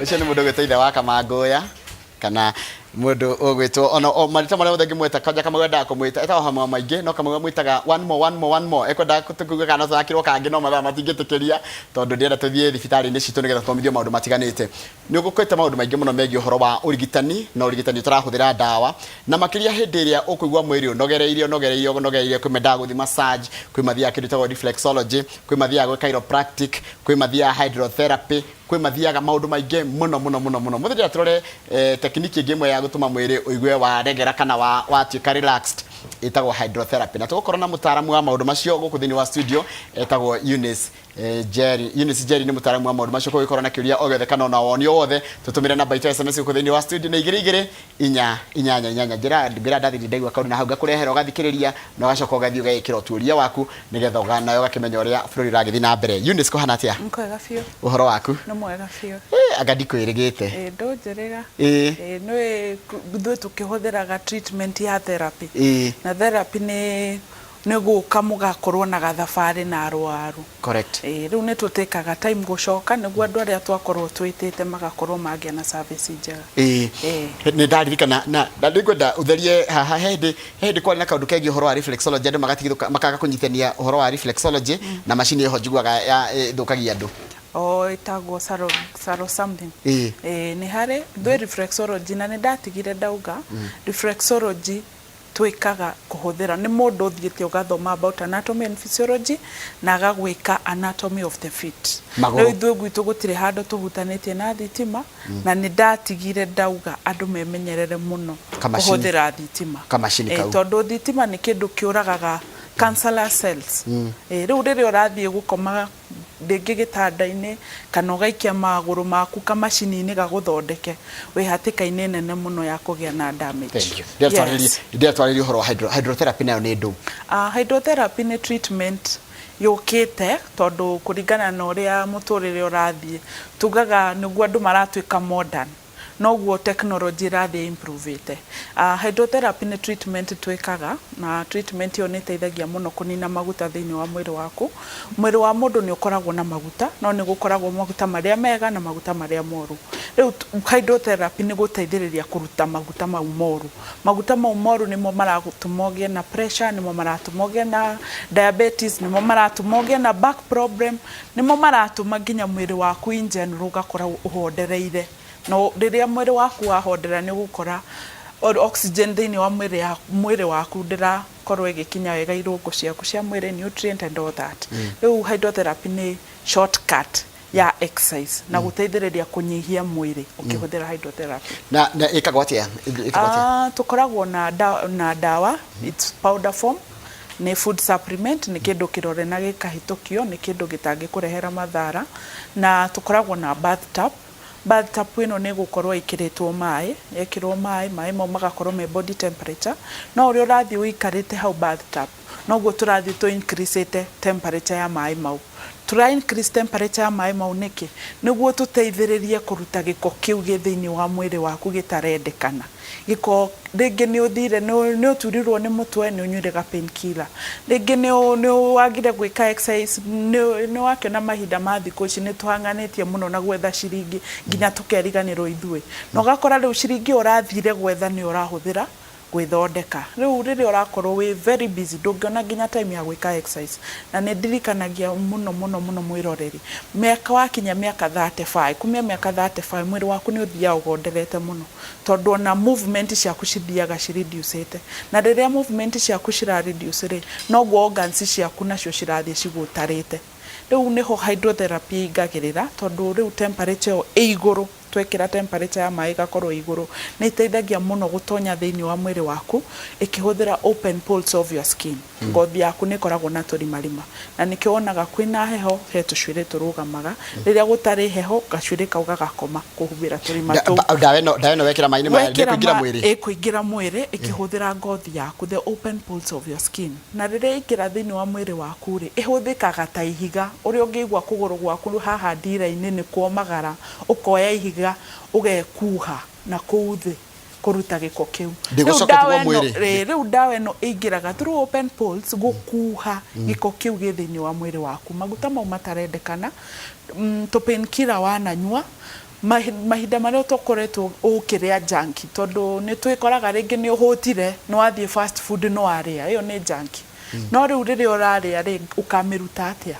Ũcio nĩ mũndũ ũgwĩtwo ithe wa Kamangũya kana mũndũ ũgwĩtwo ona o marĩtwa marĩa mothe ngĩmwĩta kwanja Kamau endaga kũmwĩta etagwo hamwe maingĩ no Kamau amwĩtaga one more, one more, one more. Ekwendaga tũkuga kana tũthakĩrwo kangĩ no mathaa matingĩtĩkĩria tondũ ndĩrenda tũthiĩ thibitarĩ-inĩ citũ nĩgetha tũthomithio maũndũ matiganĩte. Nĩ ũgũkwĩte maũndũ maingĩ mũno megiĩ ũhoro wa ũrigitani na ũrigitani ũtarahũthĩra ndawa na makĩria hĩndĩ ĩrĩa ũkũigua mwĩrĩ ũnogereirie ũnogereirie ũnogereirie kwĩ mendaga gũthiĩ massage, kwĩ mathiaga kĩndũ gĩtagwo reflexology, kwĩ mathiaga gwĩ chiropractic, kwĩ mathiaga hydrotherapy, kwĩ mathiaga maũndũ maingĩ mũno mũno mũno mũno. Mũthĩ ndĩrenda tũrore technique ĩngĩ ĩmwe ya gũtũma mwĩrĩ ũigue waregera kana watuĩka relaxed ĩtagwo hydrotherapy na tũgũkorwo na mũtaaramu wa maũndũ macio gũkũ thĩinĩ wa studio etagwo Eunice Njeri. Eunice Njeri nĩ mũtaaramu wa maũndũ macio koguo ũngĩkorwo na kĩũria o gĩothe kana ona woni o wothe tũtũmĩre namba itũ ya SMS gũkũ thĩinĩ wa studio nĩ igĩrĩ igĩrĩ inya inyanya inyanya. Njĩra ngwĩra ndathiri ndaigua kaũndũ na hau ngakũrehera ũgathikĩrĩria na ũgacoka ũgathiĩ ũgeĩkĩra ũtuĩria waku nĩgetha nawe ũgakĩmenya ũrĩa bũrũri ũragĩthiĩ na mbere. Eunice kũhana atĩa? Nĩ kwega biũ. Ũhoro waku? Nĩ mwega biũ. Anga ndikwĩrĩgĩte. Ĩ ndũnjĩrĩga. Ĩ nĩ ithuĩ tũkĩhũthĩraga treatment ya therapy. Na therapy nĩ gũka mũgakorwo na gathabarĩ na arwaru. Ĩ rĩu nĩ tũtĩkaga time gũcoka nĩguo andũ arĩa twakorwo twĩtĩte magakorwo magĩa na service njega. Ĩ nĩ ndaririkana na nĩngwenda ũtherie haha he hĩndĩ kwarĩ na kaũndũ kegiĩ ũhoro wa reflexology andũ magatigithũka makaga kũnyitania ũhoro wa reflexology na macini ĩho njiguaga ya ĩthũkagia andũ. O ĩtagwo saro, saro something. Ĩ nĩ harĩ ithuĩ reflexology na nĩ ndatigire ndauga reflexology twĩkaga kũhũthĩra nĩ mũndũ ũthiĩte ũgathoma about anatomy and physiology na agagwĩka anatomy of the feet. Magũrũ. Rĩu ithuĩ gwitũ gũtirĩ handũ tũhutanĩtie na thitima na nĩ ndatigire ndauga andũ memenyerere mũno Kamacini. kũhũthĩra thitima. Kamacini kau. Tondũ thitima nĩ kĩndũ kĩũragaga cancerous cells. Rĩu rĩrĩa ũrathiĩ gũkoma rĩngĩ gĩtanda-inĩ kana ũgaikia magũrũ maku kamacini-inĩ gagũthondeke wĩ hatĩka-inĩ nene mũno ya kũgĩa na damage. Thank you. Ndĩratwarĩria ndĩratwarĩria ũhoro wa hydrotherapy nayo nĩ ndũ. Hydrotherapy nĩ treatment yũkĩte tondũ kũringana na ũrĩa mũtũrĩre ũrathiĩ tugaga nĩguo andũ maratuĩka modern noguo technology ĩrathiĩ improve-ĩte. Hydrotherapy nĩ treatment twĩkaga na treatment ĩyo nĩ ĩteithagia mũno kũnina maguta thĩinĩ wa mwĩrĩ waku. Mwĩrĩ wa mũndũ nĩ ũkoragwo na maguta no nĩ gũkoragwo maguta marĩa mega na maguta marĩa moru. Rĩu hydrotherapy nĩ gũteithĩrĩria kũruta maguta mau moru. Maguta mau moru nĩmo maratũma ũgĩe na pressure, nĩmo maratũma ũgĩe na diabetes, nĩmo maratũma ũgĩe na back problem, nĩmo maratũma nginya mwĩrĩ waku in general ũgakora ũhondereire. No rĩrĩa mwĩrĩ waku wahondera nĩ ũgũkora oxygen thĩinĩ wa mwĩrĩ waku ndĩrakorwo ĩgĩkinya wega irũngo ciaku cia mwĩrĩ, nutrient and all that. Rĩu hydrotherapy nĩ shortcut ya exercise na gũteithĩrĩria kũnyihia mwĩrĩ ũkĩhũthĩra hydrotherapy. Na ĩkagwo atĩa? Ĩkagwo atĩa? Tũkoragwo na ndawa, it's powder form, nĩ food supplement, nĩ kĩndũ kĩrore na gĩkahĩtũkio, nĩ kĩndũ gĩtangĩkũrehera mathara na tũkoragwo na bathtub. Bathtub ĩno nĩ ĩgũkorwo ĩkĩrĩtwo maĩ, yekĩrwo maĩ, maĩ mau magakorwo me body temperature, no ũrĩa ũrathiĩ ũikarĩte hau bathtub, noguo tũrathiĩ tũ increase temperature ya maĩ mau. Tũra increase temperature ya maĩ mau nĩkĩ? Nĩguo tũteithĩrĩrie kũruta gĩko kĩu gĩ thĩinĩ wa mwĩrĩ waku gĩtarendekana. Gĩko rĩngĩ nĩ ũthire nĩ ũturirwo nĩ mũtwe nĩ ũnyuire ga pain killer, rĩngĩ nĩ wagire gwĩka exercise, nĩ wakĩona mahinda ma thikũ ici nĩ tũhang'anĩtie mũno na gwetha ciringi nginya tũkeriganĩrwo ithuĩ. Na ũgakora rĩu ciringi ĩyo ũrathire gwetha nĩyo ũrahũthĩra gwĩthondeka. Rĩu rĩrĩa ũrakorwo wĩ very busy ndũngĩona nginya time ya gwĩka exercise. Na nĩ ndirikanagia mũno mũno mũno mwĩroreri, mĩaka wakinya mĩaka 35, kumia mĩaka 35 mwĩrĩ waku nĩ ũthiaga ũgonderete mũno. Tondũ ona movement ciaku cithiaga ci reduce-ĩte. Na rĩrĩa movement ciaku cira reduce rĩ, noguo organs ciaku nacio cirathiĩ cigũtarĩte. Rĩu nĩho hydrotherapy ĩingagĩrĩra tondũ rĩu temperature ĩyo ĩ igũrũ, twekĩra temperature ya maĩ ĩgakorwo ĩ igũrũ, nĩ ĩteithagia mũno gũtonya thĩinĩ wa mwĩrĩ waku ĩkĩhũthĩra open pores of your skin. Ngothi yaku nĩ ĩkoragwo na tũrimarima na nĩkĩo wonaga kwĩna heho he tũcuĩrĩ tũrũgamaga, rĩrĩa gũtarĩ heho gacuĩrĩ kau gagakoma kũhumbĩra tũrima tũu. Ndawa ĩno wekĩra maĩ-inĩ maya Wekĩra ndĩkũingĩra mwĩrĩ? Ĩkũingĩra mwĩrĩ ĩkĩhũthĩra ngothi yaku, the open pores of your skin. Na rĩrĩa yaingĩra thĩinĩ wa mwĩrĩ waku rĩ, ĩhũthĩkaga ta ihiga, ũrĩa ũngĩigua kũgũrũ gwaku haha ndira-inĩ nĩ kwomagara, ũkoya ihiga ũgekuha na kũu thĩ kũruta gĩko kĩu. Rĩu Ndĩgũcoka ndawa ĩtigwo ĩno mwĩrĩ? rĩ, rĩu ndawa ĩno ĩingĩraga through open pores gũkuha gĩko kĩu gĩ thĩinĩ wa mwĩrĩ waku. Maguta mau matarendekana, tũ pain killer wananyua, Mahinda marĩa ũtokoretwo ũkĩrĩa junk, tondũ nĩ twĩkoraga rĩngĩ nĩ ũhũtire, nĩ wathiĩ fast food nĩ warĩa, ĩyo nĩ junk. No rĩu rĩrĩa ũrarĩa rĩ, ũkamĩruta atĩa?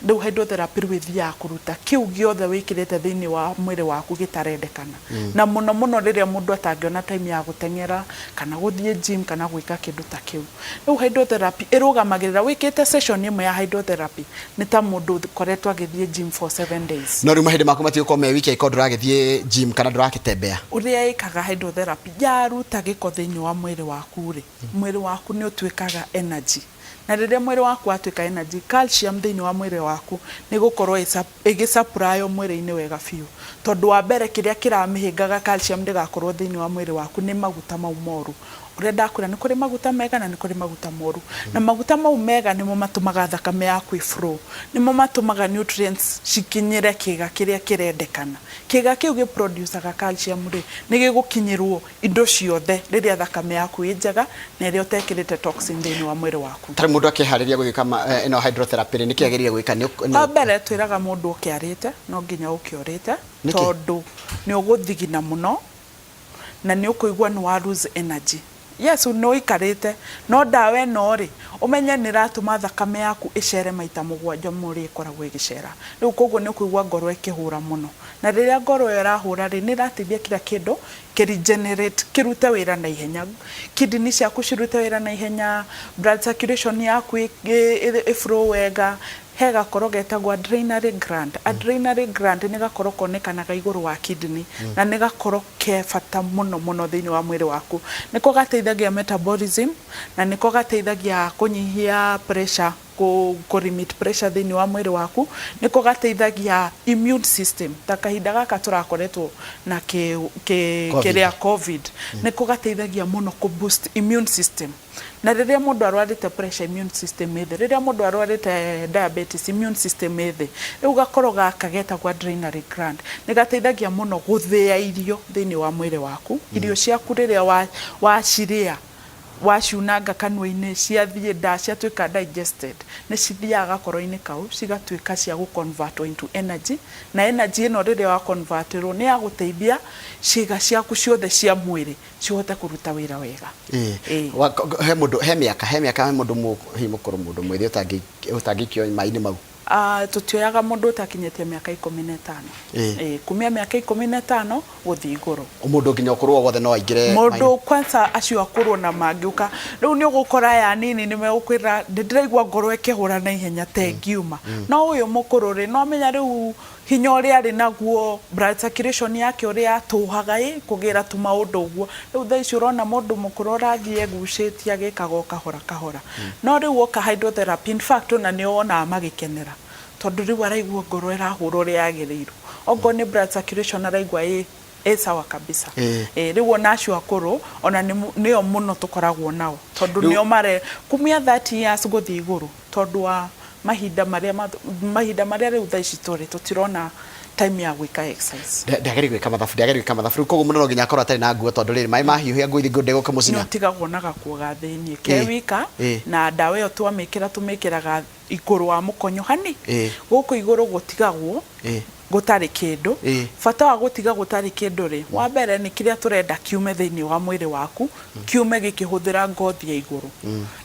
Rĩu hydrotherapy rĩu ĩthiaga kũruta kĩu gĩothe wĩkĩrĩte thĩinĩ wa mwĩrĩ waku gĩtarendekana. Na mũno mũno rĩrĩa mũndũ atangĩona time ya gũteng'era, kana gũthiĩ gym, kana gwĩka kĩndũ ta kĩu. Rĩu hydrotherapy ĩrũgamagĩrĩra, wĩkĩte session ĩmwe ya hydrotherapy, nĩ ta mũndũ ũkoretwo agĩthiĩ gym for 7 days. No rĩu mahĩndĩ maku matigũkorwo me wiki angĩkorwo ndũragĩthiĩ gym kana ndũrakĩtembea. Ũrĩa ĩkaga hydrotherapy, yaruta gĩko thĩinĩ wa mwĩrĩ waku rĩ, mwĩrĩ waku nĩ ũtuĩkaga energy. Na rĩrĩa mwĩrĩ waku watuĩka energy, calcium thĩinĩ wa mwĩrĩ waku nĩ ĩgũkorwo ĩgĩ supply mwĩrĩ-inĩ wega biũ. Tondũ wa mbere kĩrĩa kĩramĩhĩngaga calcium ndĩgakorwo thĩinĩ wa mwĩrĩ waku nĩ maguta mau moru. Ũrĩa ndakwĩra nĩ kũrĩ maguta mega na nĩ kũrĩ maguta moru. Na maguta mau mega nĩmo matũmaga thakame yaku ĩ flow. Nĩmo matũmaga nutrients cikinyĩre kĩga kĩrĩa kĩrendekana. Kĩga kĩu gĩ produce aga calcium rĩ, nĩ gĩgũkinyĩrwo indo ciothe rĩrĩa thakame yaku ĩ njega na ĩrĩa ũtekĩrĩte toxin thĩinĩ wa mwĩrĩ waku. Tarĩu mũndũ akĩharĩria gũgĩka ĩno hydrotherapy rĩ, nĩkĩ agĩrĩire gwĩka? Wa mbere twĩraga mũndũ oke arĩte, no nginya ũke ũrĩte, tondũ nĩ ũgũthigina mũno na nĩ ũkũigua nĩ wa lose energy. Yes, nĩ ũikarĩte, no ndawa ĩno rĩ, ũmenye nĩ ĩratũma thakame yaku ĩcere maita mũgwanja ma ũrĩa ĩkoragwo ĩgĩcera. Rĩu koguo nĩ ũkũigua ngoro ĩkĩhũra mũno. Na rĩrĩa ngoro ĩyo ĩrahũra rĩ, nĩ ĩrateithia kila kĩndũ kĩ regenerate, kĩrute wĩra na ihenya. Kidney ciaku cirute wĩra na ihenya, blood circulation yaku ĩ flow wega. He gakoro getagwo adrenal gland. Adrenal gland nĩ gakoro konekanaga igũrũ wa kidney, na nĩ gakoro ke bata mũno mũno thĩinĩ wa mwĩrĩ waku. Nĩko gateithagia metabolism, na nĩko gateithagia kũnyihia pressure, kũ limit pressure thĩinĩ wa mwĩrĩ waku. Nĩko gateithagia immune system, ta kahinda gaka tũrakoretwo na kĩrĩa Covid, nĩko gateithagia mũno kũ boost immune system. Na rĩrĩa mũndũ arwarĩte pressure, immune system ĩ thĩ. Rĩrĩa mũndũ arwarĩte diabetes, immune system ĩ thĩ. Rĩu gakoro gaka getagwo adrenal gland nĩ gateithagia mũno gũthĩa irio thĩinĩ wa mwĩrĩ waku. Irio ciaku rĩrĩa wacirĩa, waciunanga kanua-inĩ, ciathiĩ nda, ciatuĩka digested, nĩ cithiaga gakoro-inĩ kau, cigatuĩka cia gũ convert into energy. Na energy ĩno rĩrĩa wa convert ĩrwo nĩ ya gũteithia ciĩga ciaku ciothe cia mwĩrĩ cihote kũruta wĩra wega. He mũndũ he mĩaka he mũndũ hihi mũkũrũ, mũndũ mwĩthĩ ũtangĩikio maĩ-inĩ mau? Tũtioyaga mũndũ ũtakinyĩtie mĩaka 15. Kumia mĩaka 15 gũthiĩ igũrũ. Mũndũ nginya ũkũrũ o wothe no aingĩre? Mũndũ kwanza acio akũrũ na mangĩũka rĩu nĩ ũgũkora aya anini nĩ megũkwĩra, "Nĩ ndĩraigua ngoro ĩkĩhũra na ihenya ta ĩngiuma." No ũyũ mũkũrũ rĩ, no amenya rĩu hinya ũrĩa arĩ naguo, blood circulation yake ũrĩa yatũhaga ĩ kũgĩra tũmaũndũ ũguo. Rĩu thaa ici ũrona mũndũ mũkũrũ ũrathiĩ egucĩtie agĩkaga o kahora kahora. No rĩu woka hydrotherapy, in fact ona nĩo wonaga magĩkenera, tondũ rĩu araigua ngoro ĩrahũra ũrĩa yagĩrĩirwo. Okorwo nĩ blood circulation araigua ĩ sawa kabisa. Rĩu ona acio akũrũ ona nĩo mũno tũkoragwo nao, tondũ nĩo mare kumia 30 years gũthiĩ igũrũ, tondũ wa mahinda marĩa rĩu thaa ici tũrĩ tũtirona time ya gwĩka exercise. Ndagĩrĩire gwĩka mathabu, ndagĩrĩire gwĩka mathabu. Rĩu koguo mũndũ no nginya akorwo atarĩ na nguo, tondũ rĩrĩ maĩ mahiũhia nguo ithi nguo ndĩgũkĩmũcina. Nĩ ũtigagwo na gakuo ga thĩiniĩ ke wika. Na ndawa ĩyo twamĩkĩra, tũmĩkĩraga igũrũ wa mũkonyo hani. Gũkũ igũrũ gũtigagwo gũtarĩ kĩndũ. Bata wa gũtiga gũtarĩ kĩndũ rĩ, wa mbere nĩ kĩrĩa tũrenda kiume thĩinĩ wa mwĩrĩ waku kiume gĩkĩhũthĩra ngothi ya igũrũ.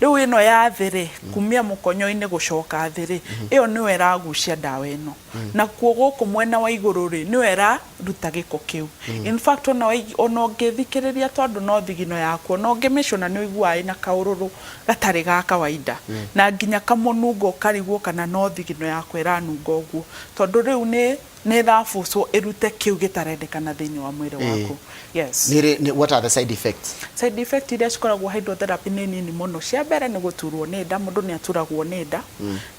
Rĩu ĩno ya thĩ rĩ, kumia mũkonyo-inĩ gũcoka thĩ rĩ, ĩyo nĩyo ĩragucia ndawa ĩno. Nakuo gũkũ mwena wa igũrũ rĩ, nĩyo ĩraruta gĩko kĩu. In fact ona ũngĩthikĩrĩria, tondũ no thigino yaku, ona ũngĩmĩcũna nĩ ũiguaga ĩna kaũrũrũ gatarĩ ga kawaida, na nginya kamũnungo ũkarigwo kana no thigino yakwa ĩranunga ũguo, tondũ rĩu nĩ ĩrabucwo ĩrute kĩu gĩtarendekana thĩinĩ wa mwĩrĩ waku, yes. What are the side effects? Side effect iria cikoragwo hydrotherapy nĩ nini mũno. Cia mbere nĩ gũturwo nĩ nda. Mũndũ nĩ aturagwo nĩ nda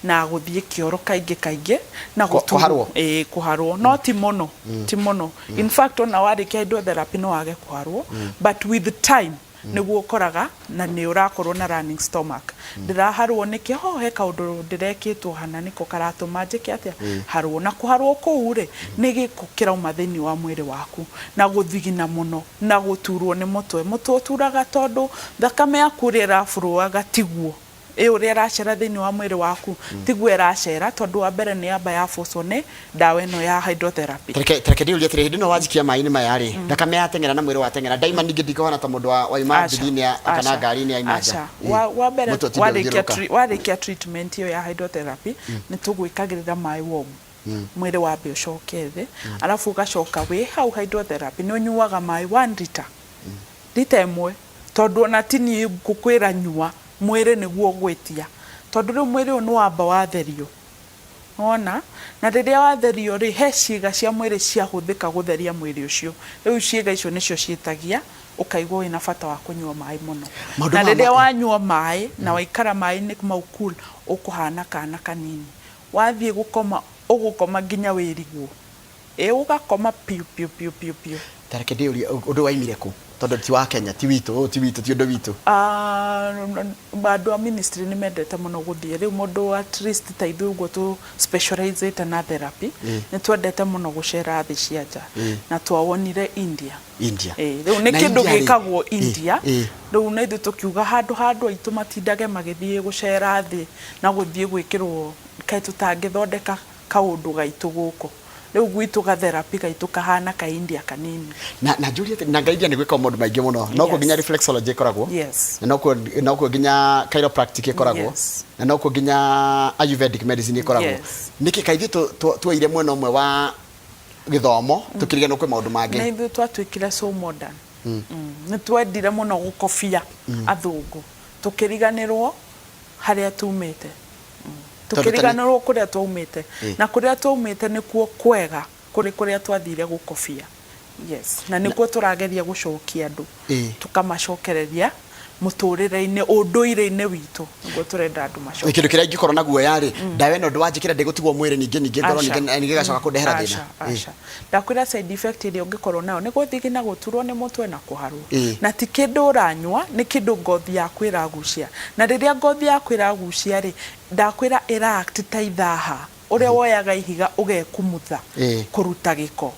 na gũthiĩ kĩoro kaingĩ kaingĩ na Kũharwo? Ĩĩ, kũharwo, no ti mũno, ti mũno. In fact ona warĩkia hydrotherapy no wage kũharwo, but with time nĩguo ũkoraga na nĩ ũrakorwo na running stomach. Ndĩraharwo nĩkĩ? Ho he kaũndũ ndĩrekĩtwo hana nĩko karatũma njĩke atĩa, harwo. Na kũharwo kũu rĩ, nĩ gĩko kĩrauma thĩinĩ wa mwĩrĩ waku, na gũthigina mũno na gũturwo nĩ mũtwe. Mũtwe ũturaga tondũ thakame yaku ũrĩa ĩrabũrũaga tiguo. Ĩ ũrĩa ĩracera thĩinĩ wa mwĩrĩ waku tiguo ĩracera, tondũ wa mbere nĩ yamba yabucwo nĩ ndawa ĩno ya hydrotherapy. Tareke ndĩũrie atĩrĩ, hĩndĩ ĩno wanjikia maĩ-inĩ maya rĩ, thakame yateng'era na mwĩrĩ wateng'era, ndaima ningĩ ndikũhana ta mũndũ waima Aca, nduthi-inĩ kana aca, ngari-inĩ yaima nja? Aca. Wa mbere Mũtwe ũtinde warĩkia ũgĩthiũrũrũka. Warĩkia treatment ĩyo ya hydrotherapy, nĩ tũgwĩkagĩrĩra maĩ warm, mwĩrĩ wambe ũcoke thĩ, arabu ũgacoka wĩ hau hydrotherapy nĩ ũnyuaga maĩ 1 liter, rita ĩmwe, tondũ ona ti niĩ ngũkwĩra nyua, mwĩrĩ nĩguo ũgwĩtia, tondũ rĩu mwĩrĩ ũyũ nĩ wamba watherio. Nĩwona? Na rĩrĩa watherio rĩ, he ciĩga cia mwĩrĩ ciahũthĩka gũtheria mwĩrĩ ũcio. Rĩu ciĩga icio nĩcio ciĩtagia ũkaigua wĩna bata wa kũnyua maĩ mũno. Maũndũ Na maya rĩrĩa wanyua maĩ na waikara maĩ-inĩ mau cool, ũkũhana kana kanini. Wathiĩ gũkoma, ũgũkoma nginya wĩrigwo. Ĩĩ ũgakoma piũ piũ piũ piũ piũ. Ta reke ndĩyũrie, ũndũ ũyũ waimire kũ? Tondũ ti wa Kenya, ti witũ, ũyũ ti witũ, ti ũndũ witũ. Andũ a ministry nĩ mendete mũno gũthiĩ. Rĩu mũndũ at least ta ithuĩ ũguo tũ specialize ĩte na therapy, nĩ twendete mũno gũcera thĩ cia nja. Na twawonire India. India. Ĩĩ, rĩu nĩ Na kĩndũ India rĩ, gĩkagwo India. Rĩu na ithuĩ tũkiuga handũ ha andũ aitũ matindage magĩthiĩ gũcera thĩ na gũthiĩ gwĩkĩrwo, kaĩ tũtangĩthondeka kaũndũ gaitũ gũkũ. Rĩu gwitũ ga therapy gaitũ kahana ka India kanini. Na njũrie atĩrĩ, na India nĩ gwĩkagwo maũndũ maingĩ mũno. Nokuo nginya reflexology ĩkoragwo. Yes. Na nokuo nginya chiropractic ĩkoragwo. Yes. Na nokuo nginya Ayurvedic medicine ĩkoragwo. Yes. Nĩkĩ kaĩ ithuĩ tuoire mwena ũmwe wa gĩthomo tũkĩriganĩrwo kwĩ maũndũ mangĩ? Nĩ ithuĩ twatuĩkire so modern. Nĩ twendire mũno gũkobia athũngũ. Tũkĩriganĩrwo harĩa tumĩte. Tũkĩriganĩrwo kũrĩa twaumĩte. Na kũrĩa twaumĩte nĩkuo kwega kũrĩ kũrĩa twathire gũkobia. Yes. Na nĩkuo tũrageria gũcokia andũ. Tũkamacokereria mũtũrĩre-inĩ, ũndũire-inĩ witũ. Nĩguo tũrenda andũ macoke. Kĩndũ kĩrĩa ingĩkorwo na guoya rĩ, ndawa ĩno ndwanjĩkĩra ndĩgũtigwo mwĩrĩ ningĩ ningĩ ngorwo ningĩ ningĩ ĩgacoka kũndehera thĩna? Aca, aca. Ndakwĩra side effect ĩrĩa ũngĩkorwo nayo nĩ gũthigina, gũturwo nĩ mũtwe na kũharwo. Na ti kĩndũ ũranyua, nĩ kĩndũ ngothi yaku ĩragucia. Na rĩrĩa ngothi yaku ĩragucia rĩ, ndakwĩra ĩra act ta ithaha, ũrĩa woyaga ihiga ũgekumutha kũruta gĩko.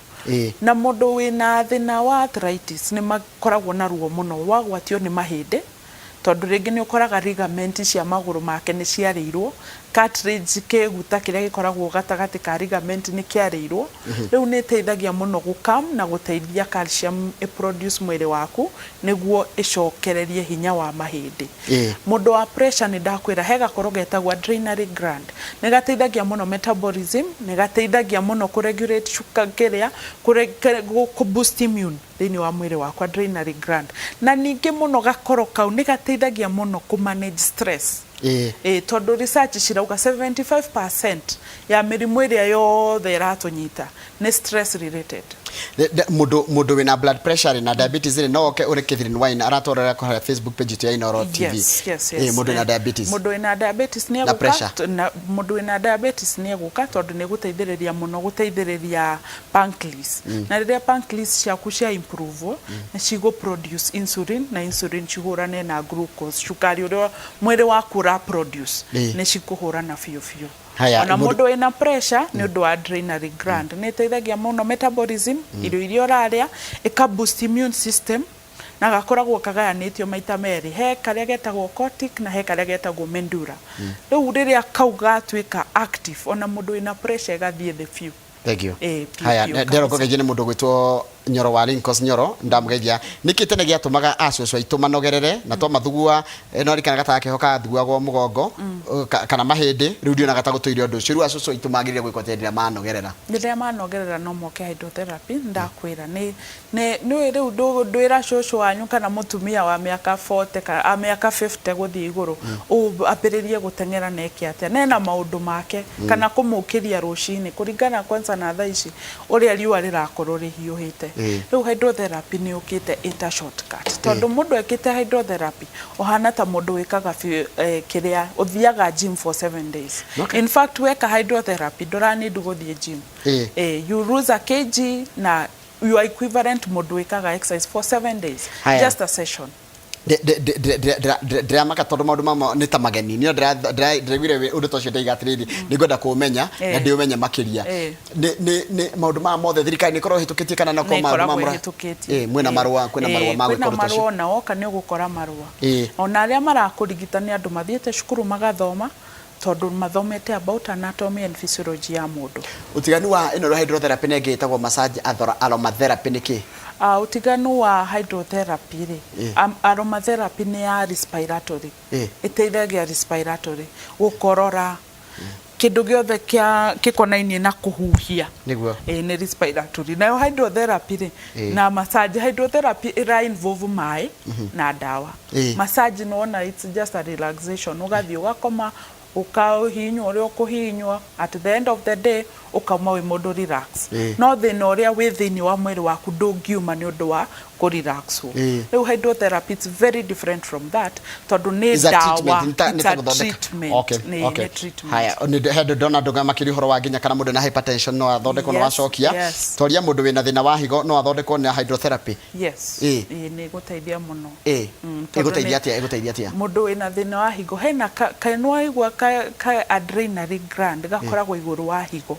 Na mũndũ wĩna thĩna wa arthritis nĩ makoragwo na ruo mũno, wagwatio nĩ mahĩndĩ, tondũ rĩngĩ nĩ ũkoraga ligament cia magũrũ make nĩ ciarĩirwo, cartilage kĩguta kĩrĩa gĩkoragwo gatagatĩ ka ligament nĩ kĩarĩirwo, rĩu nĩ ĩteithagia mũno gũ calm na gũteithia calcium ĩ produce mwĩrĩ waku nĩguo ĩcokererie hinya wa mahĩndĩ. Mũndũ wa pressure nĩ ndakwĩra he gakoro getagwo adrenal gland, nĩ gateithagia mũno metabolism, nĩ gateithagia mũno kũ regulate kĩrĩa, kũ boost immune thĩinĩ wa mwĩrĩ waku, adrenal gland. Na ningĩ mũno gakoro kau nĩ gateithagia mũno kũ manage stress. Ĩĩ, tondũ research cirauga 75% ya mĩrimũ ĩrĩa yothe ĩratũnyita nĩ stress related. Mũndũ wĩna blood pressure rĩ na diabetes rĩ, no oke ũrĩ Catherine Wine aratwarĩra kũrĩa Facebook page itũ ya Inooro TV. Yes. Mũndũ wĩna diabetes. Mũndũ wĩna diabetes nĩ Na egũka pressure. Na mũndũ wĩna diabetes nĩ egũka tondũ nĩ ĩgũteithĩrĩria mũno gũteithĩrĩria pancreas. Na rĩrĩa pancreas ciaku cia improve, nĩ cigũ produce insulin na insulin cihũrane na glucose, cukari ũrĩa mwĩrĩ waku ũra produce, nĩ cikũhũrana biũ biũ. Haya, Ona mũndũ wĩna pressure nĩ ũndũ wa adrenal gland nĩ ĩteithagia mũno metabolism, irio iria ũrarĩa, ĩka boost immune system, na gakoragwo kagayanĩtio maita merĩ, he karĩa getagwo cortic na he karĩa getagwo medulla. Rĩu rĩrĩa kau gatuĩka active, ona mũndũ wĩna pressure ĩgathiĩ thĩ biũ. Thank you. Ĩĩ, biũ Haya, biũ ndĩrona kabisa. kũgeithio nĩ mũndũ ũgwĩtwo Nyoro wa Linkos Nyoro, ndamũgeithia. Nĩkĩ tene gĩatũmaga acũcũ aitũ manogerere na twamathugua, no rikana gataga keho kathuagwo mũgongo kana mahĩndĩ, rĩu ndionaga ta gũtũire ũndũ ũcio. Rĩu acũcũ aitũ magĩrĩire gwĩkwo atĩa hĩndĩ ĩrĩa manogerera? Rĩrĩa manogerera no moke hydrotherapy, ndakwĩra nĩ nĩ nĩũĩ rĩu ndwĩra cũcũ wanyu kana mũtumia wa mĩaka 40 kana a mĩaka 50 gũthiĩ igũrũ ambĩrĩrie gũteng'era na eke atĩa, na ena maũndũ make kana kũmũkĩria rũcinĩ kũringana kwanza na thaa ici ũrĩa riũa rĩrakorwo rĩhiũhĩte. Rĩu hydrotherapy nĩ yũkĩte ĩta shortcut tondũ mũndũ ekĩte hydrotherapy ũhana ta mũndũ wĩkaga kĩrĩa ũthiaga gym for 7 days. In fact weka hydrotherapy ndũra need gũthiĩ gym. You lose a kg na you are equivalent mũndũ wĩkaga exercise for 7 days. Haya. Just a session. Ndĩramaka tondũ maũndũ mamo nĩ ta mageni niĩ ndĩraiguire ũndũ ta ũcio ndaiga atĩrĩrĩ, nĩngwenda kũũmenya na ndĩũmenye makĩria. Nĩ maũndũ maya mothe thirikari nĩ ĩkoragwo ĩhĩtũkĩtie kana no Nĩ maũndũ ĩkoragwo maya ĩhĩtũkĩtie. Mwĩna marũa, kwĩna marũa ma Kwĩna gwĩka ũndũ ta ũcio? Marũa, ona woka nĩ ũgũkora marũa. Ona arĩa marakũrigita nĩ andũ mathiĩte cukuru magathoma, tondũ mathomete about anatomy and physiology ya mũndũ. Ũtiganu wa ĩno hydrotherapy na ĩngĩ ĩtagwo massage aromatherapy nĩ kĩĩ? Ũtiganu wa hydrotherapy rĩ, aromatherapy nĩ ya respiratory, ĩteithagia respiratory, gũkorora, kĩndũ gĩothe kĩa gĩkonainie na kũhuhia. Nĩguo. Ĩĩ nĩ respiratory. Nayo hydrotherapy rĩ, na massage, hydrotherapy ĩra involve maĩ na ndawa. Massage nĩ wona it's just a relaxation, ũgathiĩ ũgakoma, ũkahihinywo ũrĩa ũkũhihinywo, at the end of the day ũkauma wĩ mũndũ relax. No thĩna ũrĩa wĩ thĩinĩ wa mwĩrĩ waku ndũngiuma nĩ ũndũ wa kũ relax wo. Rĩu hydrotherapy it's very different from that tondũ nĩ Is a ndawa, treatment, nĩ ta it's ta a gũthondeka. treatment. Okay, Nĩ okay. nĩ treatment. Haya, nĩ he ndona ndũga makĩria ũhoro wa nginya kana mũndũ na hypertension no athondekwo na wacokia. Twaria mũndũ wĩna thĩna wa higo no athondekwo na hydrotherapy. Yes. Ĩĩ nĩ ĩgũteithia mũno. Tondũ Ĩgũteithia atĩa? Ĩgũteithia atĩa? Mũndũ wĩna thĩna wa higo hena ka, ka nĩ waigua ka, ka adrenal gland gakoragwo igũrũ wa higo.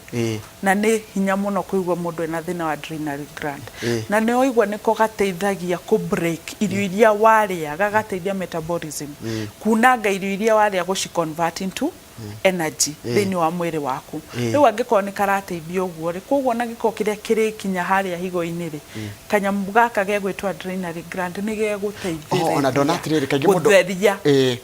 Na nĩ hinya mũno kũigua mũndũ ena thĩna wa adrenal gland. Na nĩ waigua nĩko gateithagia kũ break irio iria warĩa, gagateithia metabolism. Kunanga irio iria warĩa gũci convert into energy thĩinĩ wa mwĩrĩ waku. Rĩu angĩkorwo nĩ karateithia ũguo rĩ, koguo ona gĩko kĩrĩa kĩrĩkinya harĩa higo-inĩ rĩ, kanyamũ gaka gegwĩtwo adrenal gland nĩ Oh, ona ndona gegũteithĩrĩria atĩrĩrĩ kaingĩ mũndũ gũtheria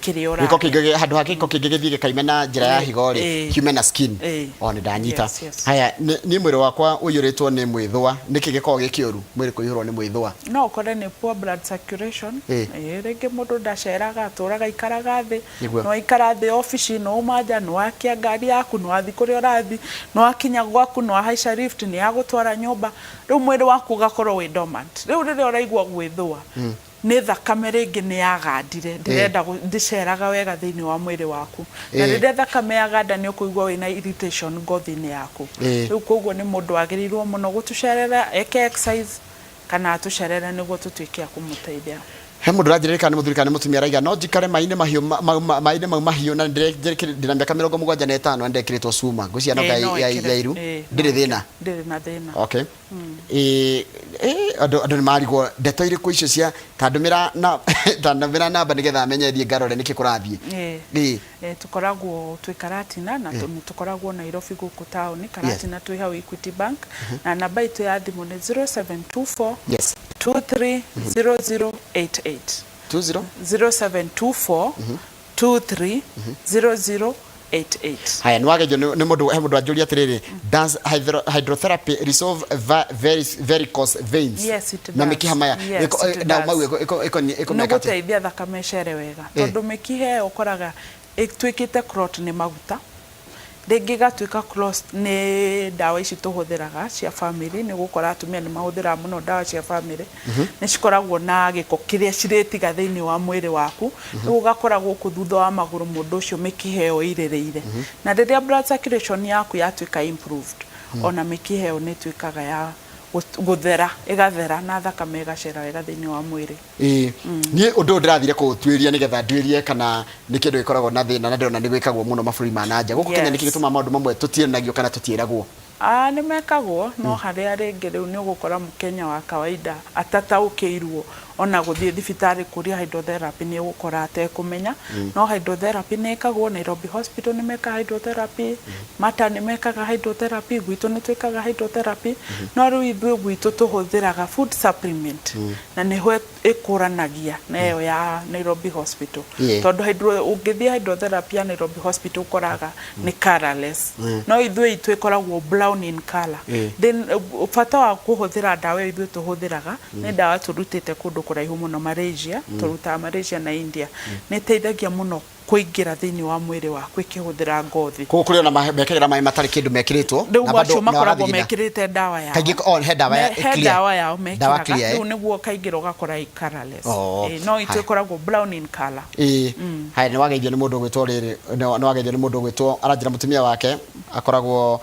kĩrĩa gĩko ũrarĩa. kĩngĩ handũ ha gĩko kĩngĩ gĩthiĩ gĩkaime na njĩra ya higo rĩ, kiume na skin. O nĩ ndanyita. Haya, niĩ mwĩrĩ wakwa ũiyũrĩtwo nĩ mwĩthũa, nĩkĩ gĩkoragwo gĩ kĩũru mwĩrĩ kũiyũrwo nĩ mwĩthũa? No ũkore nĩ poor blood circulation, rĩngĩ mũndũ ndaceraga, atũraga aikaraga thĩ. Nĩguo. Nĩwaikara thĩ obici, nĩwauma nja, nĩwakia ngari yaku, nĩwathiĩ kũrĩa ũrathiĩ, nĩwakinya gwaku, nĩwahaica lift, nĩyagũtwara nyũmba, rĩu mwĩrĩ waku ũgakorwo wĩ dormant. Rĩu rĩrĩa ũraigua gwĩthũa, nĩ thakame rĩngĩ nĩyagandire, ndĩrenda ndĩceraga wega thĩinĩ wa mwĩrĩ waku. Na rĩrĩa thakame yaganda nĩũkũigua wĩna irritation ngothi-inĩ yaku. Rĩu koguo nĩ mũndũ wagĩrĩirwo mũno gũtũcerera, eke exercise, kana atũcerere nĩguo tũtuĩke a kũmũteithia. He mũndũ ũranjĩrĩra kana nĩ mũthuri kana nĩ mũtumia araiga no njikare maĩ-inĩ mahiũ maĩ-inĩ mau mahiũ na ndĩna mĩaka 75 na ndekĩrĩtwo cuma ngwĩciria no Ĩĩ, no ya ĩkĩre. ya iru Ĩĩ, no ndĩrĩ ĩkĩre. thĩna. Ndĩrĩ na thĩna. Okay. Ĩĩ, andũ nĩ marigwo ndeto irĩkũ icio cia ta ndũmĩra na ta ndũmĩra namba nĩgetha menye thiĩ ngarore nĩkĩ kũrathiĩ. Ĩĩ. Ĩĩ. Tũkoragwo twĩ Karatina na nĩ tũkoragwo Nairobi gũkũ taũni, Karatina twĩ hau Equity Bank, na namba itũ ya thimũ nĩ 0724 230088. 20? 0724 230088. Haya, nĩ wageithio nĩ mũndũ, he mũndũ anjũria atĩrĩrĩ, does hydrotherapy resolve varicose veins? Yes, it Na does. mĩkiha maya Yes, it na does. mau Nĩ ĩkũmeka atĩa? gũteithia thakame ĩcere wega tondũ mĩkiha ĩyo ũkoraga ĩtuĩkĩte clot nĩ maguta, rĩngĩ ĩgatuĩka clot nĩ ndawa ici tũhũthĩraga cia family, nĩ ũgũkora atumia nĩ mahũthĩraga mũno ndawa cia family, nĩ cikoragwo na gĩko kĩrĩa cirĩtiga thĩinĩ wa mwĩrĩ waku, rĩu ũgakora gũkũ thutha wa magũrũ mũndũ ũcio mĩkiha ĩyo ĩirĩrĩire. Na rĩrĩa blood circulation yaku yatuĩka improved, ona mĩkiha ĩyo nĩ ĩtuĩkaga ya gũthera, ĩgathera na thakame ĩgacera wega thĩinĩ wa mwĩrĩ. Ĩĩ, niĩ ũndũ ũyũ ndĩrathire kũũtuĩria nĩgetha nduĩrie kana nĩ kĩndũ gĩkoragwo na thĩna na ndĩrona nĩ gwĩkagwo mũno mabũrũri ma na nja. Gũkũ Kenya nĩkĩ gĩtũmaga maũndũ mamwe tũtiĩranagio kana tũtiĩragwo? Ah, nĩ mekagwo no harĩa rĩngĩ rĩu nĩ ũgũkora mũkenya wa kawaida atataũkĩirwo ona gũthiĩ thibitarĩ kũria hydrotherapy nĩ ũgũkora atekũmenya. No hydrotherapy nĩ ĩkagwo, Nairobi Hospital nĩ mekaga hydrotherapy, Mater nĩ mekaga hydrotherapy, gwitũ nĩ twĩkaga hydrotherapy, no rĩu ithuĩ gwitũ tũhũthĩraga food supplement na nĩho ĩkũranagia na ĩyo ya Nairobi Hospital. Tondũ hydro, ũngĩthiĩ hydrotherapy ya Nairobi Hospital ũkoraga nĩ colourless, no ithuĩ itũ ĩkoragwo brown in colour. Then bata wa kũhũthĩra ndawa ĩyo ithuĩ tũhũthĩraga nĩ ndawa tũrutĩte kũndũ kũraihu mũno Malaysia, tũrutaga Malaysia na India. Nĩ ĩteithagia mũno kũingĩra thĩinĩ wa mwĩrĩ waku ĩkĩhũthĩra ngothi. Koguo kũrĩ ona mekagĩra maĩ matarĩ kĩndũ mekĩrĩtwo Rĩu na bado acio na makoragwo wagathigina. mekĩrĩte ndawa yao. Kaingĩ oh, he ndawa ya He clear. ndawa yao Ndawa mekĩraga clear, eh? rĩu nĩguo ũkaingĩra ũgakora ĩ colourless. Oh, Ĩ, no itũ haya. ĩkoragwo brown in colour. Ĩĩ. Haya, nĩ wageithio nĩ mũndũ ũgwĩtwo rĩrĩ, nĩ wageithio nĩ mũndũ ũgwĩtwo aranjĩra mũtumia wake akoragwo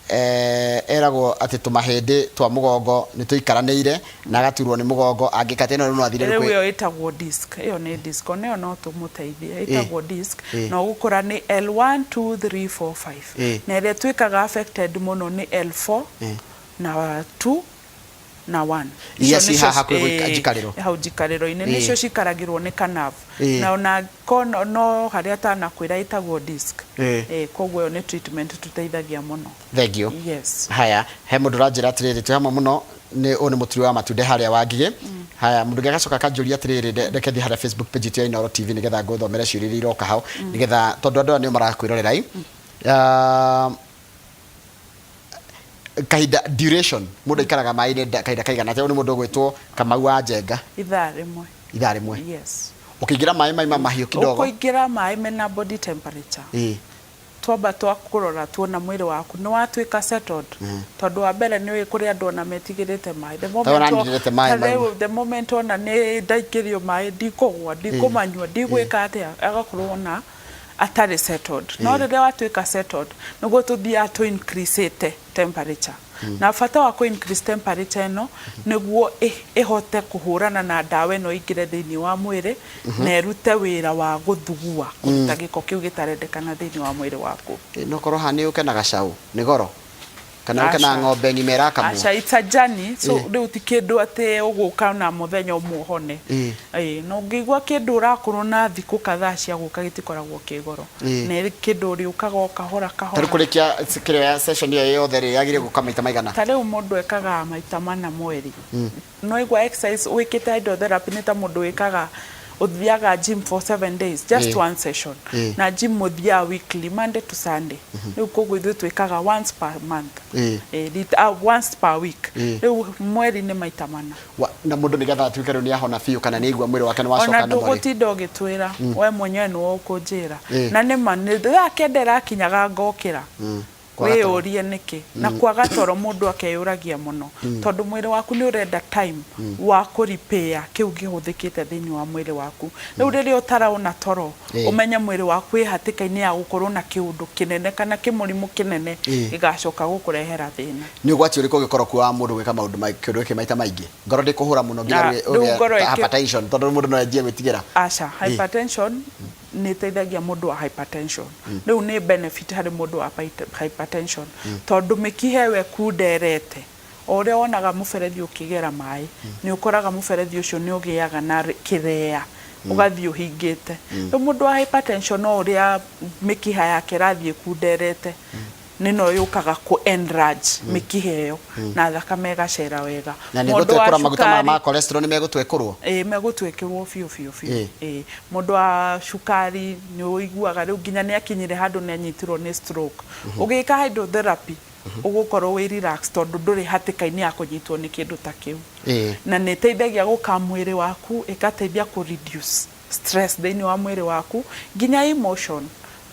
Eragwo atĩ tũmahĩndĩ twa mũgongo nĩ tũikaranĩire na agaturwo nĩ mũgongo angĩka atĩ ĩno rĩu no athire rĩu ĩyo ĩtagwo disc, ĩyo nĩ disc, ona ĩyo no tũmũteithie, ĩtagwo disc na ũgũkora nĩ L1 2 3 4 5, na ĩrĩa ĩtuĩkaga affected mũno nĩ L4 na 2 na 1. Iria ciĩ haha hakuhĩ njikarĩro. Hau njikarĩro-inĩ nĩcio cikaragĩrwo nĩ ka nerve, na ona ko no harĩa atanakwĩra ĩtagwo disc. Koguo ĩyo nĩ treatment tũteithagia mũno. Thengiũ. Yes. Haya, he mũndũ ũranjĩra atĩrĩrĩ, twĩ hamwe mũno, nĩ ũyũ nĩ mũturi wa matunda harĩa Wangigĩ. Haya, mũndũ ũngĩ agacoka akanjũria atĩrĩrĩ, reke thiĩ harĩa Facebook page itũ ya Inooro TV nĩgetha ngũthomere ciũria iria iroka hau, nĩgetha tondũ andũ aya nĩo marakwĩrorera ĩ. Ah, kahinda duration mũndũ aikaraga maĩ-inĩ kahinda kaigana atĩa? Ũyũ nĩ mũndũ ũgwĩtwo Kamau wa Njenga. Ithaa rĩmwe. Ithaa rĩmwe. Yes. Ũkĩingĩra maĩ maima mahiũ kidogo. Ũkũingĩra maĩ mena body temperature. Twamba twakũrora tuona mwĩrĩ waku nĩ watuĩka settled, tondũ wa mbere nĩ ũĩ kũrĩ andũ ona metigĩrĩte maĩ. The moment Tondũ ndirĩte maĩ ta rĩu the moment ona nĩ ndaingĩrio maĩ ndikũgwa, ndikũmanyua, ndigwĩka atĩa, agakorwo ona atarĩ settled. No rĩrĩa watuĩka settled nĩguo tũthiaga tũ increase ĩte temperature. Na bata wa kũ increase temperature ĩno nĩguo ĩhote kũhũrana na ndawa ĩno ĩingĩre thĩinĩ wa mwĩrĩ na ĩrute wĩra wa gũthugua, kũruta gĩko kĩu gĩtarendekana thĩinĩ wa mwĩrĩ waku. No korwo haha nĩ ũke na gacaũ, nĩ goro? Kana ũke na ng'ombe ng'ima ĩrakamwo? Aca, it's a journey, so rĩu ti kĩndũ atĩ ũgũka na mũthenya ũmwe ũhone. Ĩĩ, na ũngĩigua kĩndũ ũrakorwo na thikũ kadhaa cia gũka gĩtikoragwo kĩ goro. Nĩ kĩndũ ũrĩũkaga o kahora kahora. Ta rĩu kũrĩkia kĩrĩa ya session ĩyo yothe rĩ, yagĩrĩire gũka maita maigana? Ta rĩu mũndũ ekaga maita mana mweri. Nĩ waigua exercise wĩkĩte hydrotherapy nĩ ta mũndũ wĩkaga ũthiaga gym for 7 days, just one session. Na gym mũthiaga weekly, Monday to Sunday. Rĩu koguo ithuĩ twĩkaga once per month. Once per week. Rĩu mweri nĩ maita mana. Na mũndũ nĩgetha atuĩke rĩu nĩ ahona biũ kana nĩ aigua mwĩrĩ wake nĩ wacoka Ona ndũgũtinda ũgĩtwĩra, we mwenyewe nĩwe ũkũnjĩra. Na nĩ ma nĩ thaa kenda ĩrakinyaga ngokĩra. Wĩyũrie nĩkĩ. Na kwaga toro mũndũ akeyũragia mũno, tondũ mwĩrĩ waku nĩ ũrenda time wa kũ repair kĩu kĩhũthĩkĩte thĩinĩ wa mwĩrĩ waku. Rĩu rĩrĩa ũtaraona toro, ũmenye mwĩrĩ waku wĩ hatĩka-inĩ ya gũkorwo na kĩũndũ kĩnene kana kĩmũrimũ kĩnene gĩgacoka gũkũrehera thĩna. Nĩ ũgwati ũrĩkũ ũngĩkorwo kuo wa mũndũ gwĩka maũndũ kĩũndũ gĩkĩ maita maingĩ? Ngoro ndĩkũhũra mũno nginya Rĩu ngoro ũgĩe hypertension, tondũ mũndũ no anjie gwĩtigĩra. Aca, hypertension nĩ ĩteithagia mũndũ wa hypertension. Rĩu nĩ benefit harĩ mũndũ wa hypertension, tondũ mĩkiha ĩyo ĩkunderete, o ũrĩa wonaga mũberethi ũkĩgera maĩ, nĩ ũkoraga mũberethi ũcio nĩ ũgĩaga na kĩrea, ũgathiĩ ũhingĩte. Rĩu mũndũ wa hypertension o ũrĩa mĩkiha yake ĩrathiĩ ĩkunderete, nĩ no yũkaga kũ enlarge mĩkiha ĩyo na thakame ĩgacera wega. Na nĩ Mũndũ wa gũtwekũra maguta maya cukari ma cholesterol nĩ megũtwekũrwo? Ĩĩ, megũtwekũrwo biũ biũ biũ. Ĩĩ, mũndũ wa cukari nĩ ũiguaga rĩu nginya nĩ akinyire handũ nĩ anyitirwo nĩ stroke. Ũgĩka hydrotherapy ũgũkorwo wĩ relax tondũ ndũrĩ hatĩka-inĩ ya kũnyitwo nĩ kĩndũ ta kĩu. Na nĩ ĩteithagia gũ calm mwĩrĩ waku, ĩgateithia kũ reduce stress thĩinĩ wa mwĩrĩ waku, nginya emotion.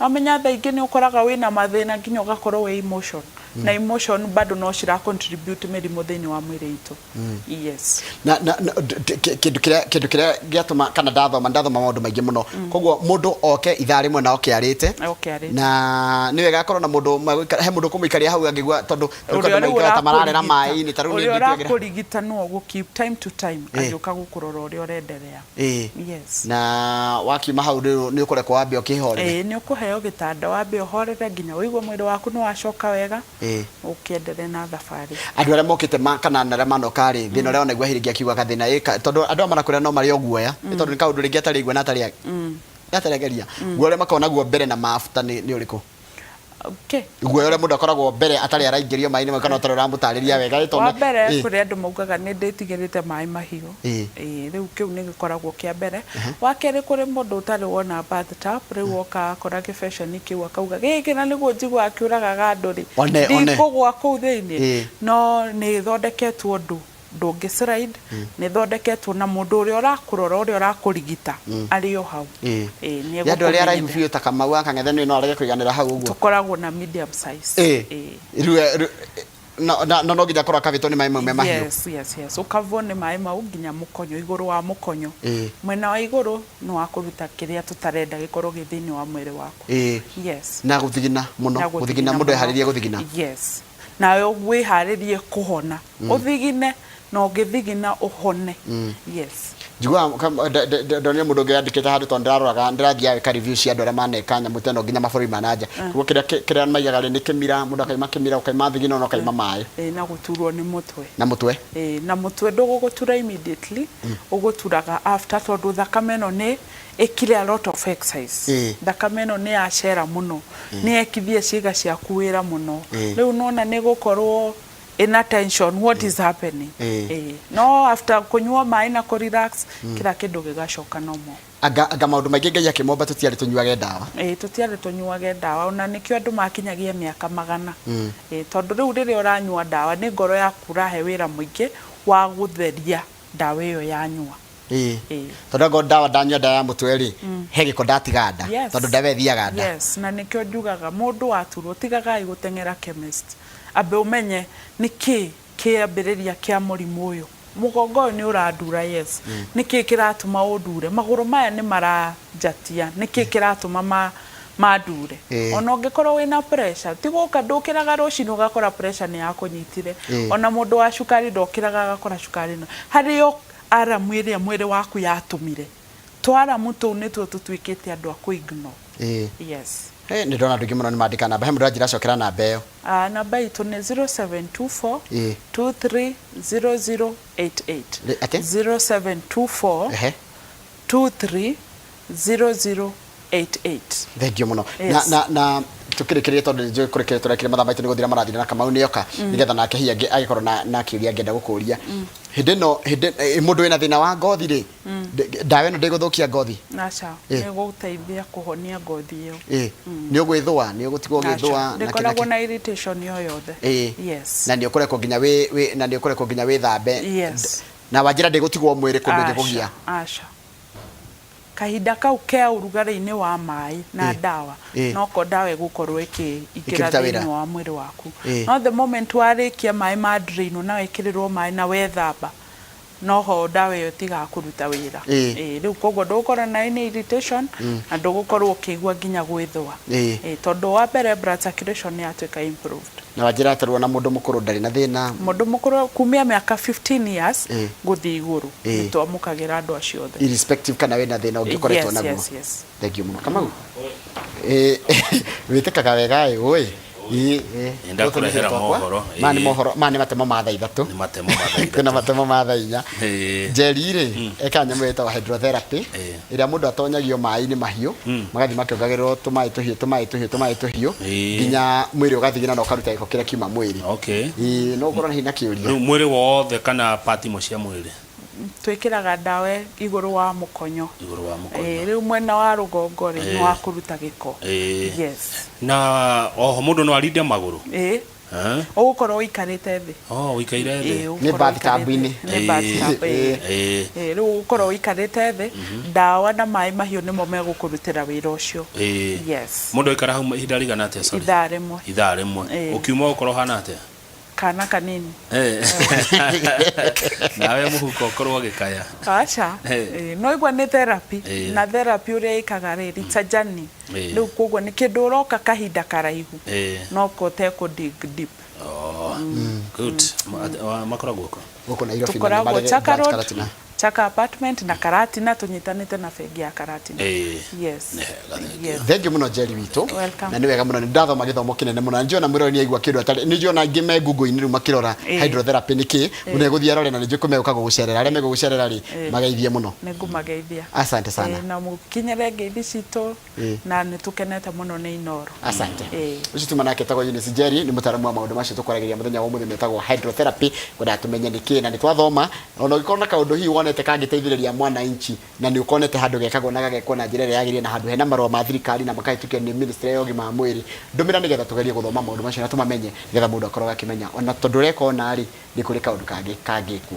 Wamenya thaa ingĩ nĩ ũkoraga wĩna mathĩna nginya ũgakorwo wĩ emotion. Na emotion bado no cira contribute mĩrimũ thĩinĩ wa mwĩrĩ itũ. Yes. Na kĩndũ kĩrĩa gĩatũma kana ndathoma maũndũ maingĩ mũno, koguo mũndũ oke ithaa rĩmwe na oke arĩte. Oke arĩte. Na nĩ wega akorwo na mũndũ he mũndũ ũkũmũikaria hau angĩigua, tondũ Ũrĩa andũ rĩu maikaraga ta mararera ũrakũrigita maĩ-inĩ ta rĩu niĩ ũrĩa ndituagĩra. Ũrakũrigita no ũgũ keep time to time agĩũka gũkũrora ũrĩa ũrenderea. Yes. Na wakiuma hau rĩu nĩ ũkũrekwo wambe ũkĩhorere? Ĩĩ, nĩ ũkũheo gĩtanda wambe ũhorere nginya ũigue mwĩrĩ waku nĩ wacoka wega, ũkĩendelee na thabarĩ. Andũ arĩa mokĩte kana arĩa manoka rĩ, thĩna ũrĩa wanaigua hihi rĩngĩ akiuga gathĩna tondũ andũ aya marakwĩra no marĩ o guoya, nĩ tondũ nĩ kaũndũ rĩngĩ atarĩ aigua na atarĩ ageria. Guoya ũrĩa makoragwo naguo mbere na mabuta nĩ ũrĩkũ? Okay. Guoya ũrĩa mũndũ akoragwo mbere atarĩ araingĩrio maĩ-inĩ mau kana ũtarĩ ũramũtarĩria wega ĩ, tondũ Wa mbere, kũrĩ andũ maugaga nĩ ndĩtigĩrĩte maĩ mahiũ. Ĩĩ, rĩu kĩu nĩ gĩkoragwo kĩa mbere. Wa kerĩ, kũrĩ mũndũ ũtarĩ wona bathtub, rĩu oka akora gĩbeceni kĩu akauga gĩkĩ na nĩguo njiguaga kĩũragaga andũ rĩ, One, one. ndikũgwa kũu thĩinĩ. No nĩ ĩthondeketwo ũndũ ndũngĩ slide, nĩ ĩthondeketwo na mũndũ ũrĩa ũrakũrora, ũrĩa ũrakũrigita arĩ o hau. Ĩĩ, nĩ Ya andũ arĩa araihu egũkũmenyithia. biũ ta Kamau wa Kang'ethe nĩ no arege kũiganĩra hau ũguo. Tũkoragwo na medium size. Rĩu no nginya akorwo akabĩtwo nĩ maĩ mau me mahiũ. Yes, ũkavwo nĩ maĩ mau nginya mũkonyo, igũrũ wa mũkonyo. Mwena wa igũrũ nĩ wa kũruta kĩrĩa tũtarenda gĩkorwo gĩ thĩinĩ wa mwĩrĩ waku. Yes. Na gũthigina mũno. Na gũthigina gũthigina mũndũ mũno. eharĩrie gũthigina. Yes. Nawe wĩharĩrie kũhona, ũthigine na ũngĩthigina ũhone. Yes. Njiguaga ndonire mũndũ ũngĩ yandĩkĩte handũ tondũ ndĩraroraga ndĩrathiaga gwĩka review cia andũ arĩa maneka nyamũ ta ĩno nginya mabũrũri ma nanja. Koguo kĩrĩa kĩrĩa maigaga rĩ nĩ kĩmira, mũndũ akaima kĩmira, ũkaima thigino na ũkaima maĩ. Ĩĩ, na gũturwo nĩ mũtwe. Na mũtwe. Ĩĩ, na mũtwe ndũgũgũtura immediately, ũgũturaga after tondũ thakame ĩno nĩ ĩkire a lot of exercise. Thakame ĩno nĩ yacera mũno, nĩ yekithia ciĩga ciaku wĩra mũno. Rĩu nĩwona nĩ ĩgũkorwo ĩna tension, what is happening? Ĩĩ. No after kũnyua maĩ na kũ relax, kila kĩndũ gĩgacoka normal. Anga anga maũndũ maingĩ Ngai akĩmomba tũtiarĩ tũnyuage ndawa. Ĩĩ, tũtiarĩ tũnyuage ndawa, ona nĩkĩo andũ makinyagia mĩaka magana. Ĩĩ, tondũ rĩu rĩrĩa ũranyua ndawa nĩ ngoro yaku ũrahe wĩra mũingĩ wa gũtheria ndawa ĩyo yanyua. Ĩĩ. Tondũ angorwo ndawa ndanyua ndawa ya mũtwe rĩ, he gĩko ndatiga nda. Yes. Tondũ ndawa ĩthiaga nda. Yes, na nĩkĩo njugaga mũndũ waturwo tigagai gũteng'era chemist. Ambe ũmenye nĩkĩ kĩambĩrĩria kĩa mũrimũ ũyũ. Mũgongo ũyũ nĩ ũrandura yes. Nĩkĩ kĩratũma ũndure? Magũrũ maya nĩ maranjatia, nĩkĩ kĩratũma mandure? Ona ũngĩkorwo wĩna pressure, ti gũka ndũkĩraga rũcinĩ ũgakora pressure nĩ yakũnyitire. Ona mũndũ wa cukari ndokĩraga agakora cukari nĩ, harĩ o alarm ĩrĩa mwĩrĩ waku yatũmire. Tũ alarm tũu nĩtuo tũtuĩkĩte andũ a kũ ignore. Yes. Nĩ ndona andũ aingĩ mũno nĩ mandĩka namba. He mũndũ ũranjĩra cokera namba ĩyo. Namba itũ nĩ 0724 230088. Atĩ? 0724 230088. Thengiũ mũno. Na na na tukĩrĩkĩrĩria tondũ nĩ njũĩ kũrĩkĩrĩria tũrekire mathaa maitũ nĩ gũthira marathira na Kamau nĩ oka nĩgetha nake hihi angĩkorwo na kĩũria angĩenda gũkũria. Hĩndĩ ĩno hĩndĩ mũndũ wĩna thĩna wa ngothi rĩ, ndawa ĩno ndĩgũthũkia ngothi? Aca, nĩ ĩgũteithia kũhonia ngothi ĩyo. Nĩ ũgwĩthũa, nĩ ũgũtigwo ũgĩthũa na kĩ na kĩ? Ndĩkoragwo na irritation o yothe. Yes. Na nĩ ũkũrekwo nginya wĩ wĩ na nĩ ũkũrekwo nginya wĩthambe. Yes. Na wanjĩra ndĩgũtigwo mwĩrĩ kũndũ ĩngĩkũgia? Aca, aca. Kahinda kau ke ũrugarĩ-inĩ wa maĩ na ndawa, noko ndawa ĩgũkorwo ĩkĩingĩra Ĩkĩruta wĩra. thĩinĩ wa mwĩrĩ waku. No the moment warĩkia maĩ ma drain na wekĩrĩrwo maĩ na wethamba, noho ndawa ĩyo ĩtigaga kũruta wĩra. Ĩĩ, rĩu koguo ndũgũkorwo na any irritation na ndũgũkorwo ũkĩigua nginya gwĩthũa. Ĩĩ, tondũ wa mbere blood circulation nĩ yatuĩka improved. Na wanjĩra atĩ ona mũndũ mũkũrũ ndarĩ na thĩna. Mũndũ mũkũrũ kumia mĩaka 15 years gũthiĩ igũrũ nĩ twamũkagĩra andũ acio othe. Irrespective kana wĩna thĩna ũngĩ ũkoretwo naguo. Yes, yes. Thengiũ mũno. Kamau. Wĩtĩkaga wega ĩ, ũĩ. Nĩndakũrehera mohoro. Maya nĩ mohoro, maya nĩ matemo ma thaa ithatũ. Nĩ matemo ma thaa ithatũ. Kwĩna matemo ma thaa inya. Njeri rĩ, ekaga nyamũ ĩtagwo hydrotherapy, ĩrĩa mũndũ atonyagio maĩ-inĩ mahiũ, magathiĩ makĩongagĩrĩrwo tũmaĩ tũhiũ, tũmaĩ tũhiũ, tũmaĩ tũhiũ, nginya mwĩrĩ ũgathigina na ũkaruta gĩko kĩrĩa kiuma mwĩrĩ. Ĩĩ, no ũkorwo hihi na kĩũria. Rĩu mwĩrĩ wothe kana part imwe cia mwĩrĩ? Twĩkĩraga ndawa igũrũ wa mũkonyo. Igũrũ wa mũkonyo. Ĩĩ, rĩu mwena wa rũgongo rĩ, nĩ wa kũruta gĩko. Ĩĩ. Yes. Na oho mũndũ no arinde magũrũ? Ĩĩ. Ũgũkorwo ũikarĩte thĩ. Oh, ũikaire thĩ. Ĩĩ, ũgũkorwo Nĩ bathtub-inĩ. ũikarĩte- Nĩ bathtub, ĩĩ. Ĩĩ. Ĩĩ, rĩu ũgũkorwo ũikarĩte thĩ, ndawa na maĩ mahiũ nĩmo megũkũrutĩra wĩra ũcio. Ĩĩ. Yes. Mũndũ aikara hau ihinda rĩigana atĩa? Sorry. Ithaa rĩmwe. Ithaa rĩmwe. Ĩĩ. Ũkiuma ũgũkorwo ũhana atĩa? Kana kanini. Eh. Nawe mũhuko ũkorwo ũgĩkaya. Aca. Eh. Ĩĩ, no igua nĩ therapy. Ĩĩ. Na therapy ũrĩa ĩkaga rĩ, it's a journey. Ĩĩ. Rĩu koguo nĩ kĩndũ ũroka kahinda karaihu. Ĩĩ. No ko ũtekũ dig deep. Oh, good. Makoragwo kũ? Gũkũ Nairobi na nĩ Tũkoragwo marĩ Chaka branch Road, Karatina. Chaka Apartment na Karatina tũnyitanĩte na bengi ya Karatina. Ĩĩ. Yes. Nĩ hega, thank you. Yes. Thengiũ mũno Njeri witũ. Welcome. Na nĩ wega mũno nĩ ndathoma gĩthomo kĩnene mũno. Na nĩ njũĩ ona mwĩroreri nĩ aigua kĩndũ atarĩ. Nĩ njũĩ ona angĩ me Google-inĩ rĩu makĩrora hydrotherapy nĩ kĩ. Mũndũ egũthiĩ arore na nĩ njũĩ kũ megũka gũgũcerera. Arĩa megũgũcerera rĩ, mageithie mũno. Nĩ ngũmageithia. Asante sana. Ĩĩ, na mũkinyĩre ngeithi citũ na nĩ tũkenete mũno nĩ Inooro. Asante. Ĩĩ. Ũcio tuma nake etagwo Eunice Njeri nĩ mũtaaramu wa maũndũ macio tũkwaragĩria mũthenya wa ũmũthĩ metagwo hydrotherapy. Ngwendaga tũmenye nĩ kĩ na nĩ twathoma. Ona ũngĩkorwo na kaũndũ hihi wonete kangĩteithĩrĩria mwananchi na nĩ ũkonete handũ gekagwo na gagekwo na njĩra ĩrĩa yagĩrĩire na handũ hena marũa ma thirikari na makahĩtũkio nĩ ministry ya ũgima wa mwĩrĩ, ndũmĩra nĩgetha tũgerie gũthoma maũndũ macio na tũmamenye nĩgetha mũndũ akorwo akĩmenya ona tondũ ũreka ũna rĩ, nĩ kũrĩ kaũndũ kangĩ kangĩkwo.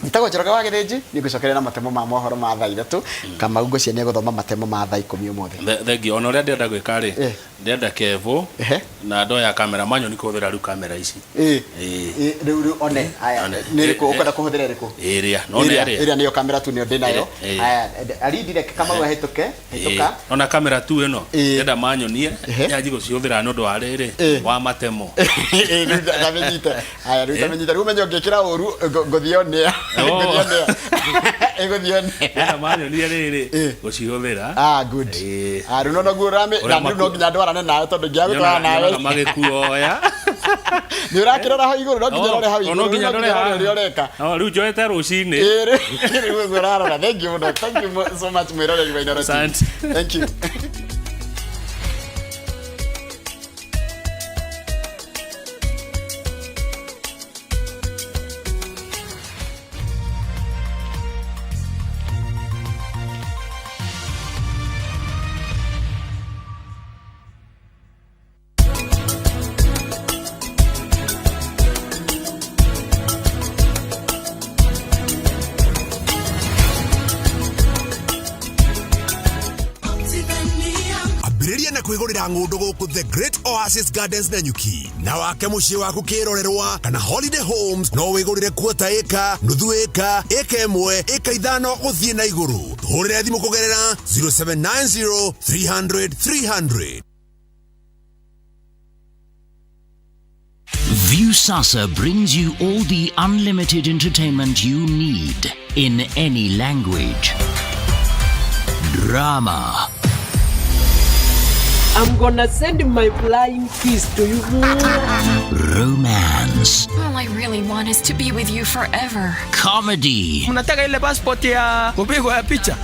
Njĩtagwo Njoroge wa Gĩthĩnji, nĩ ngũcokeria na matemo ma mohoro ma thaa ithatũ. Kamau ngwĩciria nĩ egũthoma matemo ma thaa ikũmi ũmũthĩ. Thengiũ. Ona ũrĩa ndĩrenda gwĩka rĩ, Ndĩrenda Kevo. Ehe. Na ndoya kamera manyo kũhũthĩra rĩu kamera ici. Ĩĩ. Ĩĩ. Ĩĩ, rĩu one aya. One. Nĩ rĩkũ Ĩ- ũkwenda kũhũthĩra ĩrĩkũ? Ĩrĩa nona ĩrĩa ĩrĩa. Ĩrĩa nĩyo kamera tu nĩyo ndĩnayo. Ĩrĩa, ĩĩ. Aya, arindire Kamau ahĩtũke, hĩtũka. Ĩĩ. Ona kamera tu ĩno. Ĩĩ. Ndĩrenda manyonie. Ehe. Nyanji gũcihũthĩra nĩ ũndũ wa rĩrĩ. Ĩĩ. Wa matemo. Ĩĩ, rĩu ndamenyite. Aya, rĩu ndamenyite. Rĩu ũmenye ũngĩkĩra ũru ngũthiĩ onĩa. Oh. Ngũthiĩ onĩa. Ĩgũthiĩ onĩa. Ndĩrenda manyonie rĩrĩ. Ĩĩ. Gũcihũthĩra. Ah, good. Ĩĩ. Ah, rĩu no noguo ũrame Ũrĩa na rĩu no nginya ndwarane nawe tondũ ingĩaga gũtwarana nawe. Nyonaga magĩkuoya. Nĩ ũrakĩrora hau igũrũ, no nginya ũrore hau Oh, igũrũ. no nginya ndore haha. Ũrĩa ũreka. Oh, rĩu njoete rũcinĩ. Ĩĩ, rĩu ũguo ũrarora. Thank you mũno. Thank you so much mwĩroreri wa Inooro TV. Asante. Thank you. Ambĩrĩria na kwĩgũrĩra ng'ũndũ gũkũ The Great Oasis Gardens Nanyuki na wake mũciĩ waku kĩrorerwa kana holiday homes. No wĩgũrĩre kuota ĩka, nuthu ĩka, ĩka ĩmwe, ĩka 5 gũthiĩ na igũrũ. Tũhũrĩre thimũ kũgerera 0790 300 300. Viusasa brings you all the unlimited entertainment you need in any language. Drama, I'm gonna send my flying kiss to you. Romance, All I really want is to be with you forever. Comedy, Mnataka ile passport ya kupigwa ya picha?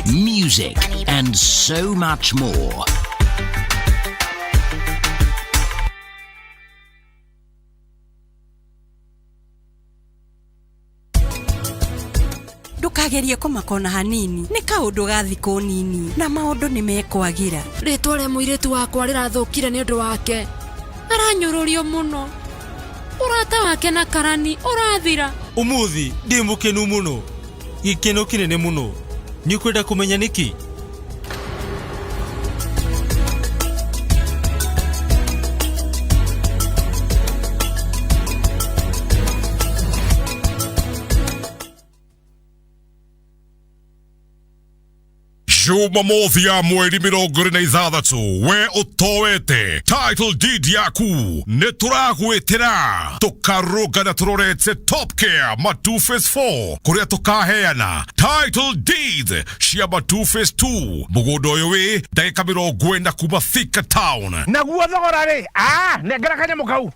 Music, and so much more. Ndũkagerie kũmaka ona hanini, nĩ kaũndũ ga thikũ nini na maũndũ nĩ mekwagira. Rĩtwa rĩa mũirĩtu wakwa rĩrathũkire nĩ ũndũ wake. Aranyũrũrio mũno. Ũrata wake na karani ũrathira. Umuthi ndi mukenu muno, gikeno kinene muno. Ni ukwenda kumenya niki? Jumamothi ya mweri 26, we ũtoete title deed yaku, nĩ tũragwĩtĩra tũkarũngana tũrorete Top Care Matu Phase 4 kũrĩa tũkaheana title deed cia Matu Phase 2. Mũgũnda ũyũ wĩ ndagĩka 40 kuma Thika Town. Naguo thogora rĩ, nengera kanyamũ kau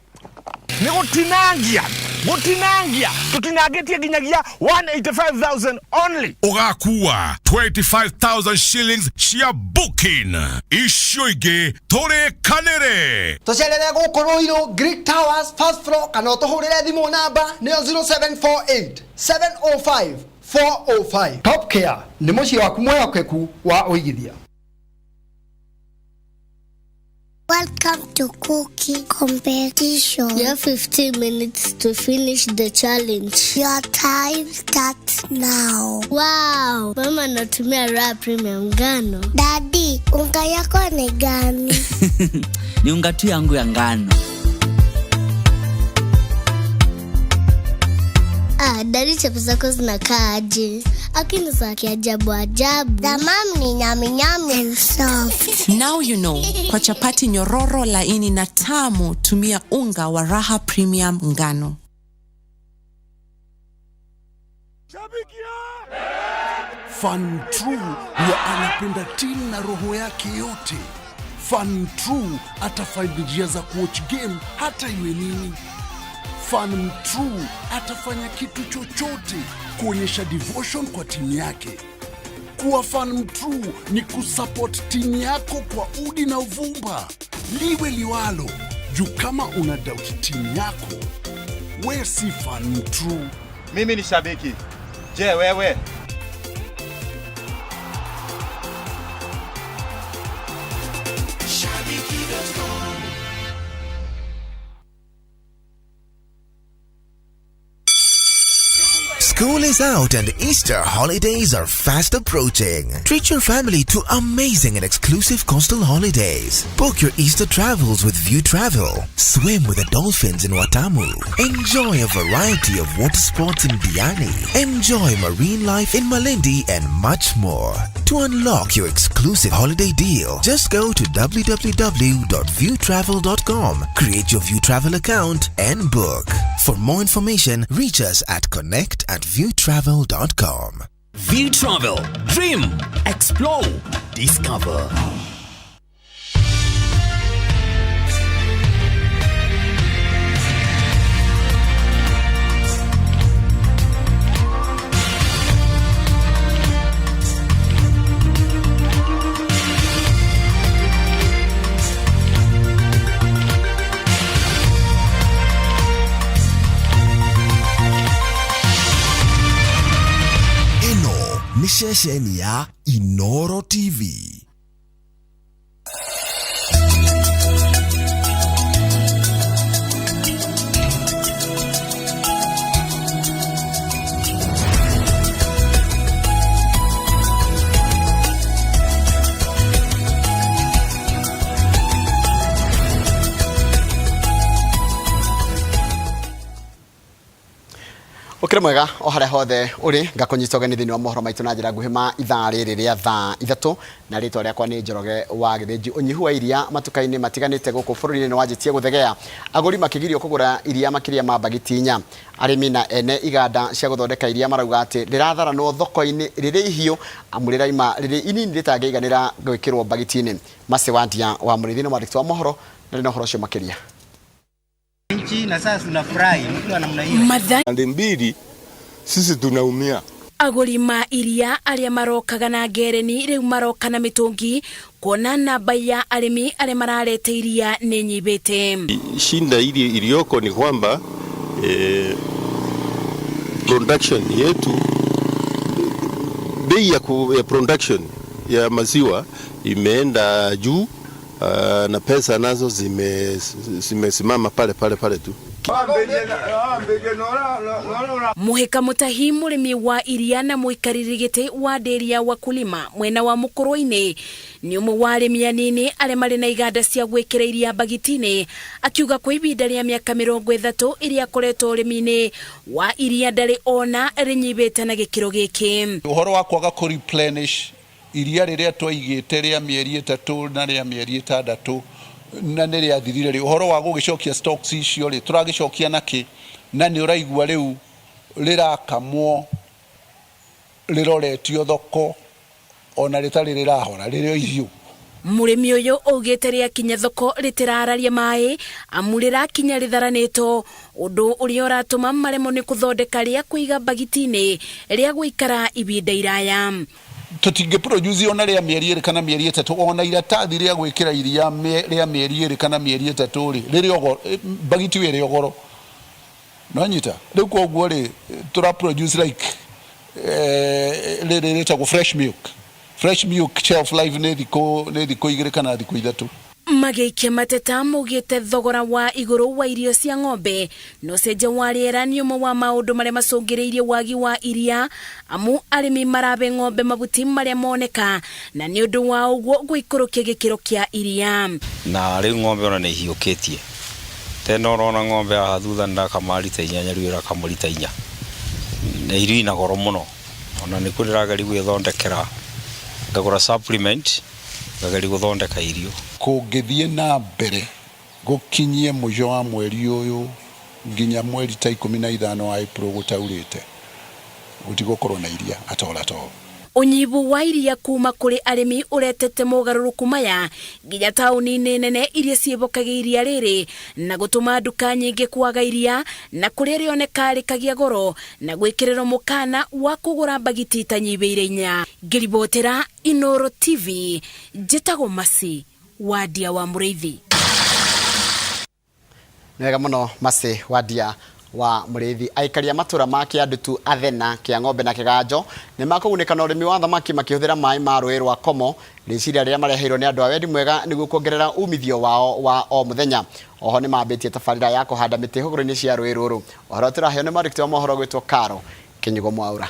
nĩ gũtinangia gũtinangia tũtinangĩtie nginyagia 185,000 only. Ũgakua 25,000 shillings cia booking, icio ingĩ tũrĩkanĩre. Tũcerere gũkũ Ruiru, Greek Towers, first floor, kana ũtũhũrĩre thimũ namba nĩyo 0748 705 405. Top Care nĩ mũciĩ waku mwĩhokeku wa ũigithia. Welcome to cooking competition. You have 15 minutes to finish the challenge. Your time starts now. Wow, mama anatumia Raha Premium ngano. Daddy, unga yako ni gani? Ni unga tu yangu ya ngano. Ah, daddy, chapo zako zinakaa aje? Akini za kiajabu ajabu. The mom ni nyami nyami and soft. Now you know. Kwa chapati nyororo, laini na tamu, tumia unga wa Raha Premium ngano. Fan True huwa anapenda timu na roho yake yote. Fan True atafind njia za kuwatch game hata iwe nini. Fan True atafanya kitu chochote kuonyesha devotion kwa timu yake. Kuwa fan true ni kusupport timu yako kwa udi na uvumba, liwe liwalo. Juu kama una doubt timu yako, we si fan true. Mimi ni shabiki. Je, wewe? School is out and Easter holidays are fast approaching. Treat your family to amazing and exclusive coastal holidays. Book your Easter travels with View Travel. Swim with the dolphins in Watamu. Enjoy a variety of water sports in Diani. Enjoy marine life in Malindi and much more. To unlock your exclusive holiday deal, just go to www.viewtravel.com, create your View Travel account, and book. For more information, reach us at connect at viewtravel.com. View Travel. Dream. Explore. Discover. Ĩno nĩ ceceni ya Inoro TV. Ukire mwega o haria hothe uri ngakunyita ũgeni thĩinĩ wa mohoro maitũ na njĩra nguhĩ ma ithaa rĩrĩ rĩa thaa ithatũ na rĩtwa rĩakwa nĩ Njoroge wa Gĩthĩnji. Ũnyihu wa iria matuka-inĩ matiganĩte gũkũ bũrũri-inĩ nĩ wanjĩtie gũthegea, agũri makĩgirio kũgũra iria makĩria ma mbagiti inya. Arĩmi na ene iganda cia gũthondeka iria marauga atĩ rĩratharanwo thoko-inĩ rĩrĩ ihiũ amu rĩraima rĩrĩ inini rĩtangĩiganĩra gwĩkĩrwo mbagiti-inĩ. Mercy Wandia wa Mũrĩithi nĩ mwandĩki wa mohoro na rĩ na ũhoro ũcio makĩria. Nchi na sasa tunafurahi mtu namna hiyo. Pande mbili sisi tunaumia. Agũri ma iria arĩa marokaga na ngereni rĩu maroka na mĩtũngi kuona namba ya arĩmi arĩa mararete iria nĩ nyibĩte. Shinda ili iliyoko ni kwamba production yetu, bei ya production ya maziwa imeenda juu, na pesa nazo zimesimama pale pale pale tu. Muhika Mutahi mũrĩmi wa iria na mũikarĩri gĩtĩ wa ndĩri ya wakulima mwena wa Mũkũrwe-inĩ nĩ ũmwe wa arĩmi anini arĩa marĩ na iganda cia gwĩkĩra iria mbagiti-inĩ, akiuga kwa ihinda rĩa mĩaka 30 ĩrĩa akoretwo ũrĩmi-inĩ wa iria ndarĩ ona rĩnyibĩte na gĩkĩro gĩkĩ. Ũhoro wa kwaga kũ replenish iria rĩrĩa twaigĩte rĩa mĩeri 3 na rĩa mĩeri 6 na nĩ rĩathirire rĩ, ũhoro wa gũgĩcokia stocks icio rĩ, tũragĩcokia nakĩ? Na nĩ ũraigua rĩu rĩrakamwo rĩroretio thoko ona rĩtarĩ rĩrahora rĩrĩ o ihiũ. Mũrĩmi ũyũ augĩte rĩakinya thoko rĩtirararia maĩ amu rĩrakinya rĩtharanĩtwo, ũndũ ũrĩa ũratũma maremwo nĩ kũthondeka rĩa kũiga mbagiti-inĩ rĩa gũikara ihinda iraya. Tũtingĩ produce ona rĩa mĩeri 2 kana mĩeri 3, ona iratathi rĩa gwĩkĩra iria rĩa mĩeri 2 kana mĩeri 3 rĩ, rĩrĩ ogoro, mbagiti ĩrĩ ogoro. No nyita rĩu koguo rĩ, tũra produce like rĩrĩ rĩtagwo fresh milk. Fresh milk shelf life nĩ thikũ 2 kana thikũ 3. Magĩikia mateta maugĩte thogora wa igũrũ wa irio cia ng'ombe na ũcenjia wa rĩera nĩ ũmwe wa maũndũ marĩa macũngĩrĩirie wagi wa iria amu arĩmi marabe ng'ombe mabuti marĩa moneka na nĩ ũndũ wa ũguo gũikũrũkia gĩkĩro kĩa iria. Na rĩu ng'ombe ona nĩ ihiũkĩtie tene ũrona ng'ombe haha thutha ndĩrakama rita 8 rĩu ĩrakama rita 4 na irio ina goro mũno, ona nĩkuo ndĩrageria gwĩthondekera ngagũra supplement ngageria gũthondeka irio. Kũngĩthiĩ na mbere gũkinyie mũico wa mweri ũyũ nginya mweri ta 15 wa April gũtaurĩte, gũtigũkorwo na iria at all at all. Ũnyihu wa iria kuma kũrĩ arĩmi ũretete mogarũrũku maya nginya taũni-inĩ nene iria ciĩhokaga iria rĩrĩ na gũtũma nduka nyingĩ kwaga iria na kũrĩa rĩoneka rĩkagĩa goro na gwĩkĩrĩrwo mũkana wa kũgũra mbagiti itanyihĩire 4. Ngĩribotera Inoro TV, njĩtagwo Mercy Wandia wa Mũrĩithi. Nĩ wega mũno Mercy Wandia wa Mũrĩithi. Aikari a matũra ma Kĩandutu, Athena, Kĩang'ombe na Kĩganjo nĩ makũgunĩka na ũrĩmi wa thamaki makĩhũthĩra maĩ ma rũĩ rwa Komo, rĩciria rĩrĩa mareheirwo nĩ andũ a wendi mwega nĩguo kuongerera umithio wao wa o mũthenya. Oho nĩ mambĩtie tabarĩra ya kũhanda mĩtĩ hũgũrũ-inĩ cia rũĩ rũrũ. Ũhoro tũraheo nĩ mwandĩki wa mohoro gwĩtwo Karo Kinyugo Mwaura.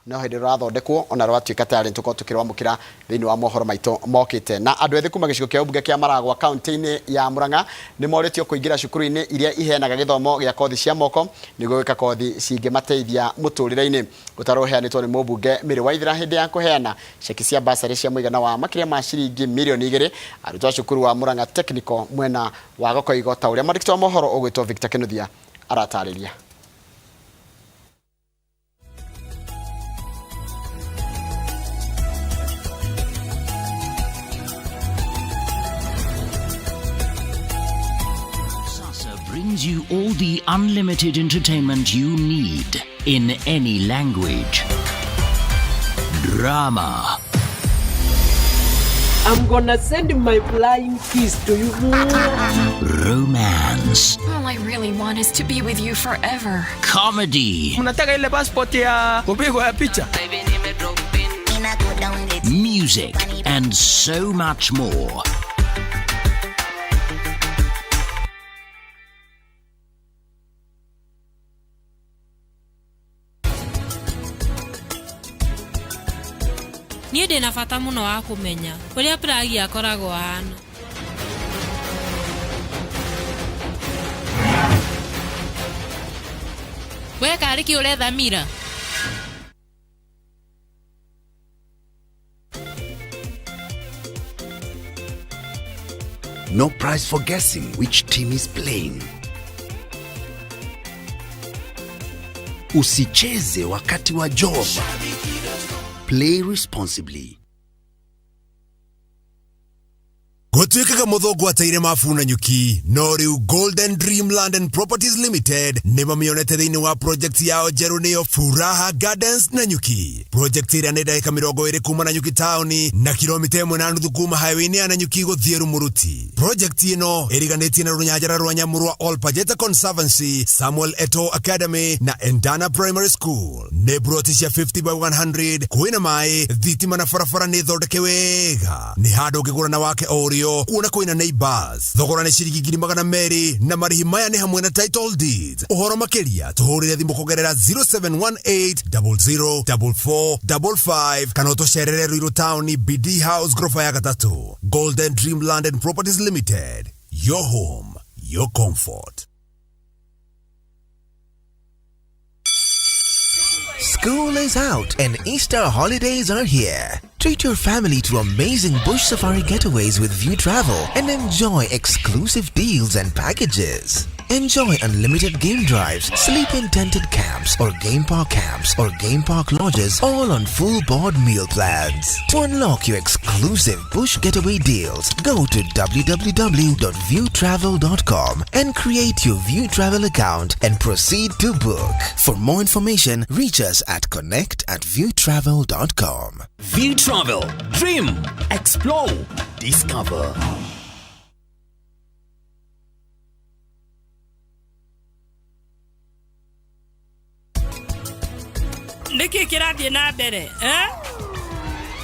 No hĩndĩ rũrathondekwo ona rwatuĩka tayarĩ nĩtũkorwo tũkĩrwamũkĩra thĩinĩ wa mohoro maitũ mokĩte. Na andũ ethĩ kuma gĩcigo kĩa ũmbunge kĩa Maragwa kaunti-inĩ ya Murang'a nĩ morĩtio kũingĩra cukuru-inĩ iria iheanaga gĩthomo gĩa kothi cia moko nĩguo gwĩka kothi cingĩmateithia mũtũrĩre-inĩ. Ũtaro ũheanĩtwo nĩ mũmbunge Mary Waithera hĩndĩ ya kũheana ceki cia basarĩ cia mũigana wa makĩria ma ciringi mirioni 2 arutwo a cukuru wa Murang'a Technical mwena wa Gokoigo, ta ũrĩa mwandĩki wa mohoro ũgwĩtwo Victor Kinuthia aratarĩria. Brings you all the unlimited entertainment you need in any language. Drama. I'm gonna send my flying kiss to you. Romance. All I really want is to be with you forever. Comedy. Mnataka ile passport ya kupigwa ya picha? Music and so much more. Niĩ ndĩna bata mũno wa kũmenya ũrĩa Pragi akoragwo ahana. We karĩ kĩ ũretha Mira? No prize for guessing which team is playing. Usicheze wakati wa job. Play responsibly. Gũtuĩkaga mũthũngũ ateire mabu na nyuki no rĩu Golden Dream Land and Properties Limited nĩ mamĩonete thĩinĩ wa project yao njerũ nĩyo Furaha Gardens na Nyuki. Project ĩrĩa nĩ ndagĩka 20 kuma na Nyuki taũni na kilomita 1.5 kuma highway-inĩ ya Nanyuki gũthiĩ Rumuruti. Project ĩno ĩriganĩtie na rũnyanjara rwa nyamũ rwa Ol Pajeta Conservancy, Samuel Eto'o Academy na Endana Primary School. Nĩ broti cia 50 by 100, kwĩna maĩ, thitima na barabara nĩ thondeke wega. Nĩ handũ ũngĩgũra na wake o ũrĩa kuona kwĩna neighbors. Thogora nĩ ciringi 200,000 na marĩhi maya nĩ hamwe na title deeds. Ũhoro makĩria tũhũrĩre thimũ kũgerera 0718 004455 kana ũtũcerere Ruiru Town BD House ghorofa ya gatatũ. Golden Dream Land and Properties Limited, your home, your comfort. School is out and Easter holidays are here. Treat your family to amazing bush safari getaways with View Travel and enjoy exclusive deals and packages. Enjoy unlimited game drives, sleep in tented camps or game park camps or game park lodges, all on full board meal plans. To unlock your exclusive bush getaway deals, go to www.viewtravel.com and create your View Travel account and proceed to book. For more information, reach us at connect@viewtravel.com. View Travel. Dream. Explore. Discover. Nĩkĩ kĩrathiĩ na mbere eh?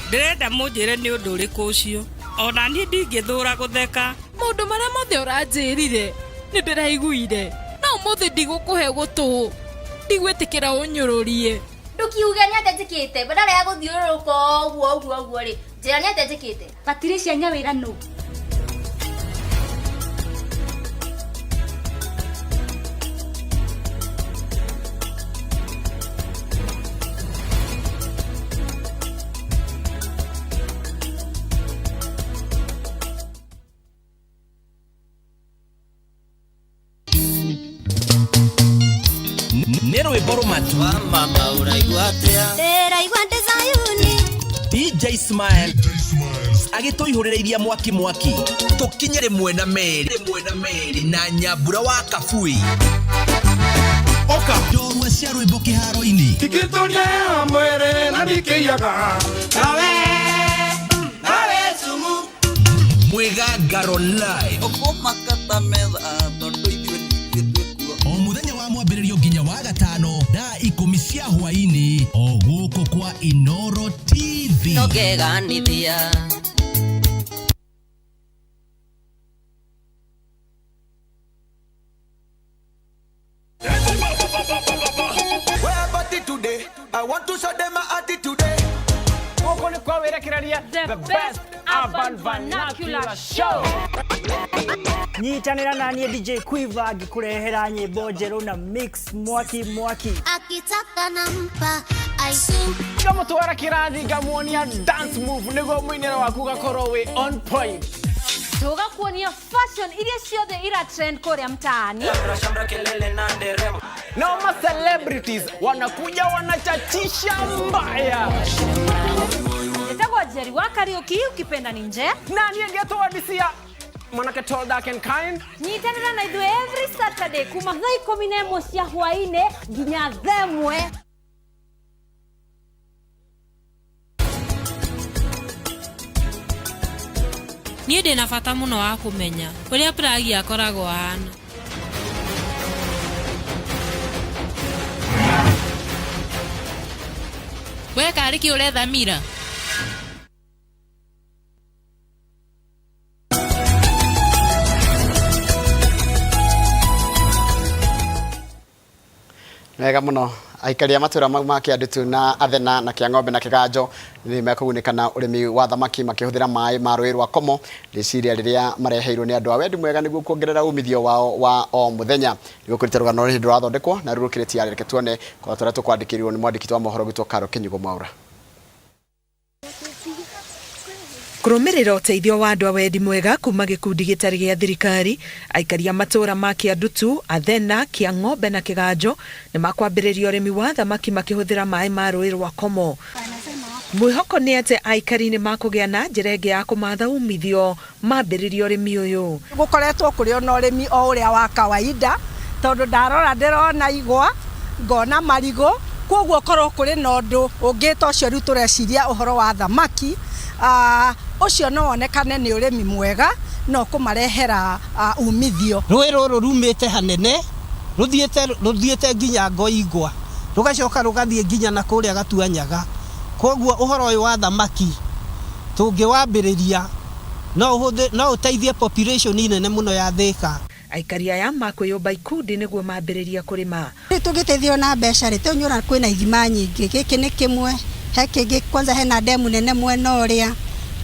Ndĩrenda mũnjĩre nĩ ũndũ ũrĩkũ ũcio ona niĩ ndingĩthũra gũtheka. Maũndũ marĩa mothe ũranjĩrire nĩ ndĩraiguire, na ũmũthĩ ndigũkũhe gũtũ, ndigwĩtĩkĩra ũnyũrũrie. Ndũkiuge nĩ atĩa njĩkĩte badala ya gũthiũrũrũka ũguo ũguo ũguo rĩ, njĩra nĩ atĩa njĩkĩte. Patricia Nyawĩra nũ? Nĩ rwĩmbo rũmatu. Mama ũraigua atĩa? Ndĩraigua ndĩ Zayuni. DJ Smile agĩtũihũrĩrĩiria mwaki mwaki tũkinye rĩmwe na Mary na Nyambura wa Kabui. Oka njorua cia rwĩmbo kĩharo-inĩ. Ndikĩtũria mwĩrĩ na ndikĩiyaga nawe nawe sumu. Mwĩgangaro live Ũkũmakata metha tondũ ithuĩ nithuĩ twĩkuo. O mũthenya wa mwambĩrĩrio nginya wa gatano thaa 10 cia hwaĩ-inĩ o gũkũ kwa Inoro TV. Tũngeganithia. want to show them my attitude. Gũkũ nĩ kwa wĩrekereria the best urban vernacular show. Nyitanĩra na niĩ DJ Quiver ngĩkũrehera nyĩmbo njerũ na mix mwaki mwaki. Akitaka nampa aisu. Ngamũtwara kĩrathi ngamuonia dance move nĩguo mũinĩre waku ũgakorwo wĩ on point. Tugakuonia fashion iria ciothe ira trend kuria mtaani. No ma celebrities wanakuja wanachachisha mbaya. Njĩtagwo Njeri wa Kariuki, ukipenda ni nje. Na niĩ ngetwo Odisia mwanake tall dark and kind. Nyitanĩra na ithuĩ every Saturday kuma thaa 11 cia hwaĩ-inĩ nginya thaa 1. Niĩ ndĩ na bata mũno wa kũmenya ũrĩa Pragi akoragwo ahana. We karĩ kĩ ũretha Mira? Wega muno aikari a matura mau ma Kĩandutu na Athena na Kĩang'ombe na Kĩganjo nĩ mekũgunĩka na ũrĩmi wa thamaki makĩhũthĩra maĩ ma rũĩ rwa Komo rĩciria rĩrĩa mareheirwo nĩ andũ a wendi mwega nĩguo kuongerera umithio wao wa o mũthenya. Nĩguo kũruta rũgano rũrĩ rũrathondekwo na rũrũkĩrĩtie tiarĩ reke tuone kwa tũrĩa tũkwandĩkĩirwo nĩ mwandĩki wa mohoro gwitũ Karo Kĩnyugo Mwaura. Kũrũmĩrĩra ũteithio wa andũ a wendi mwega kuma gĩkundi gĩtarĩ gĩa thirikari, aikari a matũũra ma Kĩandutu, Athena, Kĩang'ombe na Kĩganjo nĩ makwambĩrĩria ũrĩmi wa thamaki makĩhũthĩra maĩ ma rũĩ rwa Komo. Mwĩhoko nĩ atĩ aikari nĩ makũgĩa na njĩra ĩngĩ ya kũmatha umithio mambĩrĩria ũrĩmi ũyũ. Gũkoretwo kũrĩ ona ũrĩmi o ũrĩa wa kawaida tondũ ndarora ndĩrona igwa, ngona marigũ, koguo korwo kũrĩ na ũndũ ũngĩ ta ũcio rĩu tũreciria ũhoro wa thamaki, ũcio no wonekane nĩ ũrĩmi mwega no kũmarehera umithio. Rũĩ rũrũ rumĩte hanene rũthiĩte nginya Ngoingwa, rũgacoka rũgathiĩ nginya na kũrĩa Gatuanyaga. Koguo ũhoro ũyũ wa thamaki tũngĩwambĩrĩria no ũteithie population nene mũno ya Thĩka. Aikari aya makwĩyũmba ikundi nĩguo mambĩrĩria kũrĩma. Rĩu tũngĩteithio na mbeca rĩ, tũnyũra kwĩna ithima nyingĩ, gĩkĩ nĩ kĩmwe, he kĩngĩ kwanza hena ndemu nene mwena ũrĩa.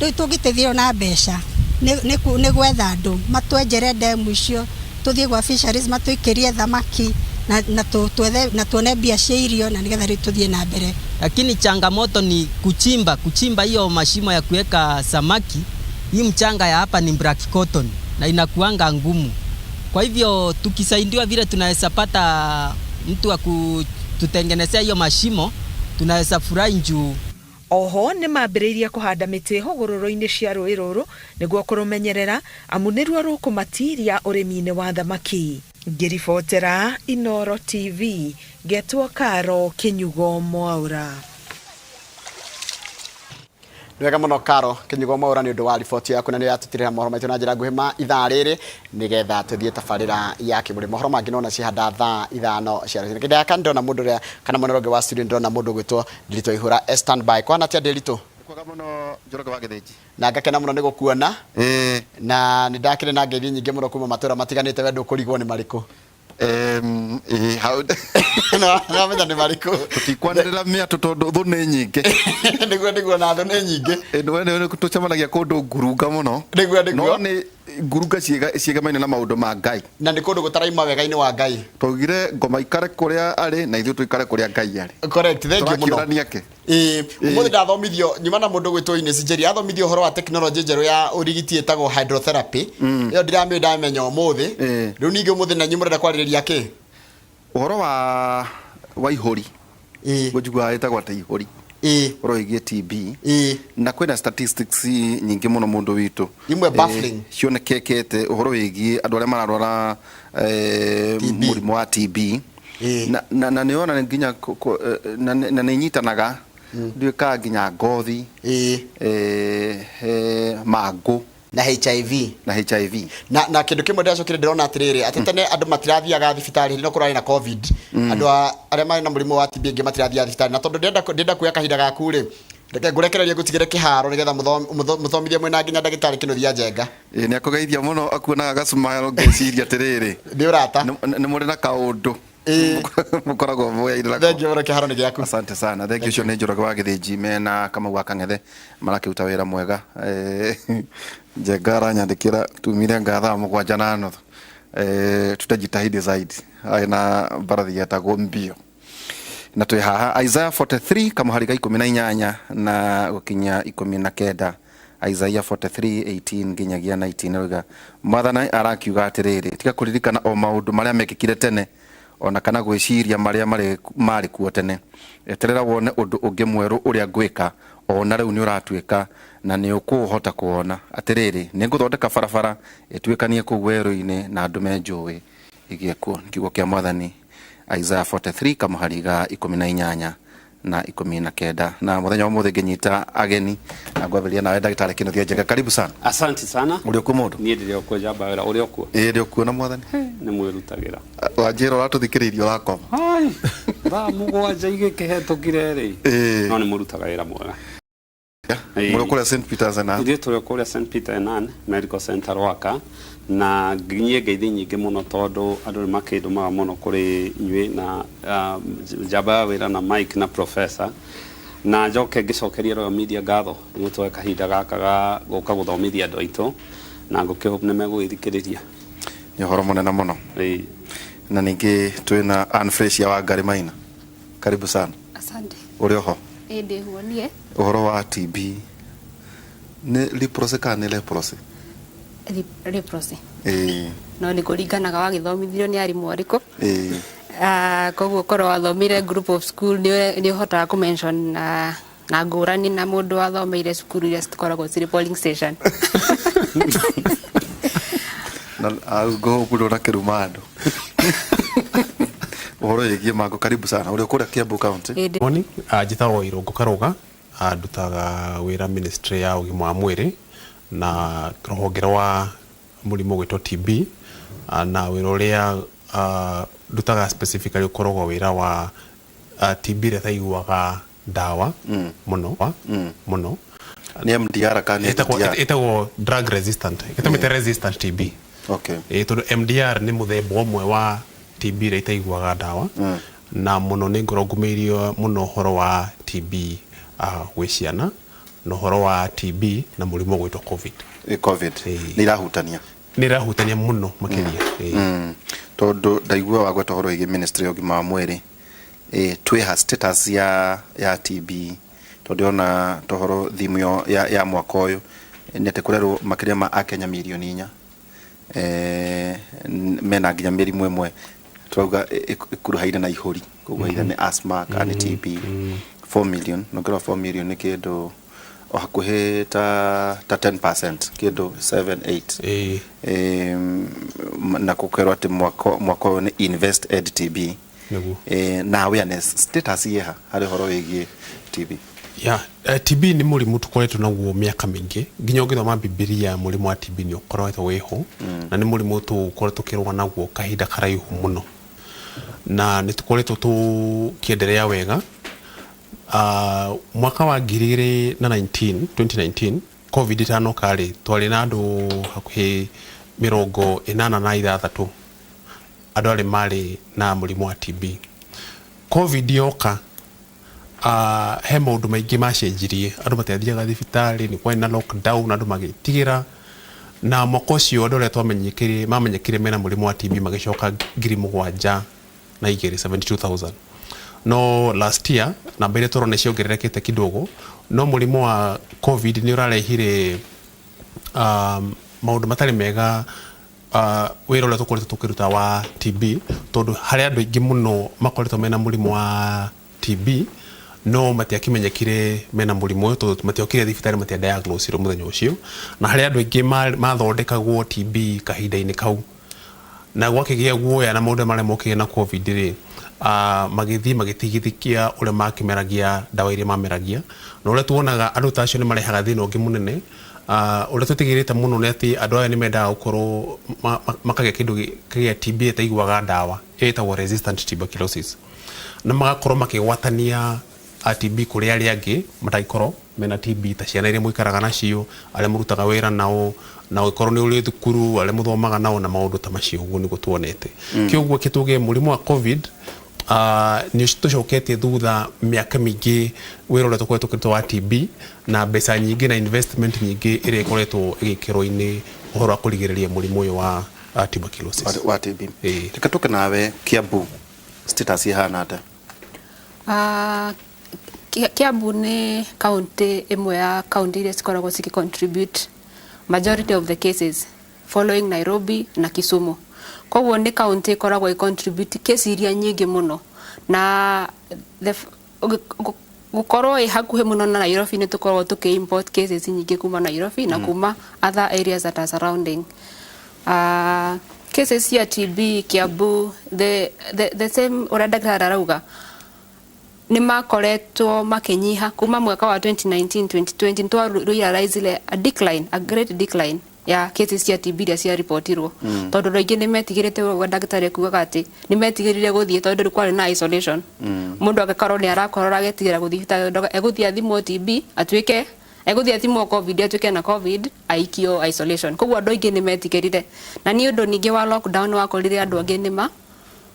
Rĩu tũngĩteithio na mbeca nĩ gwetha andũ matwenjere ndemu icio, tũthiĩ gwa fisheries matũikĩrie thamaki na tuone mbia cia irio na nĩgetha rĩu tũthiĩ na mbere. Lakini changamoto ni kuchimba hiyo mashimo ya kuweka samaki. Hii mchanga ya hapa ni black cotton na inakuanga ngumu. Kwa hivyo tukisaidiwa vile tunaweza pata mtu wa kututengenezea hiyo mashimo, tunaweza furahi juu. Oho nĩ mambĩrĩirie kũhanda mĩtĩ hũgũrũrũ-inĩ cia rũĩ rũrũ nĩguo kũrũmenyerera amu nĩruo rũkũmatiria ũrĩmi-inĩ wa thamaki. Ngĩribotera Inoro TV ngetwo Karo Kĩnyugo Mwaura. Wega muno Karo Kĩnyugo Mwaura nĩ ũndũ wa riboti yaku na nĩ yatũtirĩra mohoro maitũ na njĩra nguhĩ ma ithaa rĩrĩ nĩgetha tũthiĩ tabarĩra ya kĩmũrĩ. Mohoro mangĩ nona cihanda thaa 5 cia rũcinĩ. Kĩndĩ gaka ndĩrona mũndũ ũrĩa kana mwena ũrĩa ũngĩ wa studio ndĩrona mũndũ ũgwĩtwo Ndiritu Ihũra e stand by. Kwana atĩa Ndiritu? Kwega mũno Njoroge wa Gĩthĩnji. Na ngakena mũno nĩ gũkuona. Na nĩ ndakĩrĩ na ngeithi nyingĩ mũno kuma matũra matiganĩte, we ndũkũrigwo nĩ marĩkũ? Hau No menya nĩ marĩkũ. Tũtikwanĩrĩra mĩatũ tondũ thũ nĩ nyingĩ. Nĩguo na thũ nĩ nyingĩ. Nĩ tũcemanagia kũndũ ngurunga mũno. Nĩguo. No nĩ ngurunga ciĩgamaine na maũndũ ma Ngai. Na nĩ kũndũ gũtaraima wega-inĩ wa Ngai. Twaugire ngoma ikare kũrĩa arĩ na ithuĩ tũikare kũrĩa Ngai arĩ. Correct, thank you mũno. Tũrakĩũrania kĩ? Ũmũthĩ ndathomithio nyuma na mũndũ gwĩtwo Ines Njeri athomithio ũhoro wa tekinoronjĩ njerũ ya ũrigiti ĩtagwo hydrotherapy. Ĩyo ndiramĩũĩ ndamenya ũmũthĩ. Rĩu ningĩ ũmũthĩ na inyuĩ mũrenda kwarĩrĩria kĩ? Ũhoro wa ihũri. Ngũnjiguaga ĩtagwo atĩ ihũri. Ũhoro wĩgiĩ TB. Na kwĩna statistics nyingĩ mũno mũndũ witũ. Imwe baffling. Cionekekete ũhoro wĩgiĩ andũ arĩa mararwara mũrimũ wa TB. Na nĩ ona nginya na nĩ inyitanaga nduĩkaga nginya ngothi, mangũ na HIV. Na HIV. Na kĩndũ kĩmwe ndĩracokire ndĩrona atĩrĩrĩ, atĩ tene andũ matirathiaga thibitarĩ hĩndĩ ĩno kũrarĩ na COVID. Andũ arĩa marĩ na mũrimũ wa TB aingĩ matirathiaga thibitarĩ. Na tondũ ndĩrenda kuoya kahinda gaku rĩ, reke ngũrekererie ngũtigĩre kĩharo nĩgetha mũthomithie mwĩna nginya ndagĩtarĩ Kĩnuthia Njenga. Nĩ akũgeithia mũno akuonaga gacumaro ngeciria atĩrĩrĩ. Nĩ ũrata. Nĩ mũrĩ na kaũndũ. Mũkoragwo mũyaire nako. Thank you mũno, kĩharo nĩ gĩaku. Asante sana. Thank you. Ũcio nĩ Njoroge wa Gĩthĩnji mena Kamau wa Kang'ethe marakĩruta wĩra mwega. Njenga aranyandĩkĩra tumire nga thaa 7:30. Tutajitahidi zaidi. Arĩ na mbarathi yetagwo mbio. Na twĩ haha Isaiah 43 kamũhari ga 18 na gũkinya 19. Isaiah 43:18 nginyagia 19 rauga Mwathani arakiuga atĩrĩrĩ, tiga kũririkana o maũndũ marĩa mekĩkire tene ona kana gwĩciria marĩa marĩ kuo tene. Eterera wone ũndũ ũngĩ mwerũ ũrĩa ngwĩka, ona rĩu nĩũratuĩka na nĩũkũhota kuona. Atĩrĩrĩ, nĩngũthondeka barabara ĩtuĩkanie kũu werũ-inĩ na ndũme njũĩ igĩe kuo. Nĩ kiugo kĩa Mwathani Isaiah 43 kamũhari ga 18 na 19. Na mũthenya wa ũmũthĩ ngĩnyita ageni na ngwambĩrĩria nawe ndagĩtarĩ Kĩnuthia Njenga, karibu sana. Asante sana. Ũrĩ okuo mũndũ? Niĩ ndĩrĩ okuo njamba wĩra, ũrĩ okuo? Ĩĩ ndĩ okuo na Mwathani. Nĩ mwĩrutagĩra. Wanjĩra ũratũthikĩrĩirie ũrakoma. Hai, thaa 7 igĩkĩhetũkire rĩ. No nĩ mũrutaga wĩra mwega. Mũrĩ kũrĩa St Peter's and Ann? Ithuĩ tũrĩ kũrĩa St Peter and Ann Medical Center Rwaka, na nginyie ngeithi nyingĩ mũno tondũ andũ nĩ makĩndũmaga mũno kũrĩ inyuĩ na njamba ya wĩra na Mike na Professor, na njoke ngĩcokerie Royal Media ngatho nĩ gũtũhe kahinda gaka ga gũka gũthomithia andũ aitũ, na ngũkĩhope nĩ megũgĩthikĩrĩria. Nĩ ũhoro mũnene mũno. Na ningĩ twĩna Ann Fresia wa Ngarĩ Maina, karibu sana. Asante. Ũrĩ oho? Ĩĩ ndĩho niĩ. Ũhoro wa TB nĩ leprosy kana nĩ leprosy? Leprosy. No nĩ kũringanaga wagĩthomithirio nĩ arimũ arĩkũ. Koguo korwo wathomire group of school nĩ ũhotaga kũ mention na ngũrani na mũndũ wathomeire cukuru iria cikoragwo cirĩ polling station. Na ngũhũpũ ndũnakĩruma andũ. Ũhoro wĩgiĩ mangũ, karibu sana. Ũrĩ kũrĩa Kiambu County? Morning, njĩtagwo Irũngũ Karũga, ndutaga wĩra ministry ya ũgima wa mwĩrĩ na rũhonge rwa mũrimũ gwĩtwo TB, na wĩra ũrĩa ndutaga specifically ũkoragwo wĩra wa TB ĩrĩa ĩtaiguaga ndawa mũno mũno. Nĩ MDR kana nĩ MDR? Ĩtagwo drug resistant, ĩtũmĩte resistant TB. Tondũ MDR nĩ mũthemba ũmwe wa TB ĩrĩa ĩtaiguaga ndawa, na mũno nĩ ngorwo ngumĩirio mũno ũhoro wa TB gwĩ ciana na ũhoro wa TB na mũrimũ gwĩtwo COVID. COVID nĩ irahutania? Nĩ irahutania mũno makĩria. Tondũ ndaigua wagweta ũhoro wĩgiĩ ministry ya ũgima wa mwĩrĩ, twĩha status ya TB, tondũ ona tohoro thimu ya mwaka ũyũ nĩ atĩ kũrerwo makĩria ma akenya mirioni 4 mena nginya mĩrimũ ĩmwe turauga ĩkuruhaine na ihũri, koguo either nĩ asthma kana nĩ TB. 4 million, no ngĩrora 4 million nĩ kĩndũ o hakuhĩ ta 10%, kĩndũ 7 8. Na gũkerwo atĩ mwaka ũyũ nĩ Invest Ed TB. Na awareness status yeha harĩ ũhoro wĩgiĩ TB. TB nĩ mũrimũ tũkoretwo naguo mĩaka mĩingĩ, nginya ũngĩthoma Bibilia mũrimũ wa TB nĩ ũkoretwo wĩho, na nĩ mũrimũ tũkoretwo tũkĩrũa naguo kahinda karaihu mũno, na nĩ tũkoretwo tũkĩenderea wega. Mwaka wa 2019, COVID ĩtanoka rĩ, twarĩ na andũ hakuhĩ 86 andũ arĩa marĩ na mũrimũ wa TB. COVID yoka, he maũndũ maingĩ macenjirie, andũ matiathiaga thibitarĩ, nĩ kwarĩ na lockdown, andũ magĩtigĩra, na mwaka ũcio andũ arĩa mamenyekire mena mũrimũ wa TB magĩcoka 7,002, 72,000. No last year namba iria tũrona ciongererekete kidogo, no mũrimũ wa COVID nĩ ũrarehire maũndũ matarĩ mega wĩra ũrĩa tũkoretwo tũkĩruta wa TB, tondũ harĩ andũ aingĩ mũno makoretwo mena mũrimũ wa TB no matiakĩmenyekire mena mũrimũ ũyũ, tondũ matiokire thibitarĩ, matiadiagnosirwo mũthenya ũcio, na harĩ andũ aingĩ mathondekagwo TB kahinda-inĩ kau, na gwakĩgĩa guoya na maũndũ marĩa mokire na COVID rĩ, magĩthiĩ magĩtigithikia ũrĩa makĩmeragia ndawa iria mameragia, na ũrĩa tuonaga andũ ta acio nĩ marehaga thĩna ũngĩ mũnene. Ũrĩa twĩtigĩrĩte mũno nĩ atĩ andũ aya nĩ mendaga gũkorwo makagĩa kĩndũ kĩa TB ĩtaiguaga ndawa, ĩtagwo resistant tuberculosis, na magakorwo makĩgwatania TB kũrĩ arĩa angĩ matangĩkorwo mena TB, ta ciana iria mũikaraga nacio, arĩa mũrutaga wĩra nao, Na ũngĩkorwo nĩ ũrĩ thukuru, arĩa mũthomaga nao na maũndũ ta macio, ũguo nĩguo tuonete. Kĩoguo kĩtuge mũrimũ wa COVID nĩ tũcoketie thutha mĩaka mĩingĩ wĩra ũrĩa tũkoretwo tũkĩruta wa TB, na mbeca nyingĩ na investment nyingĩ ĩrĩa ĩkoretwo ĩgĩkĩrwo-inĩ ũhoro wa kũrigĩrĩria mũrimũ ũyũ wa tuberculosis. Wa TB. Reke tũke nawe Kiambu, status ihana atĩa? Kiambu nĩ kaunti ĩmwe ya kaunti iria cikoragwo cigĩ contribute majority of the cases following Nairobi na Kisumu. Koguo nĩ kaunti ĩkoragwo ĩ contribute case iria nyingĩ mũno, na gũkorwo ĩ hakuhĩ mũno na Nairobi, nĩ tũkoragwo tũkĩ import cases nyingĩ kuma Nairobi na kuma other areas that are surrounding. Cases cia TB Kiambu, the same ũrĩa ndagĩtarĩ arauga, nĩ makoretwo makĩnyiha kuma mwaka wa 2019 2020. Nĩ realize a decline, a great decline ya cases cia TB iria cia ripotirwo, tondũ andũ aingĩ nĩ metigĩrĩte, ũguo ndagĩtarĩ ekugaga atĩ nĩ metigĩrire gũthiĩ tondũ rĩu kwarĩ na isolation. Mũndũ angĩkorwo nĩ arakorora, agetigĩra gũthiĩ thibitarĩ tondũ egũthiĩ athimwo TB atuĩke, egũthiĩ athimwo COVID atuĩke na COVID, aikio isolation. Koguo andũ aingĩ nĩ metigĩrire, na nĩ ũndũ ningĩ wa lockdown wakorire andũ angĩ nĩma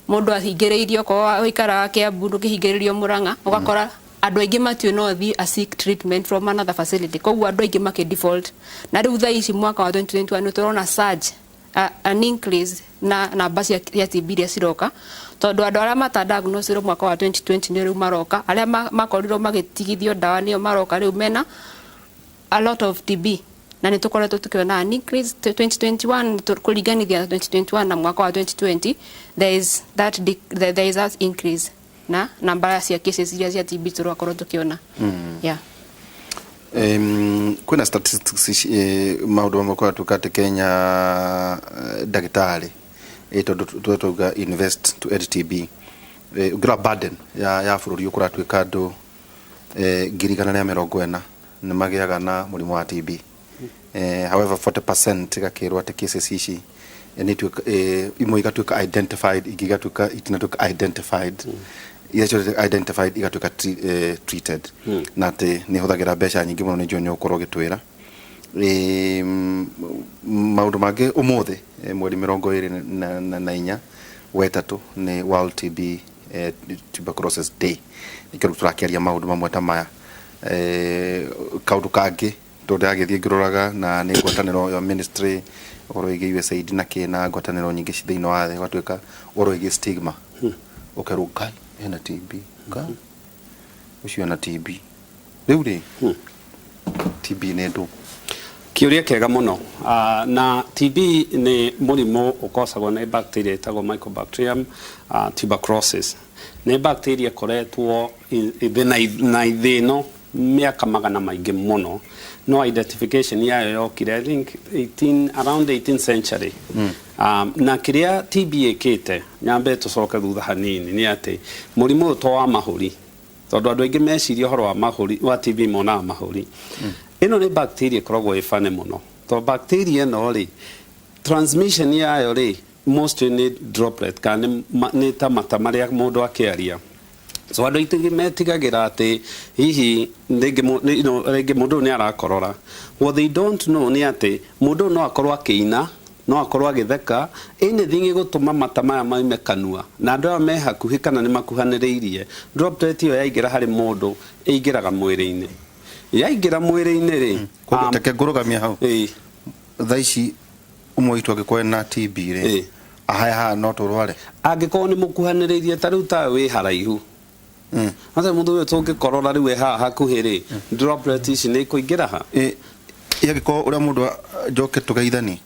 mũndũ ahingĩrĩirio, okorwo ũikaraga Kiambu ndũkĩhingĩrĩrio Murang'a, ũgakora andũ aingĩ matiũĩ no ũthiĩ a seek treatment from another facility. Koguo andũ aingĩ makĩ default, na rĩu thaa ici mwaka wa 2021 nĩ tũrona surge, an increase na namba cia TB iria ciroka, tondũ andũ arĩa matadiagnosirwo mwaka wa 2020 nĩ rĩu maroka, arĩa makorirwo magĩtigithio ndawa nĩo maroka rĩu mena a lot of TB, na nĩ tũkoretwo tũkĩona an increase 2021, kũringanithia 2021 na mwaka wa 2020, there is that increase na namba cia cases iria cia TB tũrakorwo tũkĩona. Yeah. Kwĩna statistics ici, maũndũ mamwe kũratuĩka atĩ Kenya, ndagĩtarĩ, tondũ twauga invest to end TB, ũngĩrora burden ya bũrũri, ũkũratuĩka andũ 140,000 nĩ magĩaga na mũrimũ wa TB. However, 40% igakĩrwo atĩ cases ici nĩ ituĩka, imwe igatuĩka identified, ingĩ igatuĩka itinatuĩka identified, iria ciothe identified igatuĩka treated, na atĩ nĩ hũthagĩra mbeca nyingĩ mũno. Nĩ njũĩ nĩ ũgũkorwo ũgĩtwĩra maũndũ mangĩ. Ũmũthĩ, mweri 24 wetatũ, nĩ World TB, Tuberculosis Day. Nĩkĩo rĩu tũrakĩaria maũndũ mamwe ta maya. Kaũndũ kangĩ tondũ ndĩragĩthiĩ ngĩroraga na nĩ ngwatanĩro ya ministry ũhoro wĩgiĩ USAID na kĩ na ngwatanĩro nyingĩ ci thĩinĩ wa thĩ, gwatuĩka ũhoro wĩgiĩ stigma, ũkerwo ngai ena TB, ngai ũcio ena TB. Rĩu rĩ, TB nĩ ndũ? Kĩũria kĩega mũno. Na TB nĩ mũrimũ ũkosagwo nĩ bacteria ĩtagwo Mycobacterium tuberculosis. Nĩ bacteria ĩkoretwo thĩ na thĩ ĩno mĩaka magana maingĩ mũno, no identification yayo yokire, I think, 18, around 18th century. Na kĩrĩa TB ĩkĩte, nyambe tũcoke thutha hanini, nĩ atĩ mũrimũ ũyũ to wa mahũri, tondũ andũ aingĩ meciria ũhoro wa mahũri wa TB monaga mahũri. Ĩno nĩ bacteria ĩkoragwo ĩ funny mũno, tondũ bacteria ĩno rĩ, transmission yayo rĩ, mostly nĩ droplet kana nĩ ta mata marĩa mũndũ akĩaria. So andũ aingĩ metigagĩra atĩ hihi rĩngĩ rĩngĩ mũndũ ũyũ nĩ arakorora. What they don't know nĩ atĩ mũndũ ũyũ no akorwo akĩina, no akorwo agĩtheka, anything ĩgũtũma mata maya maime kanua na andũ aya me hakuhĩ kana nĩ makuhanĩrĩirie, droplet ĩyo yaingĩra harĩ mũndũ ĩingĩraga mwĩrĩ-inĩ. Yaingĩra mwĩrĩ-inĩ rĩ, Koguo reke ngũrũgamie hau. Ĩĩ. Thaa ici ũmwe witũ angĩkorwo ena TB rĩ, ahaya haha no tũrware? Angĩkorwo nĩ mũkuhanĩrĩirie, ta rĩu tawe wĩ haraihu, Ata mũndũ ũyũ tũngĩkorora rĩu e haha hakuhĩ rĩ, droplet ici nĩ ikũingĩra ha? Angĩkorwo ũrĩa mũndũ njoke tũgeithanie?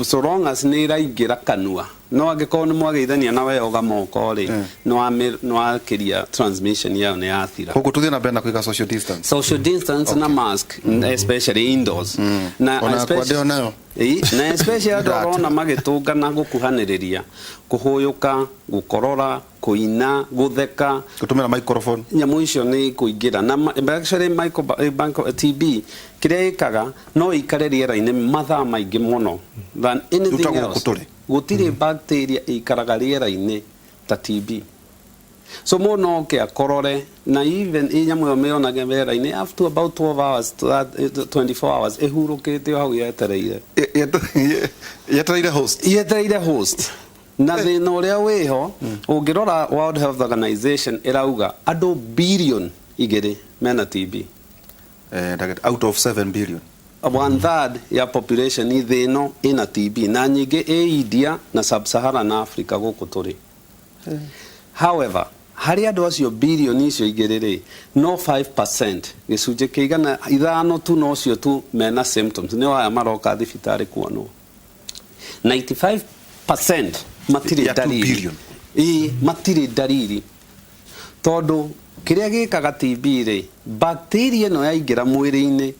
So long as nĩ ĩraingĩra kanua, no angĩkorwo nĩ mwageithania na weyoga moko rĩ, nĩ wakĩria transmission yayo nĩ yathira. Koguo tũthiĩ na mbere na kũiga social distance. Social distance na mask, especially indoors, na Ona yakwa ndĩo nayo. Ĩĩ, na especially andũ Ndĩratira. arona magĩtũngana, gũkuhanĩrĩria, kũhũyũka, gũkorora, kũina, gũtheka, gũtũmĩra microphone, nyamũ icio nĩ ikũingĩra. Na actually TB kĩrĩa ĩkaga no ĩikare rĩera-inĩ mathaa maingĩ mũno than anything Rĩu ta gũkũ else. Tũrĩ. Gũtirĩ bacteria ĩikaraga rĩera-inĩ ta TB. So mũndũ no oke akorore na even ĩ nyamũ ĩyo mĩonage wĩra-inĩ up to about 12 hours to that, 24 hours ĩhurũkĩte o hau yetereire. Yetereire host. Yetereire host. Na thĩna ũrĩa wĩho, ũngĩrora World Health Organization ĩrauga andũ 2 billion mena TB. Out of 7 billion. One third ya population thĩ ĩno ĩna TB, na nyingĩ ĩ India na Sub-Saharan Africa gũkũ tũrĩ. However, harĩ andũ acio 2 billion rĩ, no 5%, gĩcunjĩ kĩigana ithano tu, nocio tu mena symptoms, nĩo aya maroka thibitarĩ kuonwo. 95% matirĩ Ya 2 ndariri. billion. Ĩĩ, matirĩ ndariri, tondũ kĩrĩa gĩkaga TB rĩ, bacteria ĩno yaingĩra mwĩrĩ-inĩ,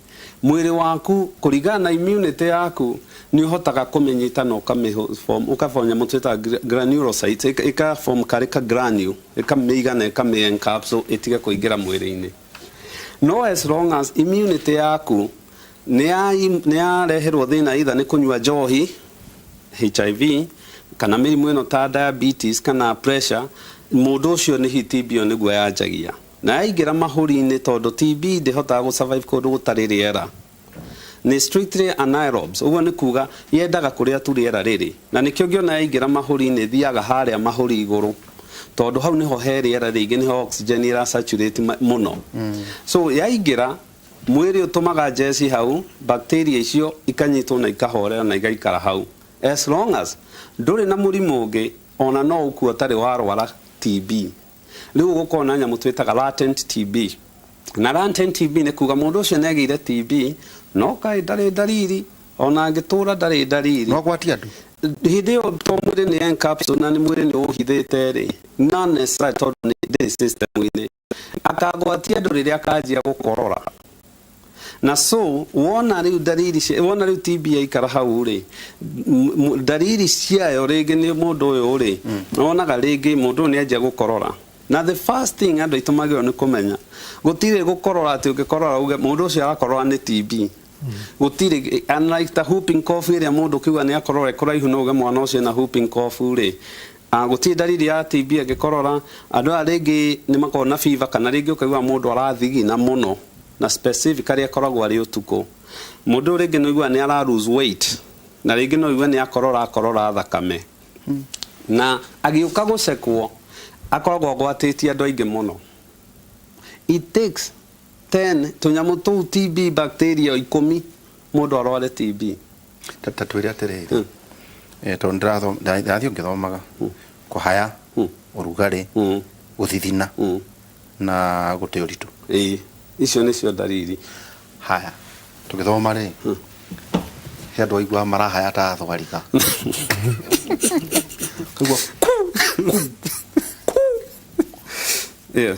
mwĩrĩ waku kũringana na immunity yaku nĩ ũhotaga kũmĩnyita na ũkamĩ-form, ũkaform nyamũ twĩtaga granulocytes, ĩka-form karĩ ka granule, ĩkamĩiga na ĩkamĩ encapsule ĩtige kũingĩra mwĩrĩ-inĩ. No as long as immunity yaku nĩ yareherwo thĩna, either nĩ kũnyua njohi, HIV, kana mĩrimũ ĩno ta diabetes kana pressure, mũndũ ũcio nĩ TB ĩyo nĩguo yanjagia na yaingĩra mahũri-inĩ, tondũ TB ndĩhotaga gũ-survive kũndũ gũtarĩ rĩera, nĩ strictly anaerobes. Ũguo nĩ kuga yendaga kũrĩa tu rĩera rĩrĩ, na nĩkĩo ngĩona yaingĩra mahũri-inĩ thiaga harĩa mahũri igũrũ, tondũ hau nĩho he rĩera rĩingĩ, nĩho oxygen ĩra saturate mũno. So yaingĩra mwĩrĩ ũtũmaga njeci hau, bacteria icio ikanyitwo na ikahorera na igaikara hau. As long as ndũrĩ na mũrimũ ũngĩ, ona no ũkue ũtarĩ warwara TB. Rĩu ũgũkorwo na nyamũ twĩtaga latent TB, na latent TB nĩ kuga mũndũ ũcio nĩ agĩire TB no kaĩ ndarĩ ndariri, ona angĩtũra ndarĩ ndariri. No agwatie andũ. Hĩndĩ ĩyo to mwĩrĩ nĩ encapsule na nĩ mwĩrĩ nĩ ũhithĩte rĩ, not necessarily, tondũ nĩ ndĩrĩ system-inĩ. Akagwatia andũ rĩrĩa akanjia gũkorora. Na so wona rĩu ndariri wona rĩu TB yaikara hau rĩ, ndariri ciayo rĩngĩ nĩ mũndũ ũyũ rĩ, wonaga rĩngĩ mũndũ ũyũ nĩ anjia gũkorora. Na the first thing andũ aitũ magĩrĩirwo nĩ kũmenya, gũtirĩ gũkorora atĩ ũngĩkorora uge mũndũ ũcio arakorora nĩ TB. Gũtirĩ, unlike ta whooping cough ĩrĩa mũndũ ũkiuga nĩ akorora kũraihu no uge mwana ũcio ena whooping cough rĩ. Gũtirĩ ndariri ya TB angĩkorora. Andũ aya rĩngĩ nĩ makoragwo na fever, kana rĩngĩ ũkaigua mũndũ arathigina mũno, na specifically akoragwo arĩ ũtukũ. Mũndũ ũyũ rĩngĩ nĩ ũiguaga nĩ ara lose weight, na rĩngĩ no ũigue nĩ akorora, akorora thakame, na agĩũka gũcekwo akoragwo agwatĩtie andũ aingĩ mũno. It takes 10 tũnyamũ tũu TB bacteria 10 mũndũ arware TB. Ta twĩre atĩrĩrĩ, tondũ ndĩrathiĩ ngĩthomaga kũhaya, ũrugarĩ, gũthithina na gũte ũritũ. Ĩĩ, icio nĩcio ndariri. Haya, tũgĩthoma rĩ, he andũ aiguaga marahaya ta thwariga. Kaigua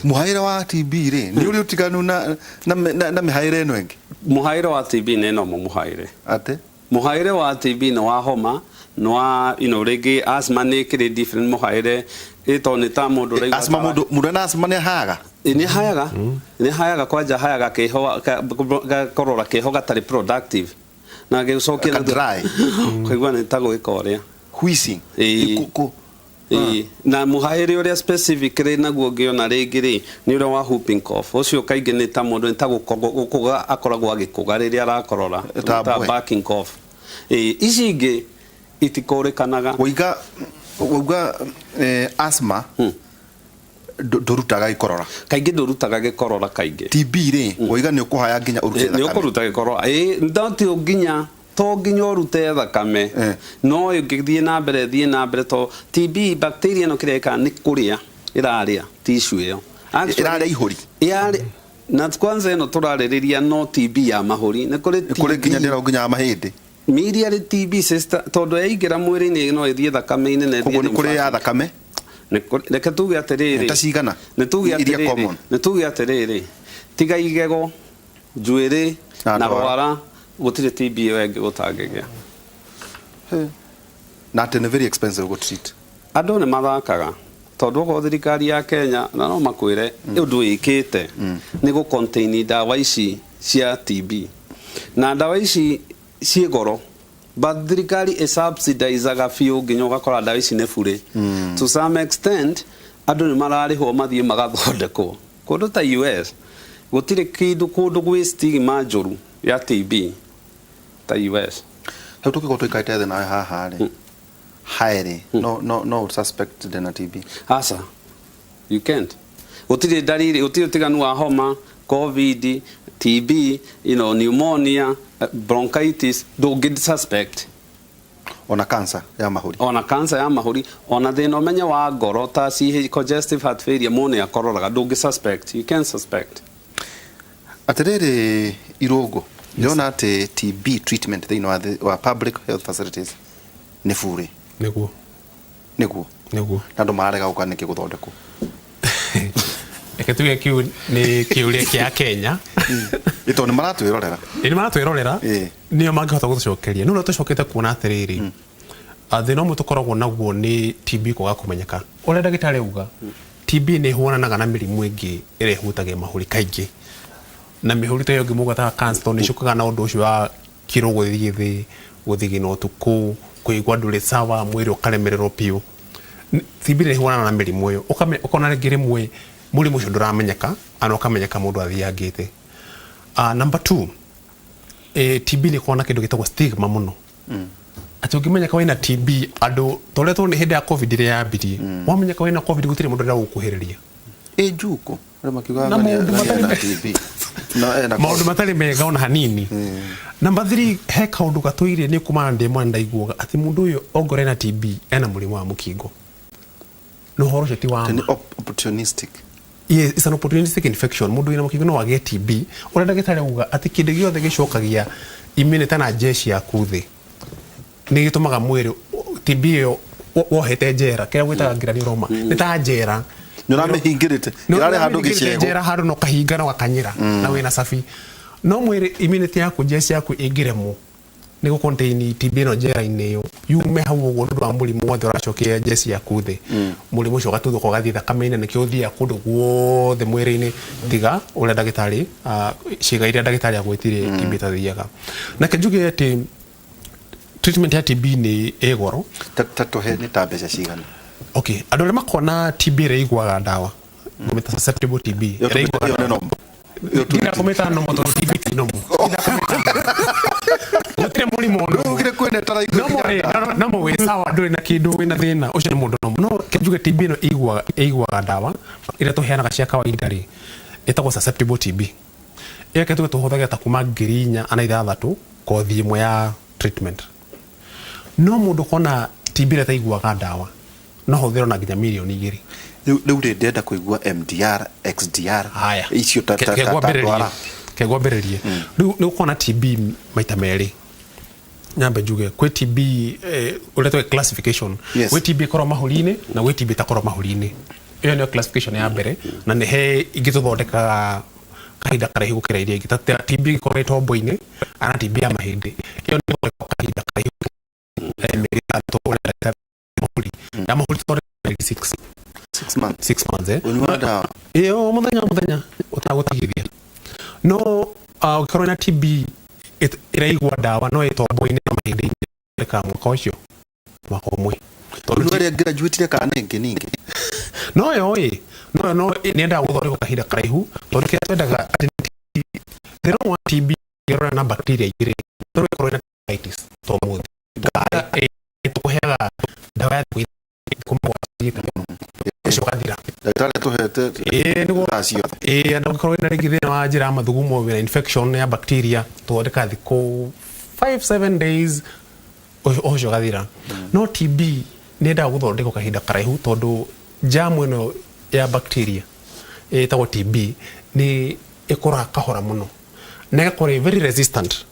Mũhaĩre wa TB rĩ, nĩ ũrĩ ũtiganu na mĩhaĩre ĩno ĩngĩ? Mũhaĩre wa TB nĩ normal mũhaĩre. Atĩ? Mũhaĩre wa TB nĩ wa homa, nĩ wa rĩngĩ asthma nĩ kĩrĩ different mũhaĩre, ĩ tondũ nĩ ta mũndũ ũraigua Asthma, mũndũ ena asthma nĩ ahayaga? Ĩ, nĩ ahayaga, nĩ ahayaga, kwanja hayaga kĩho, gakorora kĩho gatarĩ productive na gĩcokia Ka dry. Kaigua nĩ ta gwĩka ũrĩa wheezing. Ĩĩ. Ĩĩ, na mũhaĩre ũrĩa specific rĩ naguo ũngĩona rĩngĩ rĩ, nĩ ũrĩa wa whooping cough. Ũcio kaingĩ nĩ ta mũndũ nĩ ta gũkũga akoragwo agĩkũga rĩrĩa arakorora. Ta Ta mbwe. Barking cough. Ĩĩ, ici ingĩ itikũrĩkanaga. Waiga asthma ndũrutaga gĩkorora? Kaingĩ ndũrutaga gĩkorora kaingĩ. TB rĩ, waiga nĩ ũkũhaya nginya ũrute Nĩ thakame? ũkũruta gĩkorora, ĩĩ, no ti nginya, to nginya ũrute thakame, no ĩngĩthiĩ na mbere, thiĩ na mbere, to TB bacteria ĩno kĩrĩa ĩkaga nĩ kũrĩa ĩrarĩa tissue ĩyo. Actually, Ĩrarĩa ihũri? Ĩrarĩa, na kwanza ĩno tũrarĩrĩria no TB ya mahũri, nĩ kũrĩ Nĩ kũrĩ nginya ndĩra nginya ya mahĩndĩ? Miliary TB, sister, tondũ yaingĩra mwĩrĩ-inĩ no ĩthiĩ thakame-inĩ na ĩthiĩ Koguo nĩ kũrĩ ya lymphatic. thakame? Reke tuge atĩrĩrĩ, Ta cigana nĩ tuge iria atĩrĩrĩ, common? nĩ tuge atĩrĩrĩ, tiga igego, njuĩrĩ Na na ndwara. rwara, gũtirĩ TB ĩyo ĩngĩ gũtangĩgĩa. Na atĩ nĩ very expensive gũ treat? Andũ nĩ mathakaga, tondũ okorwo thirikari ya Kenya na no makwĩre ũndũ ĩkĩte nĩ gũ contain ndawa ici cia TB, na ndawa ici ciĩ goro, but thirikari ĩ subsidizaga biũ nginya ũgakora ndawa ici nĩ burĩ to some extent. Andũ nĩ mararĩhwo mathiĩ magathondekwo kũndũ ta US. Gũtirĩ kĩndũ kũndũ gwĩ stigma njũru ya TB ta US. Rĩu tũngĩkorwo tũikarĩte thĩ nawe haha rĩ, haerĩ no no no suspect ndĩna TB? Aca, you can't. Gũtirĩ ndariri, gũtirĩ ũtiganu wa homa, COVID, TB, pneumonia, bronchitis, ndũngĩ suspect. Ona cancer ya mahũri? Ona cancer ya mahũri, ona thĩna ũmenye wa ngoro ta CH, congestive heart failure, mũndũ nĩ akororaga, ndũngĩ suspect, you can't suspect. Atĩrĩrĩ Irũngũ, ndĩrona atĩ TB treatment thĩinĩ wa public health facilities nĩ burĩ. Nĩguo. Nĩguo? Nĩguo. Na andũ mararega gũka nĩkĩ gũthondekwo? Reke tuge kĩu nĩ kĩũria kĩa Kenya. Ĩ tondũ nĩ maratwĩrorera. Ĩ nĩ maratwĩrorera, nĩo mangĩhota gũtũcokeria. No ũrĩa tũcokete kuona atĩrĩrĩ, thĩna ũmwe tũkoragwo naguo nĩ TB kwaga kũmenyeka. Ũrĩa ndagĩtarĩ auga, TB nĩ ĩhuananaga na mĩrimũ ĩngĩ ĩrĩa ĩhutagia mahũri kaingĩ. Na mĩhũri ta ĩyo ĩngĩ ta cancer, tondũ nĩ ĩcokaga na ũndũ ũcio wa kiro gũthiĩ thĩ, gũthigina ũtukũ, kũigua ndũrĩ sawa, mwĩrĩ ũkaremererwo biũ. TB nĩ ĩhuanaga na mĩrimũ ĩyo. Ũkona rĩngĩ rĩmwe mũrimũ ũcio ndũramenyeka, ana ũkamenyeka mũndũ athiangĩte. Number two, TB nĩ ĩkoragwo na kĩndũ gĩtagwo stigma mũno. Atĩ ũngĩmenyeka wĩna TB, andũ ta ũrĩa tuonire hĩndĩ ya COVID ĩrĩa yambirie, wamenyeka wĩna COVID gũtirĩ mũndũ ũrenda gũkuhĩrĩria. Ĩ njuko arĩa makiugaga Na maũndũ matarĩ ena TB. No ena maũndũ matarĩ mega ona hanini. Number three, he kaũndũ gatũire nĩ kumana ndĩ mwana ndaiguaga atĩ mũndũ ũyũ ongorwo ena TB ena mũrimũ wa mũkingo. No ũhoro ũcio ti wa Atĩ ma. Nĩ opportunistic. Yes, it's an opportunistic infection. Mũndũ wĩna mũkingo no agĩe TB. Ũrĩa ndagĩtarĩ auga atĩ kĩndũ gĩothe gĩcokagia immunity na jeshi yaku thĩ nĩ gĩtũmaga mwĩrĩ TB ĩyo wohete njera, kĩrĩa gwĩtaga granuloma nĩ ta njera. Nĩ ũramĩhingĩrĩte. Nĩ Ĩrarĩ handũ ũramĩhingĩrĩte gĩcego. njera handũ na ũkahinga na ũgakanyĩra na wĩna cabi, no mwĩrĩ immunity yaku, jeshi yaku ĩngĩremwo nĩ gũ contain TB ĩno njera-inĩ ĩyo yume hau ũguo nĩ ũndũ wa mũrimũ wothe ũracokia jeshi yaku thĩ, mũrimũ ũcio ũgatuthũka ũgathiĩ thakame-inĩ, nĩkĩo ũthiaga kũndũ guothe mwĩrĩ-inĩ tiga ũrĩa ndagĩtarĩ, ciĩga iria ndagĩtarĩ agwĩtire TB ĩtathiaga. Na ke njuge atĩ treatment ya TB nĩ ĩ goro. Ta tũhe nĩ ta mbeca cigana? Okay, andũ arĩa makoragwo na TB ĩrĩa ĩiguaga ndawa, ngũmĩta susceptible TB, Ĩyo ĩrĩa ĩiguaga ĩyo nĩ ndawa. normal. Nginya kũmĩta normal tondũ TB ti normal. Gũtirĩ mũrimũ normal. Ugire kwĩna ĩtaraigua Normal rĩ, normal wĩ sawa, ndũrĩ na kĩndũ wĩna thĩna, ũcio nĩ mũndũ normal. No ke njuge TB ĩno ĩiguaga ndawa ĩrĩa tũheanaga cia kawaida rĩ, ĩtagwo susceptible TB. Ĩyo ke tuge tũhũthagĩra ta kuma 4,600 kothi ĩmwe ya treatment. No mũndũ ũkona TB ĩrĩa ĩtaiguaga ndawa no hũthĩre ona nginya 2 mirioni. Rĩu rĩ ndĩrenda kũigua MDR, XDR. Haya. Icio ta Ke ta ngwambĩrĩrie. ndwara. Ke ngwambĩrĩrie. Rĩu nĩ gũkorwo na TB maita merĩ. Nyambe njuge kwĩ TB, ũrĩa tũĩ classification. Gwĩ TB ĩkoragwo mahũri-inĩ na gwĩ TB ĩtakoragwo mahũri-inĩ. Ĩyo nĩyo classification ya mbere, na nĩ he ingĩ tũthondekaga kahinda karaihu gũkĩra iria ingĩ. Ta TB ĩngĩkorwo ĩ tombo-inĩ ana TB ya mahĩndĩ, ĩyo nĩ ĩthondekagwo kahinda karaihu, mĩeri 6, ũrĩa ndagĩtarĩ mahũri. Ya mahũri tũthondekaga mĩeri 6. 6 months. 6 months, eh. Ũnyuaga ndawa? Ĩĩ, o mũthenya o mũthenya ũtagũtigithia. No ũngĩkorwo na TB ĩraigua ndawa no ĩ tombo-inĩ na mahĩndĩ-inĩ, ĩthondekaga mwaka ũcio, mwaka ũmwe. Rĩu ĩrĩa graduate kana nĩ ĩngĩ ningĩ? No yo ĩ, no yo no nĩ yendaga gũthondekwo kahinda karaihu, tondũ kĩrĩa twendaga atĩ thĩna ũmwe wa TB ĩrora na bacteria igĩrĩ, tondũ ĩkorwo ĩna bronchitis to mũthĩ. Tũkũheaga ndawa ya thikũ 7 thiĩte mũno, ũcio ũgathira. Ndagĩtarĩ atũhete Ĩĩ nĩguo. thaa ciothe. Ĩĩ, na ũngĩkorwo wĩna rĩngĩ thĩna wa njĩra ya mathugumo, wĩna infection ya bacteria, tũthondekaga thikũ 5 7 days, ũcio ũgathira. No TB nĩ yendaga gũthondekwo kahinda karaihu, tondũ germ ĩno ya bacteria ĩtagwo TB nĩ ĩkũraga kahora mũno na ĩgakorwo ĩ very resistant,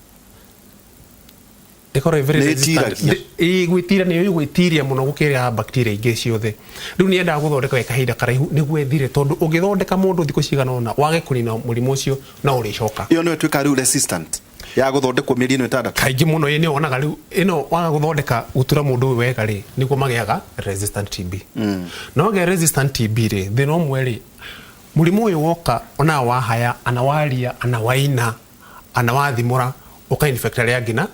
ĩkorwo ĩ very Nĩ resistant. ĩtiragia. Ĩĩ, gwĩtiria nĩyo ĩgwĩtiria mũno gũkĩra bacteria ingĩ ciothe. Rĩu nĩ yendaga gũthondeka gwa kahinda karaihu nĩguo ĩthire, tondũ ũngĩthondeka mũndũ thikũ cigana ũna wage kũnina mũrimũ ũcio, no ũrĩcoka. Ĩyo nĩyo ĩtuĩkaga rĩu resistant ya gũthondekwo mĩeri ĩno 6. Kaingĩ mũno ĩ nĩyo wonaga rĩu ĩno waga gũthondeka gũtura mũndũ ũyũ wega rĩ, nĩguo magĩaga resistant TB. Na wagĩa resistant TB rĩ, thĩna ũmwe rĩ, mũrimũ ũyũ woka onaga wahaya ana waria ana waina ana wathimũra ũka infect arĩa angĩ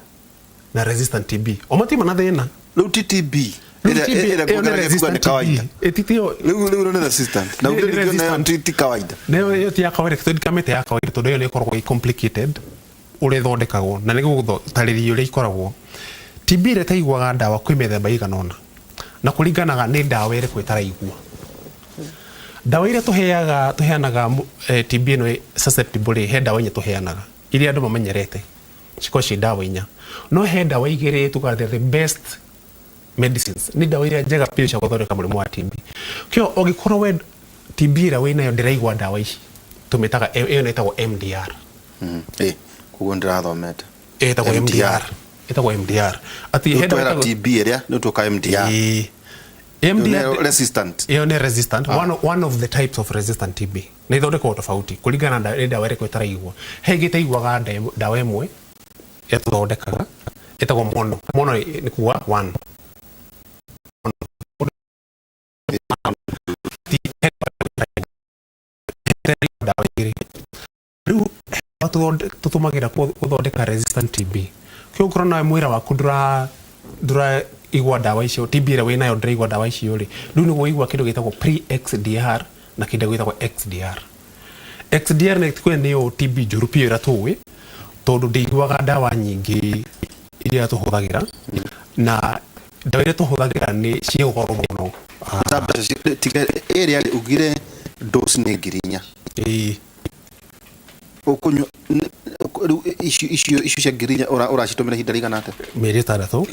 na resistant TB o matima na thĩna. Rĩu ti TB. Rĩu Ĩrĩa- TB ĩrĩa ĩyo nĩ kuongerera kuga nĩ resistant kawaida. TB. Ĩtitio Rĩu rĩu nĩ resistant. Na Nĩ- ũngĩ nĩ ningĩ nayo resistant. ti ti kawaida. Nayo ĩyo ti ya kawaida tũtikamĩte ya kawaida tondũ ĩyo nĩ ĩkoragwo ĩ complicated ũrĩa ĩthondekagwo na nĩ gũgũtarĩria ũrĩa ikoragwo. TB ĩrĩa ĩtaiguaga ndawa kwĩ mĩthemba ĩigana ũna na kũringanaga nĩ ndawa ĩrĩkũ ĩtaraigua. Ndawa iria tũheaga tũheanaga TB ĩno ĩ susceptible rĩ, he ndawa inya tũheanaga iria andũ mamenyerete cikoragwo ciĩ ndawa inya, no he ndawa igĩrĩ tugaga they're the best medicines, nĩ ndawa iria njega biũ cia gũthondeka mũrimũ wa TB. Kĩo ũngĩkorwo we TB ĩrĩa wĩnayo ndĩraigua ndawa ici tũmĩtaga ĩyo nĩ ĩtagwo MDR. Ĩ, koguo ndĩrathomete. Ĩtagwo MDR. Ĩtagwo MDR. Atĩ he Rĩu ndawa twahera ĩtagwo TB ĩrĩa nĩ tuoka MDR. Ĩĩ. Ĩyo MDR nĩyo resistant. Ĩyo nĩ resistant. One of the types of resistant TB. Nĩ ithondekagwo tofauti kũringana na nĩ ndawa ĩrĩkũ ĩtaraigua. He ĩngĩ ĩtaiguaga ndawa ĩmwe ĩrĩa tũthondekaga ĩtagwo mono. Mono nĩ kuga one. Ndawa igĩrĩ. Rĩu tũtũmagĩra gũthondeka resistant TB. Kĩo ũngĩkorwo nawe mwĩrĩ waku ndũraigua ndawa icio, TB ĩrĩa wĩnayo ndĩraigua ndawa icio rĩ, rĩu nĩguo ũigua kĩndũ gĩtagwo pre-XDR na kĩndũ gĩtagwo XDR. XDR nĩ kwĩ nĩyo TB njũru biũ ĩrĩa tũĩ, tondũ ndĩiguaga ndawa nyingĩ iria tũhũthagĩra, na ndawa iria tũhũthagĩra nĩ ciĩ goro mũno. Ta mbeca tiga ĩrĩa rĩ ugire dose nĩ 4,000. Ĩĩ. Ũkũnyua rĩu icio icio icio cia 4,000 ũracitũmĩra ihinda rĩigana atĩa? Mĩeri 6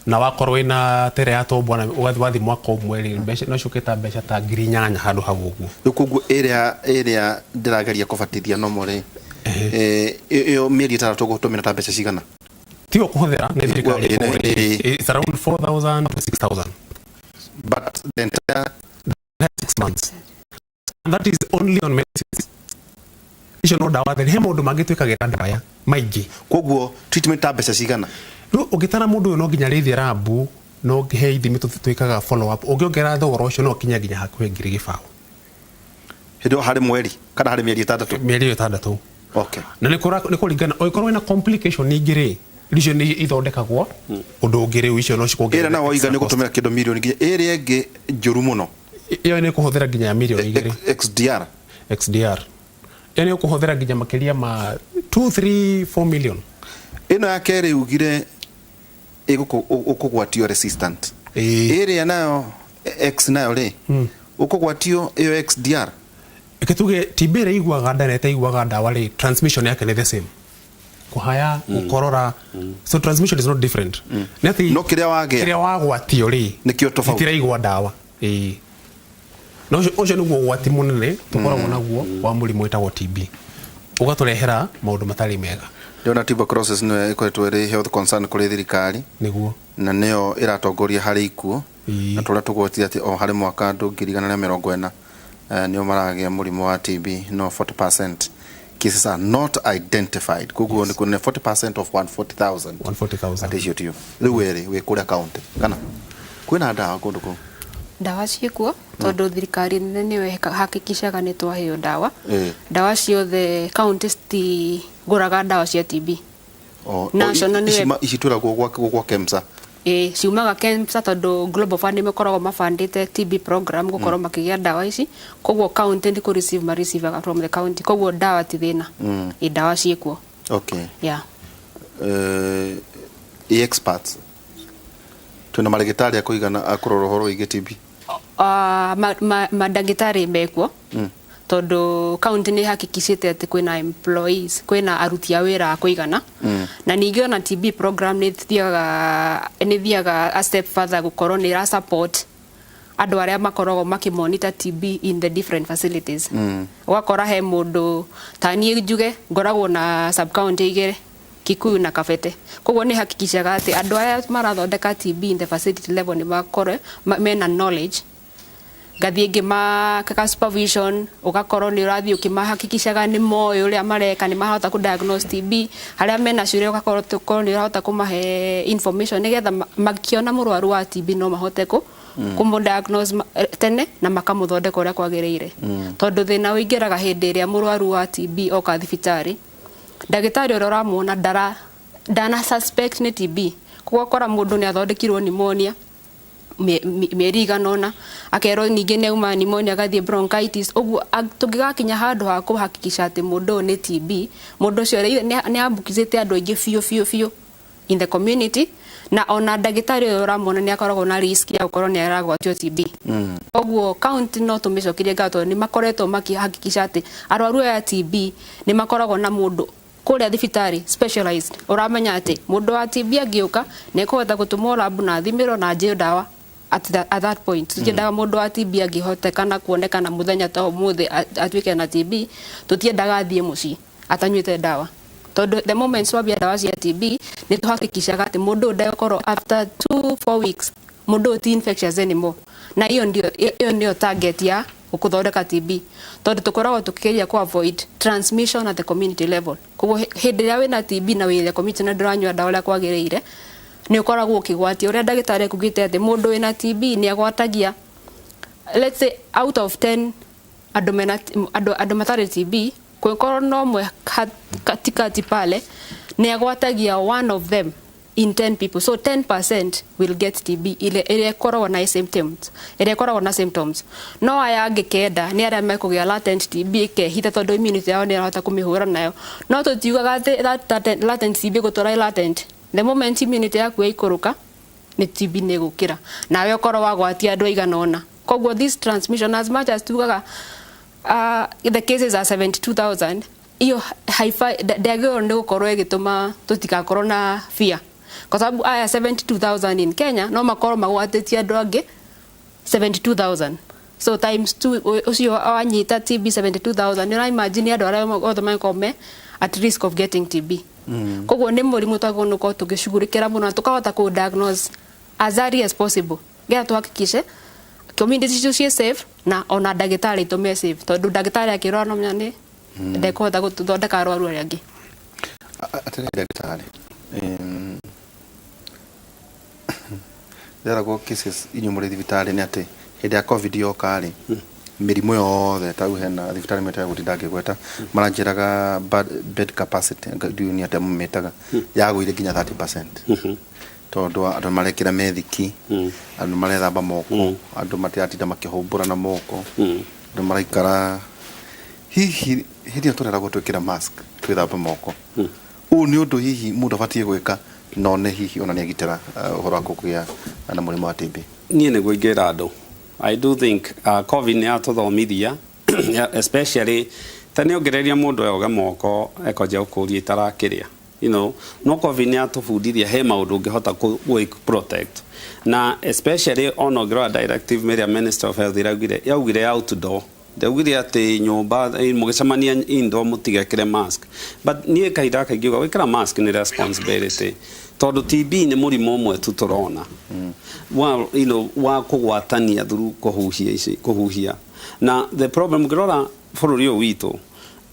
na wakorwo wĩna tere ya tombo na ũgathiĩ wathiĩ mwaka ũmwe rĩ, mbeca no ciũke ta mbeca ta 8,000 handũ hau ũguo. Rĩu koguo ĩrĩa ĩrĩa ndĩrageria kũbatithia nomo rĩ, ĩyo mĩeri 6 ũgũtũmĩra ta mbeca cigana? Tiyo kũhũthĩra nĩ thirikari. Well, It's around 4,000 to 6,000. But the entire 6 months. And that is only on medicines. Icio no ndawa theri, he maũndũ mangĩ twĩkagĩra ndawa aya maingĩ. Koguo treatment ta mbeca cigana? Rĩu ũngĩtara mũndũ ũyũ no nginya arĩthiĩ rabu, no he ithimi twĩkaga follow up. Ũngĩongerera thogora ũcio no ũkinye nginya hakuhĩ 20,000. Hĩndĩ ĩyo harĩ mweri kana harĩ mĩeri 6? Mĩeri ĩyo 6. Okay. Na nĩ kũringana, ũngĩkorwo wĩna complication ingĩ rĩ, icio nĩ ithondekagwo ũndũ ũngĩ rĩu icio no cikuongerere Ĩrĩa nayo waiga nĩ extra cost. ũgũtũmĩra kĩndũ mirioni nginya ĩrĩa ĩngĩ njũru mũno. Ĩyo nĩ kũhũthĩra nginya mirioni igĩrĩ. XDR. XDR. Ĩyo nĩ ũkũhũthĩra nginya makĩria ma 2, 3, 4 million. Ĩno ya kerĩ ugire ũkũgwatio resistant. Ĩrĩa nayo X nayo rĩ, ũkũgwatio ĩyo XDR. Reke tuge TB ĩrĩa ĩiguaga nda na ĩtaiguaga ndawa rĩ, transmission yake nĩ the same. Kũhaya, gũkorora. So transmission is not different. Nĩ atĩ No kĩrĩa wagĩa. Kĩrĩa wagwatio rĩ, Nĩkĩo tofauti. Gĩtiraigua ndawa. Ĩĩ. Na ũcio nĩguo ũgwati mũnene tũkoragwo naguo wa mũrimũ wĩtagwo TB. Ũgatũrehera maũndũ matarĩ mega. Ndĩrona tuberculosis nĩyo ĩkoretwo ĩrĩ health concern kũrĩ thirikari. Nĩguo. Na nĩyo ĩratongoria harĩ ikuũ. Na tũrĩa tũgwetire atĩ o harĩ mwaka andũ 140,000, nĩo maragĩa mũrimũ wa TB, no 40% cases are not identified. Koguo nĩ kuonania 40% of 140,000. 140,000. Atĩ icio tio. Rĩu werĩ wĩ kũrĩa county kana kwĩna ndawa kũndũ kũu? Ndawa ciĩkuo tondũ thirikari nene nĩyo hakikishaga nĩ twaheo ndawa. Ndawa ciothe county citigũraga ndawa cia TB. National nĩwe Ici twĩragwo gwa KEMSA. Ĩĩ, ciumaga KEMSA tondũ Global Fund nĩ makoragwo mabandĩte TB program gũkorwo makĩgĩa ndawa ici. Koguo county nĩ kũ receive ma receive from the county. Koguo ndawa ti thĩna. Ĩĩ, ndawa ciĩkuo. Okay. Yeah. Experts. Twĩna marĩgĩtarĩ a kũigana a kũrora ũhoro wĩgiĩ TB? Mandagĩtarĩ mekuo. Tondũ county nĩ hakikishĩte atĩ kwĩna employees, kwĩna aruti a wĩra a kũigana. Na ningĩ ona TB program nĩ thiaga a step further gũkorwo nĩ ĩra support andũ arĩa makoragwo makĩmonitor TB in the different facilities. Ũgakora he mũndũ ta niĩ njuge ngoragwo na sub county igĩrĩ, Kikuyu na Kabete. Koguo nĩ hakikishaga atĩ andũ aya marathondeka TB in the facility level nĩ makorwo mena knowledge. Ngathiĩ ngĩmakaga supervision, ũgakorwo nĩ ũrathiĩ ũkĩmahakikishaga nĩ moĩ ũrĩa mareka, nĩ marahota kũ diagnose TB, harĩa mena ciũria ũgakorwo nĩ ũrahota kũmahe information nĩgetha makĩona mũrwaru wa TB no mahote kũmũ diagnose tene na makamũthondeka ũrĩa kwagĩrĩire. Tondũ thĩna ũingĩraga hĩndĩ ĩrĩa mũrwaru wa TB oka thibitarĩ, ndagĩtarĩ ũrĩa ũramuona ndana suspect nĩ TB. Koguo ũgakora mũndũ nĩ athondekirwo pneumonia, Mĩeri igana ũna akerwo ningĩ nĩ auma pneumonia agathiĩ bronchitis. Ũguo tũngĩgakinya handũ ha kũhakikisha atĩ mũndũ ũyũ nĩ TB, mũndũ ũcio nĩ ambukizĩte andũ aingĩ biũ biũ biũ in the community, na ona ndagĩtarĩ ũyũ ũramwona nĩ akoragwo na risk ya gũkorwo nĩ aragwatio TB. Koguo county no tũmĩcokerie ngatho tondũ nĩ makoretwo makĩhakikisha atĩ arwaru aya a TB nĩ makoragwo na mũndũ kũrĩa thibitarĩ specialized ũramenya atĩ mũndũ wa TB angĩũka nĩ ekũhota gũtũmwo lab na athimĩrwo na anjĩo ndawa at that point. Tũtiendaga mũndũ wa TB angĩhotekana kuonekana mũthenya ta ũmũthĩ atuĩke na TB, tũtiendaga athiĩ mũciĩ atanyuĩte ndawa, tondũ the moment wambia ndawa cia TB nĩ tũhakikishaga atĩ mũndũ ũyũ ndegũkorwo after 2 4 weeks mũndũ ũyũ ti infectious anymore. Na iyo ndio, iyo nĩyo target ya gũthondeka TB, tondũ tũkoragwo tũkĩgeria ku avoid transmission at the community level. Koguo hĩndĩ ĩrĩa wĩna TB na wĩ the community na ndũranyua ndawa ũrĩa kwagĩrĩire, nĩ ũkoragwo ũkĩgwatia. Ũrĩa ndagĩtarĩ ekugĩte atĩ mũndũ wĩna TB nĩ agwatagia, let's say out of 10 andũ mena, andũ matarĩ TB, kũngĩkorwo no ũmwe katikati pale nĩ agwatagia one of them in 10 people, so 10% will get TB ile ĩrĩa ĩkoragwo na symptoms, ĩrĩa ĩkoragwo na symptoms. No aya angĩ 9 nĩ arĩa mekũgĩa latent TB ĩkehitha tondũ immunity yao nĩ ĩrahota kũmĩhũra nayo. No tũtiugaga atĩ that latent TB gũtũra ĩ latent. The moment immunity yaku yaikũrũka, nĩ TB nĩ ĩgũkĩra nawe ũkorwo wagwatia andũ aigana ũna. Koguo this transmission, as much as tugaga the cases are 72,000, iyo haifa ndĩagĩrĩirwo nĩ gũkorwo ĩgĩtũma tũtigakorwo na fear, kwa sababu aya 72,000 in Kenya no makorwo magwatĩtie andũ angĩ 72,000, so times two. Ũcio wanyita TB 72,000, nĩ ũraimagine andũ arĩa othe mangĩkorwo me at risk of getting TB. Koguo nĩ mũrimũ twagĩrĩirwo nĩ gũkorwo tũgĩcugurĩkĩra mũno na tũkahota kũ diagnose as early as possible, nĩgetha tũhakikishe community citũ ciĩ safe na ona ndagĩtarĩ aitũ me safe, tondũ ndagĩtarĩ akĩrwara no menya nĩ ndekũhota gũthondeka arwaru arĩa angĩ. Atĩrĩrĩ ndagĩtarĩ, ndĩraragwo cases inyuĩ mũrĩ thibitarĩ nĩ atĩ hĩndĩ ya COVID yoka rĩ, mĩrimũ yothe ta rĩu hena thibitarĩ mĩtaga gũtinda ngĩgweta maranjĩraga bed capacity, ndiũĩ nĩ atĩa mũmĩtaga, yagũire nginya 30% tondũ andũ marekĩra methiki, andũ marethamba moko, andũ matiratinda makĩhũmbũra na moko, andũ maraikara. Hihi hĩndĩ ĩyo tũreragwo twĩkĩre mask, twĩthambe moko, ũũ nĩ ũndũ hihi mũndũ abatiĩ gwĩka no nĩ hihi ona nĩ agitĩra ũhoro wa kũgĩa na mũrimũ wa TB? Niĩ nĩguo ingĩra andũ, I do think COVID nĩ yatũthomithia, especially ta nĩ ongereria mũndũ eoge moko ekonjia gũkũria itarakĩrĩa. No COVID nĩ yatũbundithia he maũndũ ũngĩhota gwĩ protect, na especially ona ũngĩrora directive ĩrĩa Minister of Health iraugire, yaugire outdoor, ndaugire atĩ nyũmba mũgĩcemania indoor mũtigekĩre mask. But niĩ kahinda gaka ingiuga gwĩkĩra mask nĩ responsibility, tondũ TB nĩ mũrimũ ũmwe tu tũrona wa, wa kũgwatania through kũhuhia ici, kũhuhia. Na the problem, ũngĩrora bũrũri ũyũ witũ,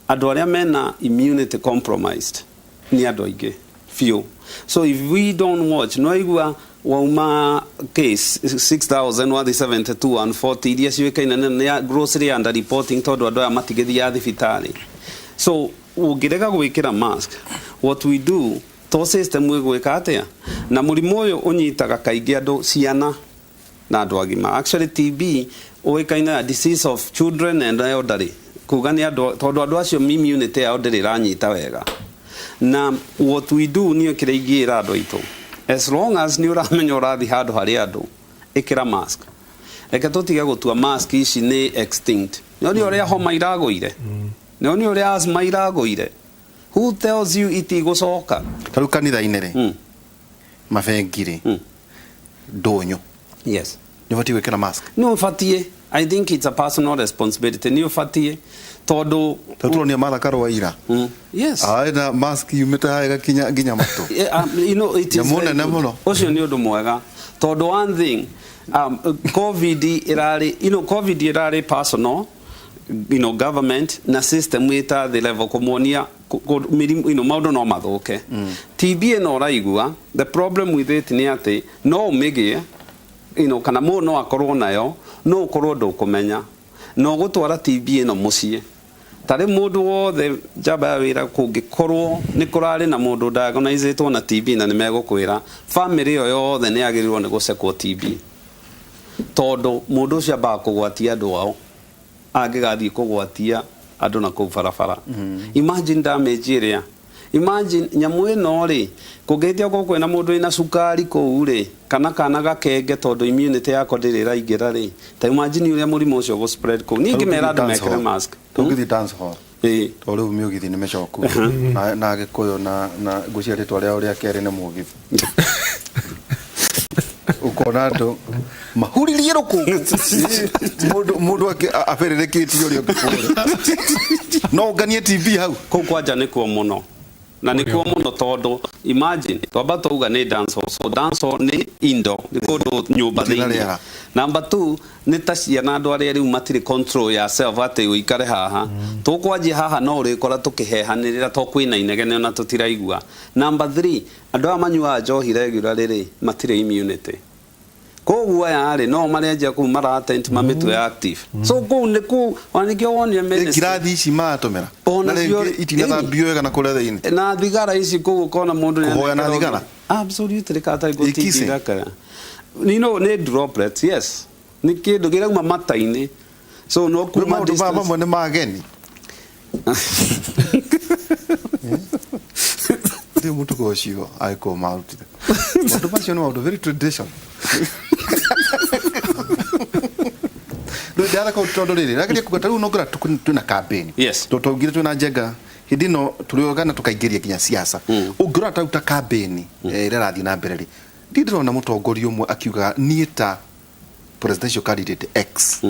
andũ arĩa mena immunity compromised nĩ andũ aingĩ biũ. So if we don't watch, no igua wauma case 6000 wathi 72 140 iria ciũĩkaine nĩ grossly under reporting, tondũ andũ aya matigĩthiaga thibitarĩ. So ũngĩrega gwĩkĩra mask, what we do to system ĩgwĩka atĩa? Na mũrimũ ũyũ ũnyitaga kaingĩ andũ ciana na andũ agima. Actually TB ũĩkaine na disease of children and elderly, kuga nĩ andũ, tondũ andũ acio immunity yao ndĩrĩ ĩranyita wega. Na what we do, niĩ kĩrĩa ingĩra andũ aitũ, as long as nĩ ũramenya ũrathiĩ handũ harĩ andũ, ĩkĩra mask. Reke tũtige gũtua mask ici nĩ extinct. Nĩ ũrĩa homa iragũire, nĩ ũrĩa asthma iragũire, who tells you itigũcoka? Ta rĩu kanitha-inĩ rĩ, mabengi rĩ, ndũnyũ, nĩ ũbatiĩ gwĩkĩra mask? Nĩ ũbatiĩ. I think it's a personal responsibility, nĩ ũbatiĩ tondũ Ta tũronia Martha Karua ira arĩ na mask yumĩte haha ĩgakinya nginya matũ. Yeah, it is Nyamũ very nene good. Mũno. Ũcio nĩ ũndũ mwega, tondũ one thing, COVID ĩrarĩ, COVID ĩrarĩ personal, government na system ĩta thĩ level kũmuonia mĩrimũ, maũndũ no mathũke. TB ĩno ũraigua, the problem with it nĩ atĩ no ũmĩgĩe, kana mũndũ no akorwo nayo, no ũkorwo ndũkũmenya na ũgũtwara TB ĩno mũciĩ. Tarĩ mũndũ wothe njamba ya wĩra, kũngĩkorwo nĩ kũrarĩ na mũndũ diagnosed na TB na nĩ megũkwĩra family ĩyo yothe nĩ yagĩrĩirwo nĩ gũcekwo TB. Tondũ mũndũ ũcio ambaga kũgwatia andũ ao angĩgathiĩ kũgwatia andũ na kũu barabara. Imagine damage ĩrĩa, imagine nyamũ ĩno rĩ, kũngĩhĩtia gũkorwo kwĩna mũndũ wĩna cukari kũu rĩ, kana kana gakenge, tondũ immunity yako ndĩrĩ ĩraingĩra rĩ, ta imagine ũrĩa mũrimũ ũcio ũgũ spread kũu. Niĩ ingĩmera andũ mekĩre mask. Tũngĩthiĩ dance hall, tondũ rĩu mĩũgithi nĩ mĩcoku na Gĩkũyũ na ngwĩciria rĩtwa rĩao rĩa kerĩ nĩ mũgithi, ũkona andũ mahuririe rũkũngũ, mũndũ abĩrĩrĩkĩtie ũrĩa ũngĩ kũrĩa. No ũnganie TB hau? Kũu kwanja nĩkuo mũno, na nĩkuo mũno, tondũ imagine twamba twauga nĩ dance hall, so dance hall nĩ indo, nĩ kũndũ nyũmba Gũtirĩ na thĩinĩ. Rĩera. Number two, nĩ ta ciana, andũ arĩa rĩu matirĩ control ya self atĩ ũikare haha, tũkwanjia haha no ũrĩkora tũkĩhehanĩrĩra to kwĩna inegene ona tũtiraigua. Number three, andũ aya manyuaga njohi regularly rĩ, matirĩ immunity, koguo aya rĩ no marenjia kũu maratent mamĩtue active, so kũu nĩ kũu ona nĩkĩo wonire ministry Ngirathi ici maratũmĩra Ona na cio- rĩngĩ itinathambio wega na kũrĩa thĩinĩ. Na thigara ici kũu ũkona mũndũ nĩ Kũhoya na anekera thigara? ũndũ. Absolutely, kata Ikisi? gũtingiraka, nĩ droplets, yes, nĩ kĩndũ kĩrauma mata-inĩ, so no Rĩu kuma maũndũ maya distance. mamwe nĩ mageni rĩu mũtugo ũcio agĩkorwo marutire maũndũ macio nĩ maũndũ very tradition. Rĩu ndathaka tondũ rĩrĩ rageria kuga ta rĩu nongora twĩna campaign. Yes. Tondũ twaugire twĩna njenga hĩndĩ ĩno tũrĩoga na tũkaingĩria nginya siasa. Ũngĩrora ta rĩu ta campaign ĩrĩa ĩrathiĩ na mbere rĩ, ndirĩ ndĩrona mũtongoria ũmwe akiuga niĩ ta presidential candidate X,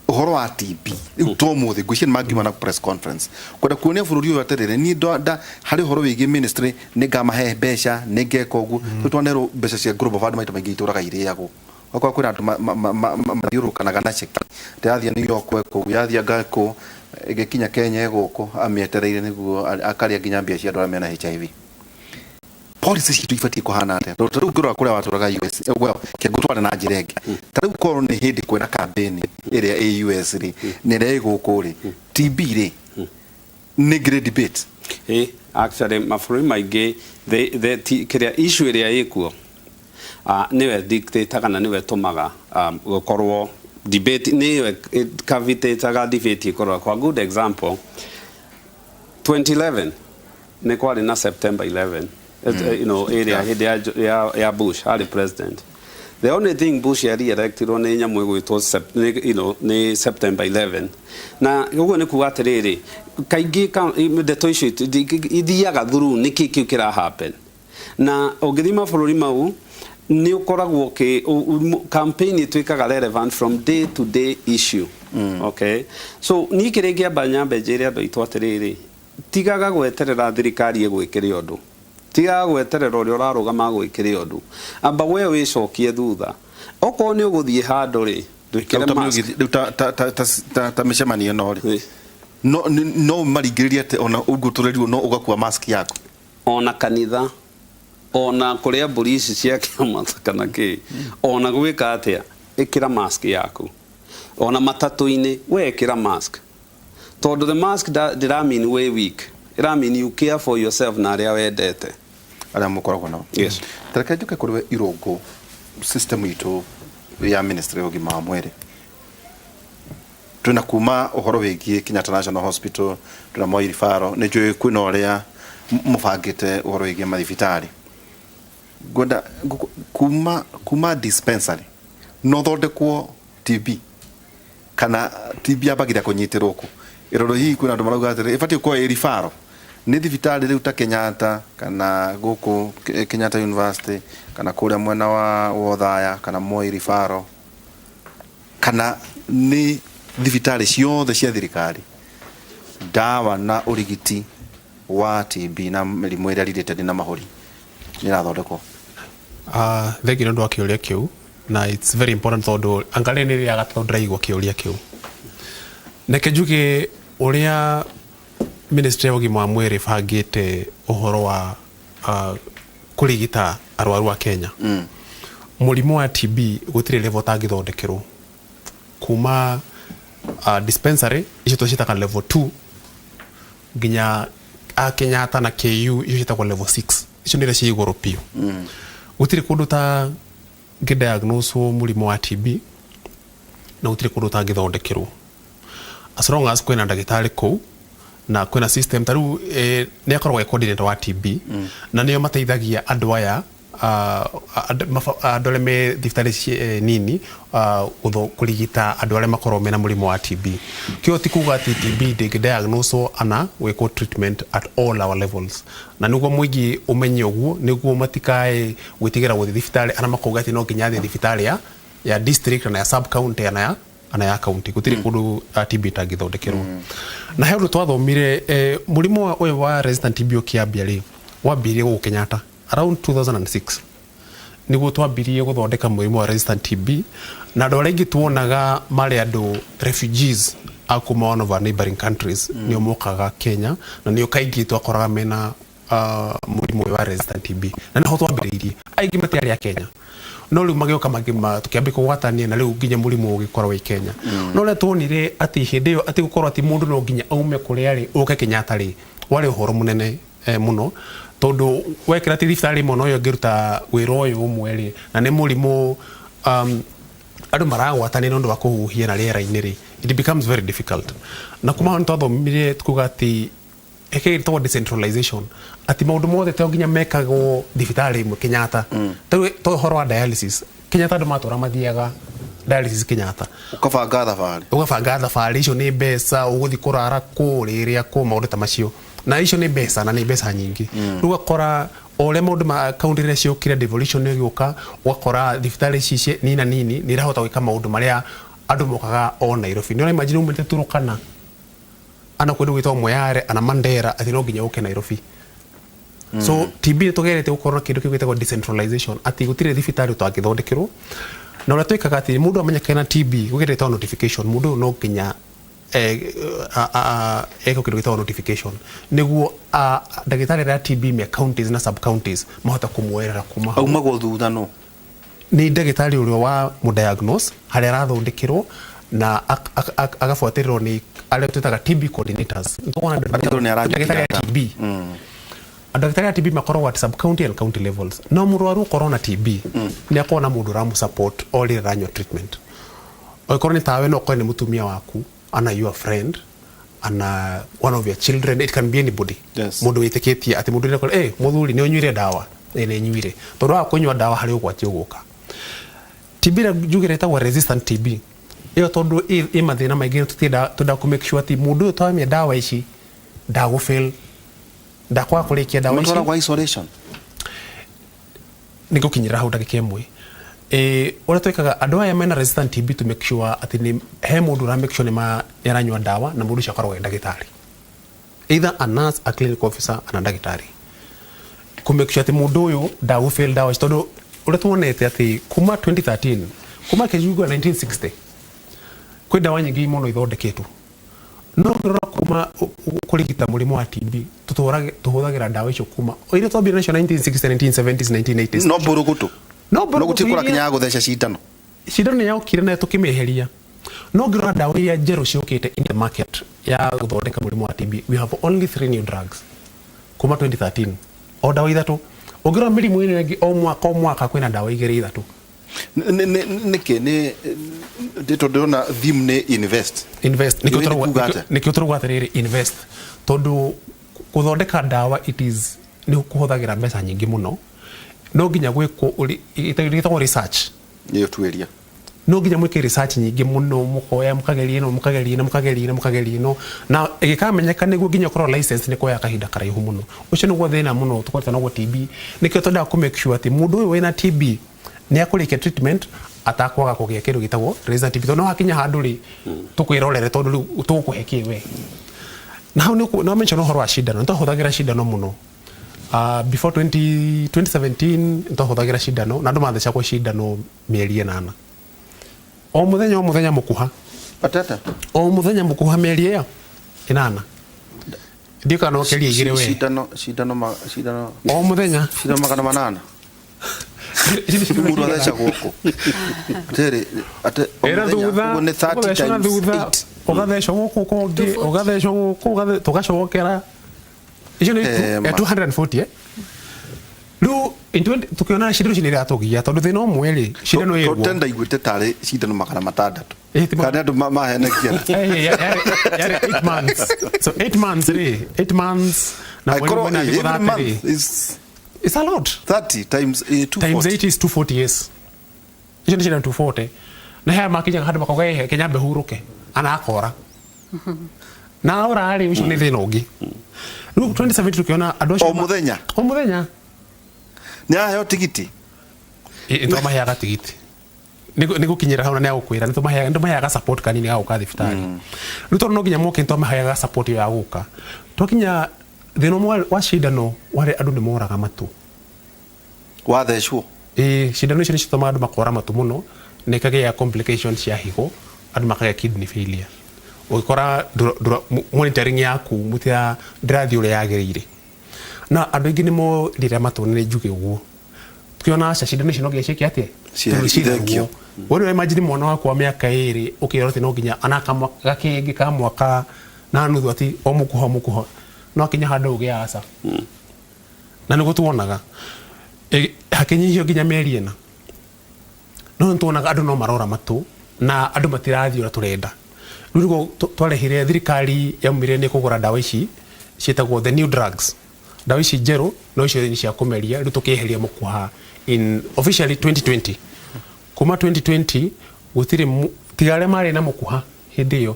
ũhoro wa TB rĩu to mũthĩ ngwĩciria nĩ mangiuma na press conference kwenda kuonia bũrũri ũyũ atĩrĩrĩ, niĩ harĩ ũhoro wĩgiĩ ministry nĩ ngamahe mbeca, nĩ ngeka ũguo. Rĩu twanerwo mbeca cia Global Fund maita maingĩ itũraga irĩagwo. Okorwo kwĩna andũ mathiũrũrũkanaga na ceki, ndĩrathiĩ New York kũu, yathiĩ anga kũ, ĩgĩkinya Kenya ĩgũkũ amĩetereire nĩguo akarĩa nginya mbia cia andũ arĩa mena HIV. Policy citũ ibatiĩ kũhana atĩa? Tondũ ta rĩu ngĩrora kũrĩa watũraga US, well, ke ngũtware na njĩra ĩngĩ, ta rĩu korwo nĩ hĩndĩ kwĩna campaign ĩrĩa ĩ US rĩ na ĩrĩa ĩ gũkũ rĩ, TB rĩ nĩ great debate. Actually mabũrũri maingĩ kĩrĩa issue ĩrĩa ĩkuo nĩwe dictate kana nĩwe tũmaga gũkorwo debate, nĩwe cavitaga debate ĩkorwo. Kwa good example, 2011 nĩ kwarĩ na September 11, ĩrĩa hĩndĩ ya Bush arĩ president. The only thing Bush yari-electirwo nĩ nyamũ ĩgwĩtwo nĩ September 11. Na ũguo nĩ kuga atĩrĩrĩ, kaingĩ ndeto icio ithiaga through nĩkĩ kĩu kĩra happen. Na ũngĩthiĩ mabũrũri mau nĩ ũkoragwo campaign ĩtuĩkaga relevant from day to day issue. Okay, so niĩ kĩrĩa ingĩamba nyambe njĩre andũ aitũ atĩrĩrĩ, tigaga gweterera thirikari ĩgwĩkĩre ũndũ, tigaga gweterera ũrĩa ũrarũgama agwĩkĩre ũndũ, amba we wĩcokie thutha. Okorwo nĩ ũgũthiĩ handũ rĩ, ndwĩkĩre ta mask. Mĩũgithi- rĩu ta mĩcemanio ĩno rĩ, no maringĩrĩrie atĩ ona ũguo tũrerirwo no ũgakua mask yaku? Ona kanitha, ona kũrĩa mbũri ici cia kĩama kana kĩ, ona gwĩka atĩa, ĩkĩra mask yaku. Ona matatũ-inĩ we ĩkĩra mask, tondũ the mask ndĩra mean wĩ weak, ĩra mean you care for yourself na arĩa wendete. Arĩa mũkoragwo nao. Yes. Tareke njuke kũrĩ we Irũngũ. System itũ ya ministry ya ũgima wa mwĩrĩ, twĩna kuma ũhoro wĩgiĩ Kenyatta National Hospital, twĩna Moi Referral, nĩ njũĩ kwĩna ũrĩa mũbangĩte ũhoro wĩgiĩ mathibitarĩ. Ngwenda kuma dispensary no thondekwo TB, kana TB yambagĩria kũnyitĩrwo kũ? Ĩroro hihi kwĩna andũ marauga atĩrĩ ĩbatiĩ gũkorwo ĩ referral nĩ thibitarĩ rĩu ta Kenyatta kana gũkũ Kenyatta University kana kũrĩa mwena wa Wothaya kana Moi Referral, kana nĩ thibitarĩ ciothe cia thirikari ndawa na ũrigiti wa TB na mĩrimũ ĩrĩa related na mahũri nĩ ĩrathondekwo? Thengiũ nĩ ũndũ wa kĩũria kĩu, na it's very important, tondũ angarĩ nĩ rĩa gatatũ ndĩraigua kĩũria kĩu. Reke njuge ũrĩa ministry ya ũgima wa mwĩrĩ ĩbangĩte ũhoro wa kũrigita arwaru a Kenya. Mũrimũ wa TB gũtirĩ level ũtangĩthondekerwo, kuma dispensary icio tũciĩtaga level 2 nginya a Kenyatta na KU icio ciĩtagwo level 6, icio nĩ iria cia igũrũ biũ. Gũtirĩ kũndũ ta Ngĩdiagnoswo mũrimũ wa TB na gũtirĩ kũndũ ũtangĩthondekerwo as long as kwĩna ndagĩtarĩ kũu na kwĩna system. Ta rĩu nĩ akoragwo e coordinator wa TB na nĩo mateithagia andũ aya, andũ arĩa me thibitarĩ nini kũrigita andũ arĩa makoragwo mena mũrimũ wa TB. Kĩo ti kuga atĩ TB ndĩngĩ ana gwĩkwo treatment at all our levels, na nĩguo mũingĩ ũmenye ũguo, nĩguo matikae gwĩtigĩra gũthiĩ thibitarĩ ana makauga atĩ no nginya athiĩ thibitarĩ ya district na ya sub county ana ya county. Gũtirĩ kũndũ TB ĩtangĩthondekerwo. Na he ũndũ twathomire, mũrimũ ũyũ wa resistant TB ũkĩambia rĩ, wambirie gũkũ Kenyatta around 2006, nĩguo twambirie gũthondeka mũrimũ wa resistant TB, na andũ arĩa aingĩ tuonaga marĩ andũ refugees a kuma one of our neighboring countries, nĩo mokaga Kenya na nĩo kaingĩ twakoraga mena mũrimũ ũyũ wa resistant TB, na nĩho twambĩrĩirie. Aingĩ matiarĩ a Kenya, no rĩu magĩũka tũkĩambia kũgwatania, na rĩu nginya mũrimũ ũgĩkorwo wĩ Kenya. No ũrĩa tuonire atĩ hĩndĩ ĩyo atĩ gũkorwo atĩ mũndũ no nginya aume kũrĩa arĩ ũke Kenyatta rĩ, warĩ ũhoro mũnene mũno, tondũ wekĩra ti thibitarĩ ĩmwe no yo ĩngĩruta wĩra ũyũ ũmwe rĩ, na nĩ mũrimũ andũ maragwatania nĩ ũndũ wa kũhuhia na rĩera-inĩ rĩ, it becomes very difficult. Na kuma hau nĩ twathomire tukuga atĩ ĩkĩtagwo decentralization, atĩ maũndũ mothe to nginya mekagwo thibitarĩ ĩmwe Kenyatta. Tarĩu to ũhoro wa dialysis, Kenyatta andũ matũra mathiaga dialysis Kenyatta. Ũkabanga thabarĩ. Ũgabanga thabarĩ, icio nĩ mbeca, ũgũthiĩ kũrara kũ, rĩrĩa kũ, maũndũ ta macio, na icio nĩ mbeca na nĩ mbeca nyingĩ. Rĩu ũgakora o ũrĩa maũndũ ma kaunti rĩrĩa ciokire, devolution ĩgĩũka, ũgakora thibitarĩ ici nina nini nĩ irahota gwĩka maũndũ marĩa andũ mokaga o Nairobi. Nĩ ũra imagine umĩte Turukana ana kũndũ gwĩtagwo Moyale ana Mandera atĩ no nginya ũke Nairobi. So TB nĩ tũgerete gũkorwo na kĩndũ kĩu gĩtagwo decentralization, atĩ gũtirĩ thibitarĩ ũtangĩthondekerwo. Na ũrĩa twĩkaga atĩ mũndũ amenyekana TB gũkĩrĩ ĩtagwo notification, mũndũ ũyũ no nginya eko kĩndũ gĩtagwo notification nĩguo ndagĩtarĩ arĩa a TB me counties na sub counties mahota kũmuoerera kuma hau. Aumagwo thutha no Nĩ ndagĩtarĩ ũrĩa wa mũdiagnose harĩa arathondekerwo na agabuatĩrĩrwo nĩ arĩa twĩtaga TB coordinators. Nĩtũkuona Atĩ nĩ arathiĩ ndagĩtarĩ a Kenyatta. TB, ndagĩtarĩ a TB makoragwo at sub county and county levels, no mũrwaru ũkorwo na TB nĩ akorwo na mũndũ ũramũ-support o rĩrĩa aranyua treatment. Okorwo nĩ tawe, no ũkorwo nĩ mũtumia waku ana your friend ana one of your children, it can be anybody. Mũndũ wĩtĩkĩtie atĩ mũndũ ũrĩa mũthuri, nĩ ũnyuire ndawa? Ĩ, nĩ nyuire. Tondũ wa kũnyua ndawa harĩ ũgwati ũgũka. TB ĩrĩa njugire ĩtagwo resistant TB ĩyo, tondũ ĩ mathĩna maingĩ, tũtienda twenda kũ make sure atĩ mũndũ ũyũ twamia ndawa ici ndagũ fail, ndakwaga kũrĩkia ndawa ici. Matwaragwo isolation? Nĩ ngũkinyĩra hau ndagĩka ĩmwe. Ũrĩa twĩkaga andũ aya mena resistant TB, to make sure atĩ nĩ he mũndũ ũra make sure nĩ aranyua ndawa, na mũndũ ũcio akoragwo e ndagĩtarĩ, either a nurse, a clinical officer ana ndagĩtarĩ, kũ make sure atĩ mũndũ ũyũ ndagũ fail ndawa ici, tondũ ũrĩa tuonete atĩ kuma 2013, kuma kĩjungo 1960, kwĩ ndawa nyingĩ mũno ithondeketwo, no ũngĩrora kuma kũrigita mũrimũ wa TB tũhũthagĩra ndawa icio kuma o iria twambire nacio 1960, 1970s, 1980s. No mbũrũgũtũ. No No mbũrũgũtũ. gũtirĩ kũrakinya Iria ya gũtheca cindano. Cindano nĩ yokire nayo tũkĩmĩeheria, no ngĩrora ndawa iria njerũ ciũkĩte in the market ya gũthondeka mũrimũ wa TB, we have only three new drugs kuma 2013, o ndawa ithatũ. Ũngĩrora mĩrimũ ĩno ĩngĩ, o mwaka o mwaka kwĩna ndawa igĩrĩ ithatũ. Nĩkĩ nĩ tondũ ndĩrona theme nĩ invest. Invest. Nĩkĩo nĩ kuga atĩa? Nĩkĩo tũrauga atĩrĩrĩ, invest, tondũ gũthondeka ndawa it is nĩ kũhũthagĩra mbeca nyingĩ mũno. No nginya gwĩkwo gĩtagwo research. Nĩyo tuĩria. No nginya mwĩke research nyingĩ mũno, mũkoya mũkageria ĩno, mũkageria ĩno, mũkageria ĩno, mũkageria ĩno, na ĩgĩkamenyeka nĩguo nginya ũkorwo license nĩ kuoya kahinda karaihu mũno. Ũcio nĩguo thĩna mũno tũkoretwo naguo TB. Nĩkĩo twendaga kũ make sure atĩ mũndũ ũyũ wĩna TB nĩ akũrĩkia treatment atakwaga kũgĩa kĩndũ gĩtagwo resistant TB, tondũ no hakinya handũ rĩ, tũkwĩrorere, tondũ rĩu tũgũkũhe kĩ we. Na hau nĩ mention ũhoro wa cindano, nĩ twahũthagĩra cindano mũno before 20, 2017. Nĩ twahũthagĩra cindano na andũ mathecagwo cindano mĩeri 8, o mũthenya o mũthenya mũkuha. Atata. O mũthenya mũkuha mĩeri ĩyo 8. Ndiũ kana ũkĩria igĩrĩ we. Cindano cindano cindano. O mũthenya. Cindano 800. Mũndũ athecagwo kũ? Atĩrĩ, atĩ o Ĩra mũthenya, thutha. ũguo nĩ 30 ũgathecwo na times thutha. 8. Ũgathecwo gũkũ kũngĩ, ũgathecwo gũkũ, tũgacokera icio nĩ Ma. 240. Rĩu in 20 tukiona cindano ici nĩ iratũgia tondũ thĩna ũmwe rĩ, cindano ĩrwo Tondũ ndaiguĩte tarĩ cindano 600. Kana andũ mahenagia. Yarĩ 8 months. So 8 months rĩ, 8 months na mweri Angĩkorwo ũmwe na thikũ every 30 month rĩ. is It's a lot. 30 times 240. Times 8 is 240, yes. Icio nĩ cindano 240. Na haya makinyaga handũ makauga ehe kenyambe hurũke anakora. Na ora rĩ, ũcio nĩ thĩna ũngĩ. Rĩu 2017 tukiona andũ acio O mũthenya. O mũthenya. Nĩ aheo tigiti. Nĩ twamaheaga tigiti. Nĩ gũkinyĩra hau na nĩ agũkwĩra nĩ tũmaheaga support kanini ga gũka thibitarĩ. Rĩu tondũ no nginya moke nĩ twamaheaga support ĩyo ya gũka. Twakinya thĩna ũmwe wa cindano warĩ andũ nĩ moraga matũ. Wathecwo? Ĩĩ, cindano icio nĩ citũmaga andũ makora matũ mũno na ikagĩa complications cia higo, andũ makagĩa kidney failure. Ũgĩkora monitoring yaku mũtira ndĩrathiĩ ũrĩa yagĩrĩire. Na andũ aingĩ nĩ morire matũ na nĩ njuge ũguo. Tukiona aca cindano icio no nginya ciĩke atĩa? Ciĩthengio. Cithengio. We rĩu imagine mwana waku wa mĩaka 2 ũkĩrwo atĩ no nginya ana gakĩngĩ ka mwaka na nuthu atĩ o mũkuha mũkuha. No akinya handũ ũgĩa aca. Na nĩguo tuonaga. Hakĩnyihio nginya mĩeri 4. No nĩ tuonaga andũ no marora matũ na andũ matirathiĩ ũrĩa tũrenda. Rĩu nĩguo twarehire thirikari yaumire nĩ kũgũra ndawa ici ciĩtagwo the new drugs. Ndawa ici njerũ no icio nĩ cia kũmeria, rĩu tũkĩeheria mũkuha in officially 2020. Kuma 2020 gũtirĩ tiga arĩa marĩ na mũkuha hĩndĩ ĩyo.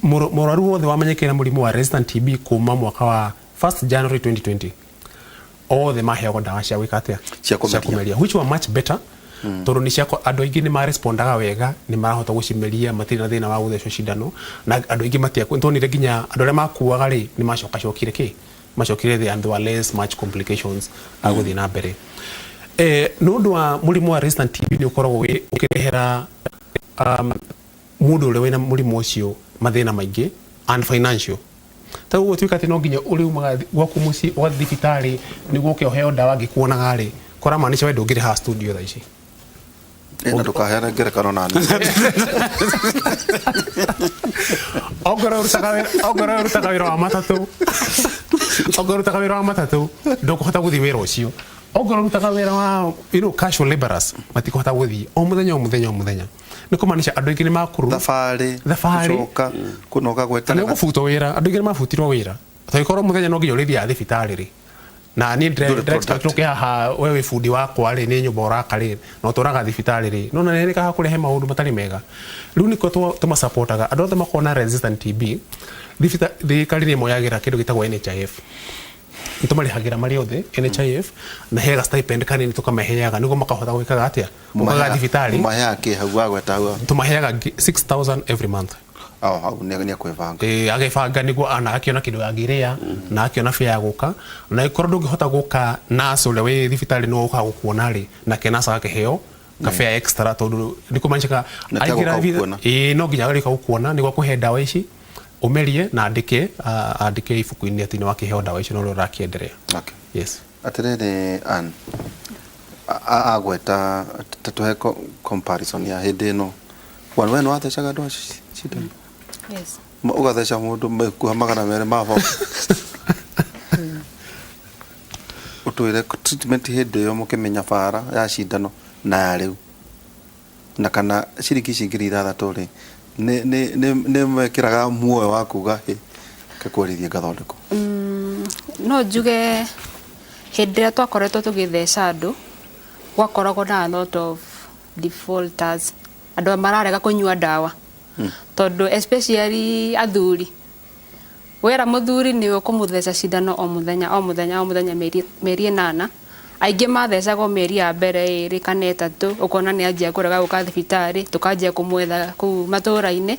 Mũrwaru wothe wamenyekire na mũrimũ wa resistant TB kuma mwaka wa 1st January 2020. Othe maheagwo ndawa cia gwĩka atĩa? Cia kũmeria. Cia kũmeria, which were much better. Tondũ nĩ cia andũ aingĩ nĩ marespondaga wega, nĩ marahota gũcimeria, matirĩ na thĩna wa gũthecwo cindano, na andũ aingĩ tuonire nginya andũ arĩa makuaga rĩ, nĩ macokacokire kĩ? Macokire thĩ and there were less much complications agũthiĩ na mbere. Nĩ ũndũ wa mũrimũ wa resistant TB nĩ ũkoragwo ũkĩrehera mũndũ ũrĩa wĩna mũrimũ ũcio mathĩna maingĩ and financial. Ta ũguo tuĩka atĩ no nginya ũrĩumaga gwaku mũciĩ ũgathiĩ thibitarĩ nĩguo ũke ũheo ndawa ngĩkuonaga rĩ, kũramaanisha we ndũngĩrĩ haha studio thaa ici. Na ndũkaheane ngerekano na niĩ. Ongorwo ũrutaga wĩra wa matatũ, ongorwo ũrutaga wĩra wa matatũ, ndũkũhota gũthiĩ wĩra ũcio. Ongorwo ũrutaga wĩra wa, you know, casual laborers, matikũhota gũthiĩ o mũthenya o mũthenya o mũthenya. Nĩ kũmaanisha andũ aingĩ nĩ makũrũ. Thabarĩ, Thabarĩ. gũcoka, kũnoga gweterera. Na nĩ ũgũbutwo wĩra, andũ aingĩ nĩ mabutirwo wĩra. Tangĩkorwo mũthenya no nginya ũrĩthiaga thibitarĩ rĩ. Na niĩ Ndũrĩ ndĩra expect product. ũke haha we wĩ bundi wakwa rĩ, nĩ nyũmba ũraka rĩ, na ũtũraga thibitarĩ rĩ. No na nĩ kaha kũrehe maũndũ matarĩ mega. Rĩu nĩkĩo tũmasapotaga. Andũ othe makoragwo na resistant TB, thirikari nĩ ĩmoyagĩra kĩndũ gĩtagwo NHIF. Nĩ tũmarĩhagĩra marĩ othe NHIF, na hega stipend kanini tũkamaheaga nĩguo makahota gwĩkaga atĩa? Gũkaga thibitarĩ. Maheaga kĩ hau wagweta hau? Tũmaheaga 6,000 every month. Oh, hau nĩ ekwĩbanga. Agĩbanga nĩguo ana akĩona kĩndũ angĩrĩa, na akĩona fare ya gũka. Na ĩkorwo ndũngĩhota gũka, nurse ũrĩa wĩ thibitarĩ nĩwe ũkaga gũkuona rĩ, nake nurse agakĩheo ka fare extra tondũ nĩ kũmaanisha ka Na ti aingĩra agũka gũkuona. No nginya arĩka gũkuona nĩguo akũhe ndawa ici, ũmerie na andĩke ibuku-inĩ atĩ nĩ wakĩheo ndawa icio na ũrĩa ũrakĩenderea. Okay. Yes. Atĩrĩrĩ Ann, agweta ta tũhe comparison ya hĩndĩ ĩno. One, we nĩ wathecaga andũ acio cindano? Yes. Ũgatheca mũndũ mekuha 200 ma box. Ũtwĩre treatment hĩndĩ ĩyo mũkĩmenya bara ya cindano na ya rĩu. Na kana ciringi ici 6,000 rĩ, nĩ mekĩraga muoyo wa kuga hĩ, kekwarithie ngathondekwo. No njuge hĩndĩ ĩrĩa twakoretwo tũgĩtheca andũ, gwakoragwo na a lot of defaulters, andũ mararega kũnyua ndawa. Tondũ especially athuri, wera mũthuri nĩ ũkũmũtheca cindano o mũthenya o mũthenya o mũthenya mĩeri 8. Aingĩ mathecagwo mĩeri ya mbere 2 kana 3, ũkona nĩ anjia kũrega gũka thibitarĩ, tũkanjia kũmwetha kũu matũũra-inĩ.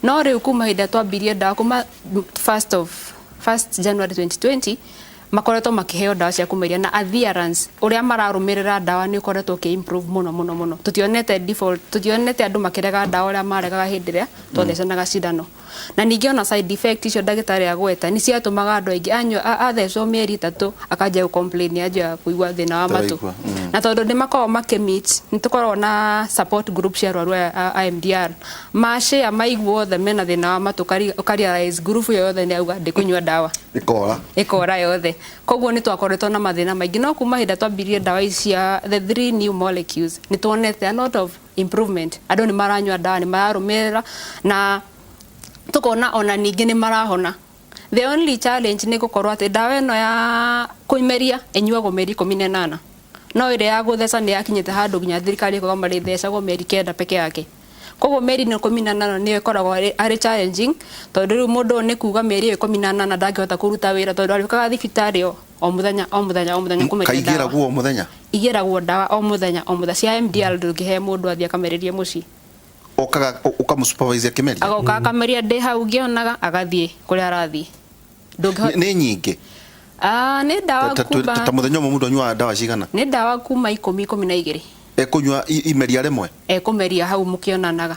No rĩu kuma hĩndĩ ĩrĩa twambirie ndawa, kuma 1st January 2020, makoretwo makĩheo ndawa cia kũmeria na adherence, ũrĩa mararũmĩrĩra ndawa nĩ ũkoretwo ũkĩ improve mũno mũno mũno. Tũtionete default, tũtionete andũ makĩrega ndawa ũrĩa maregaga hĩndĩ ĩrĩa twathecanaga cindano. Na ningĩ ona side effect icio ndagĩtarĩ agweta nĩ ciatũmaga andũ aingĩ anyua, athecwo mĩeri 3 akanjia gũ complain, anjia kũigua thĩna wa matũ. Tũraigua. Na tondũ nĩ makoragwo makĩmeet, nĩ tũkoragwo na support group cia arwaru aya a MDR. Mashare maigua othe mena thĩna wa matũ, ũkarealize group ĩyo yothe nĩ yauga ndĩkũnyua ndawa. Ĩkora. Ĩkora yothe. Koguo nĩ twakoretwo na mathĩna maingĩ, no kuma hĩndĩ ĩrĩa twambirie ndawa ici cia the three new molecules, nĩ tuonete a lot of improvement. Andũ nĩ maranyua ndawa, nĩ mararũmĩrĩra, na tũkona ona ningĩ nĩ marahona. The only challenge nĩ gũkorwo atĩ ndawa ĩno ya kũimeria ĩnyuagwo mĩeri 18, no ĩrĩa ya gũtheca nĩ yakinyĩte handũ nginya thirikari ĩkauga marĩthecagwo mĩeri 9 peke yake. Koguo mĩeri ĩno 18 nĩyo ĩkoragwo arĩ challenging, tondũ rĩu mũndũ ũyũ nĩ kuga mĩeri ĩyo 18 ndangĩhota kũruta wĩra, tondũ arĩũkaga thibitarĩ o mũthenya o mũthenya o mũthenya kũmeria ndawa. Kaigĩragwo o mũthenya? Igĩragwo ndawa o mũthenya o mũthenya. Cia MDR ndũngĩhe mũndũ athiĩ akamererie mũciĩ. Okaga ũkamũsupervise akĩmeria? Agoka akameria ndĩ hau ngĩonaga, agathiĩ kũrĩa arathiĩ. Ndũngĩhota. Nĩ nyingĩ? Nĩ ndawa kuma Ta mũthenya ũmwe mũndũ anyuaga ndawa cigana? Nĩ ndawa kuma 10, 12. Ekũnyua imeria rĩmwe? Ekũmeria hau mũkĩonanaga.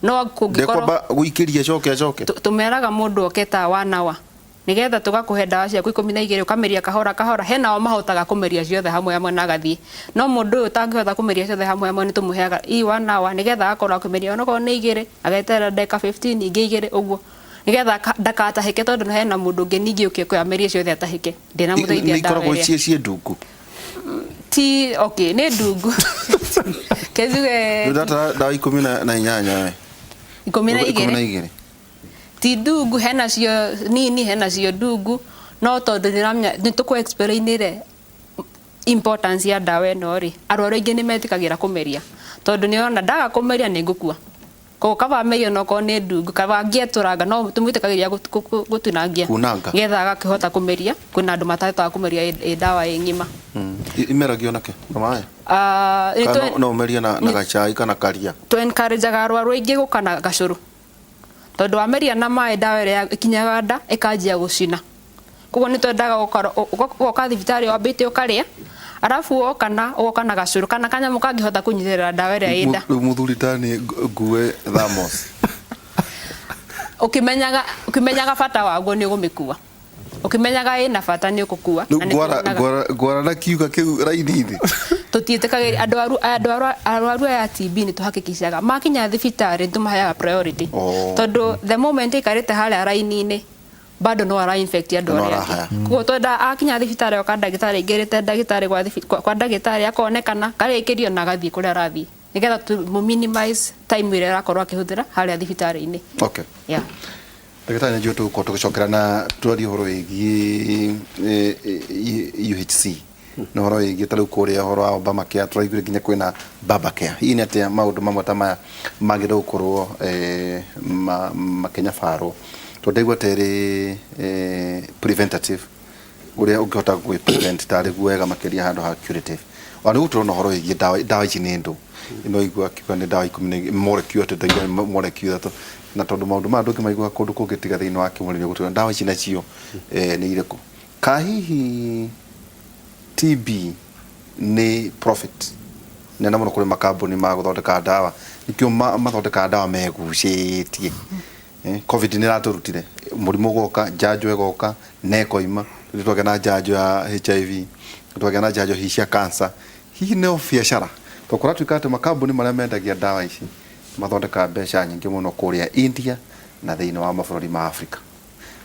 No kũngĩkorwo Ndekwamba gũikĩria acoke acoke? Tũmeraga mũndũ oke ta 1 hour, nĩgetha tũgakũhe ndawa ciaku 12, ũkameria kahora kahora. Hena o mahotaga kũmeria ciothe hamwe hamwe na agathiĩ, no mũndũ ũyũ ũtangĩhota kũmeria ciothe hamwe hamwe nĩ tũmũheaga i 1 hour, nĩgetha agakorwo akĩmeria onokorwo nĩ 2, ageterera ndagĩka 15, ingĩ 2 ũguo, nĩgetha ndakatahĩke, tondũ hena mũndũ ũngĩ ningĩ ũkĩ kwĩ amerie ciothe atahĩke. Ndĩnamũteithia Nĩ ndawa ikoragwo ĩrĩa. Ciĩ ndungu? Ti, okay, nĩ ndungu. Kejuge Ndatara ndawa 18 we. 12. 12. Ti ndungu, hena cio nini, hena cio ndungu, no tondũ nĩũramenya nĩ tũkũ explainire importance ya ndawa ĩno rĩ, arwaru aingĩ nĩ metĩkagĩra kũmeria, tondũ nĩona ndaga kũmeria nĩ ngũkua. Koguo kaba amerie onokorwo nĩ ndungu, kaba angĩetũranga, no tũmwĩtĩkagĩria gũtinangia. Kunanga. Nĩgetha agakĩhota kũmeria. Kwĩna andũ matahotaga kũmeria ĩ ndawa ĩ ng'ima. Imeragio nake na maĩ? Kana no ũmerie na gacai kana karia? Tũ encourageaga arwaru aingĩ gũka na gacũrũ, tondũ wameria na maĩ ndawa ĩrĩa ĩkinyaga nda ĩkanjia gũcina. Koguo nĩ twendaga ũgoka thibitarĩ wambĩte ũkarĩa, arabu woka na ũgoka na gacũrũ kana kanyamũ kangĩhota kũnyitĩrĩra ndawa ĩrĩa ĩ nda. Rĩu mũthuri tani ngue thamos. Ũkĩmenyaga bata waguo nĩ ũgũmĩkua. Ũkĩmenyaga ĩna bata nĩ ũgũkua. Rĩu Na nĩ tũrĩonaga. Ngwara na kiuga kĩu raini-inĩ. Tũtiĩtĩkagĩria andũ arwaru aya a TB, nĩ tũhakikishaga makinya thibitarĩ nĩ tũmaheaga priority. Tondũ the moment aikarĩte harĩa raini-inĩ, bado no ara infect andũ No arĩa angĩ. arahaya. Koguo twenda akinya thibitarĩ oka ndagĩtarĩ aingĩrĩte ndagĩtarĩ kwa ndagĩtarĩ akonekana karĩkĩrio na agathiĩ kũrĩa arathiĩ, nĩgetha tũ minimize time ĩrĩa arakorwo akĩhũthĩra harĩa thibitarĩ-inĩ. Yeah. Ndagĩtarĩ, nĩ njũĩ tũgũkorwo tũgĩcokera na twarie ũhoro wĩgiĩ UHC na ũhoro wĩgiĩ ta rĩu kũrĩa ũhoro wa Obamacare, tũraiguire nginya kwĩna Babacare. Hihi nĩ atĩa maũndũ mamwe ta maya magĩrĩirwo gũkorwo makĩnyabarwo, tondũ ndaigua ta ĩrĩ preventative, ũrĩa ũngĩhota gwĩ prevent tarĩ guo wega makĩria handũ ha curative. Ona nĩ tũrona ũhoro wĩgiĩ ndawa, ndawa ici nĩ ndũ ĩno igua akiuga nĩ ndawa 10 na molecule, atĩ ndaigua nĩ molecule 3, na tondũ maũndũ maya ndũngĩmaigua kũndũ kũngĩ tiga thĩinĩ wa kĩmũrĩ nĩ ũgũtwĩra ndawa ici nacio nĩ irĩkũ. Ka hihi TB nĩ profit nene mũno kũrĩ makambuni ma gũthondeka ndawa, nĩkĩo mathondekaga ndawa megucĩtie? Covid nĩ ĩratũrutire mũrimũ ũgoka, njanjo ĩgoka na ĩkoima. Rĩu twagĩa na njanjo ya HIV, twagĩa na njanjo hihi cia cancer, hihi no biacara, tondũ kũratuĩka atĩ makambuni marĩa mendagia ndawa ici mathondekaga mbeca nyingĩ mũno kũrĩa India na thĩinĩ wa mabũrũri ma Africa.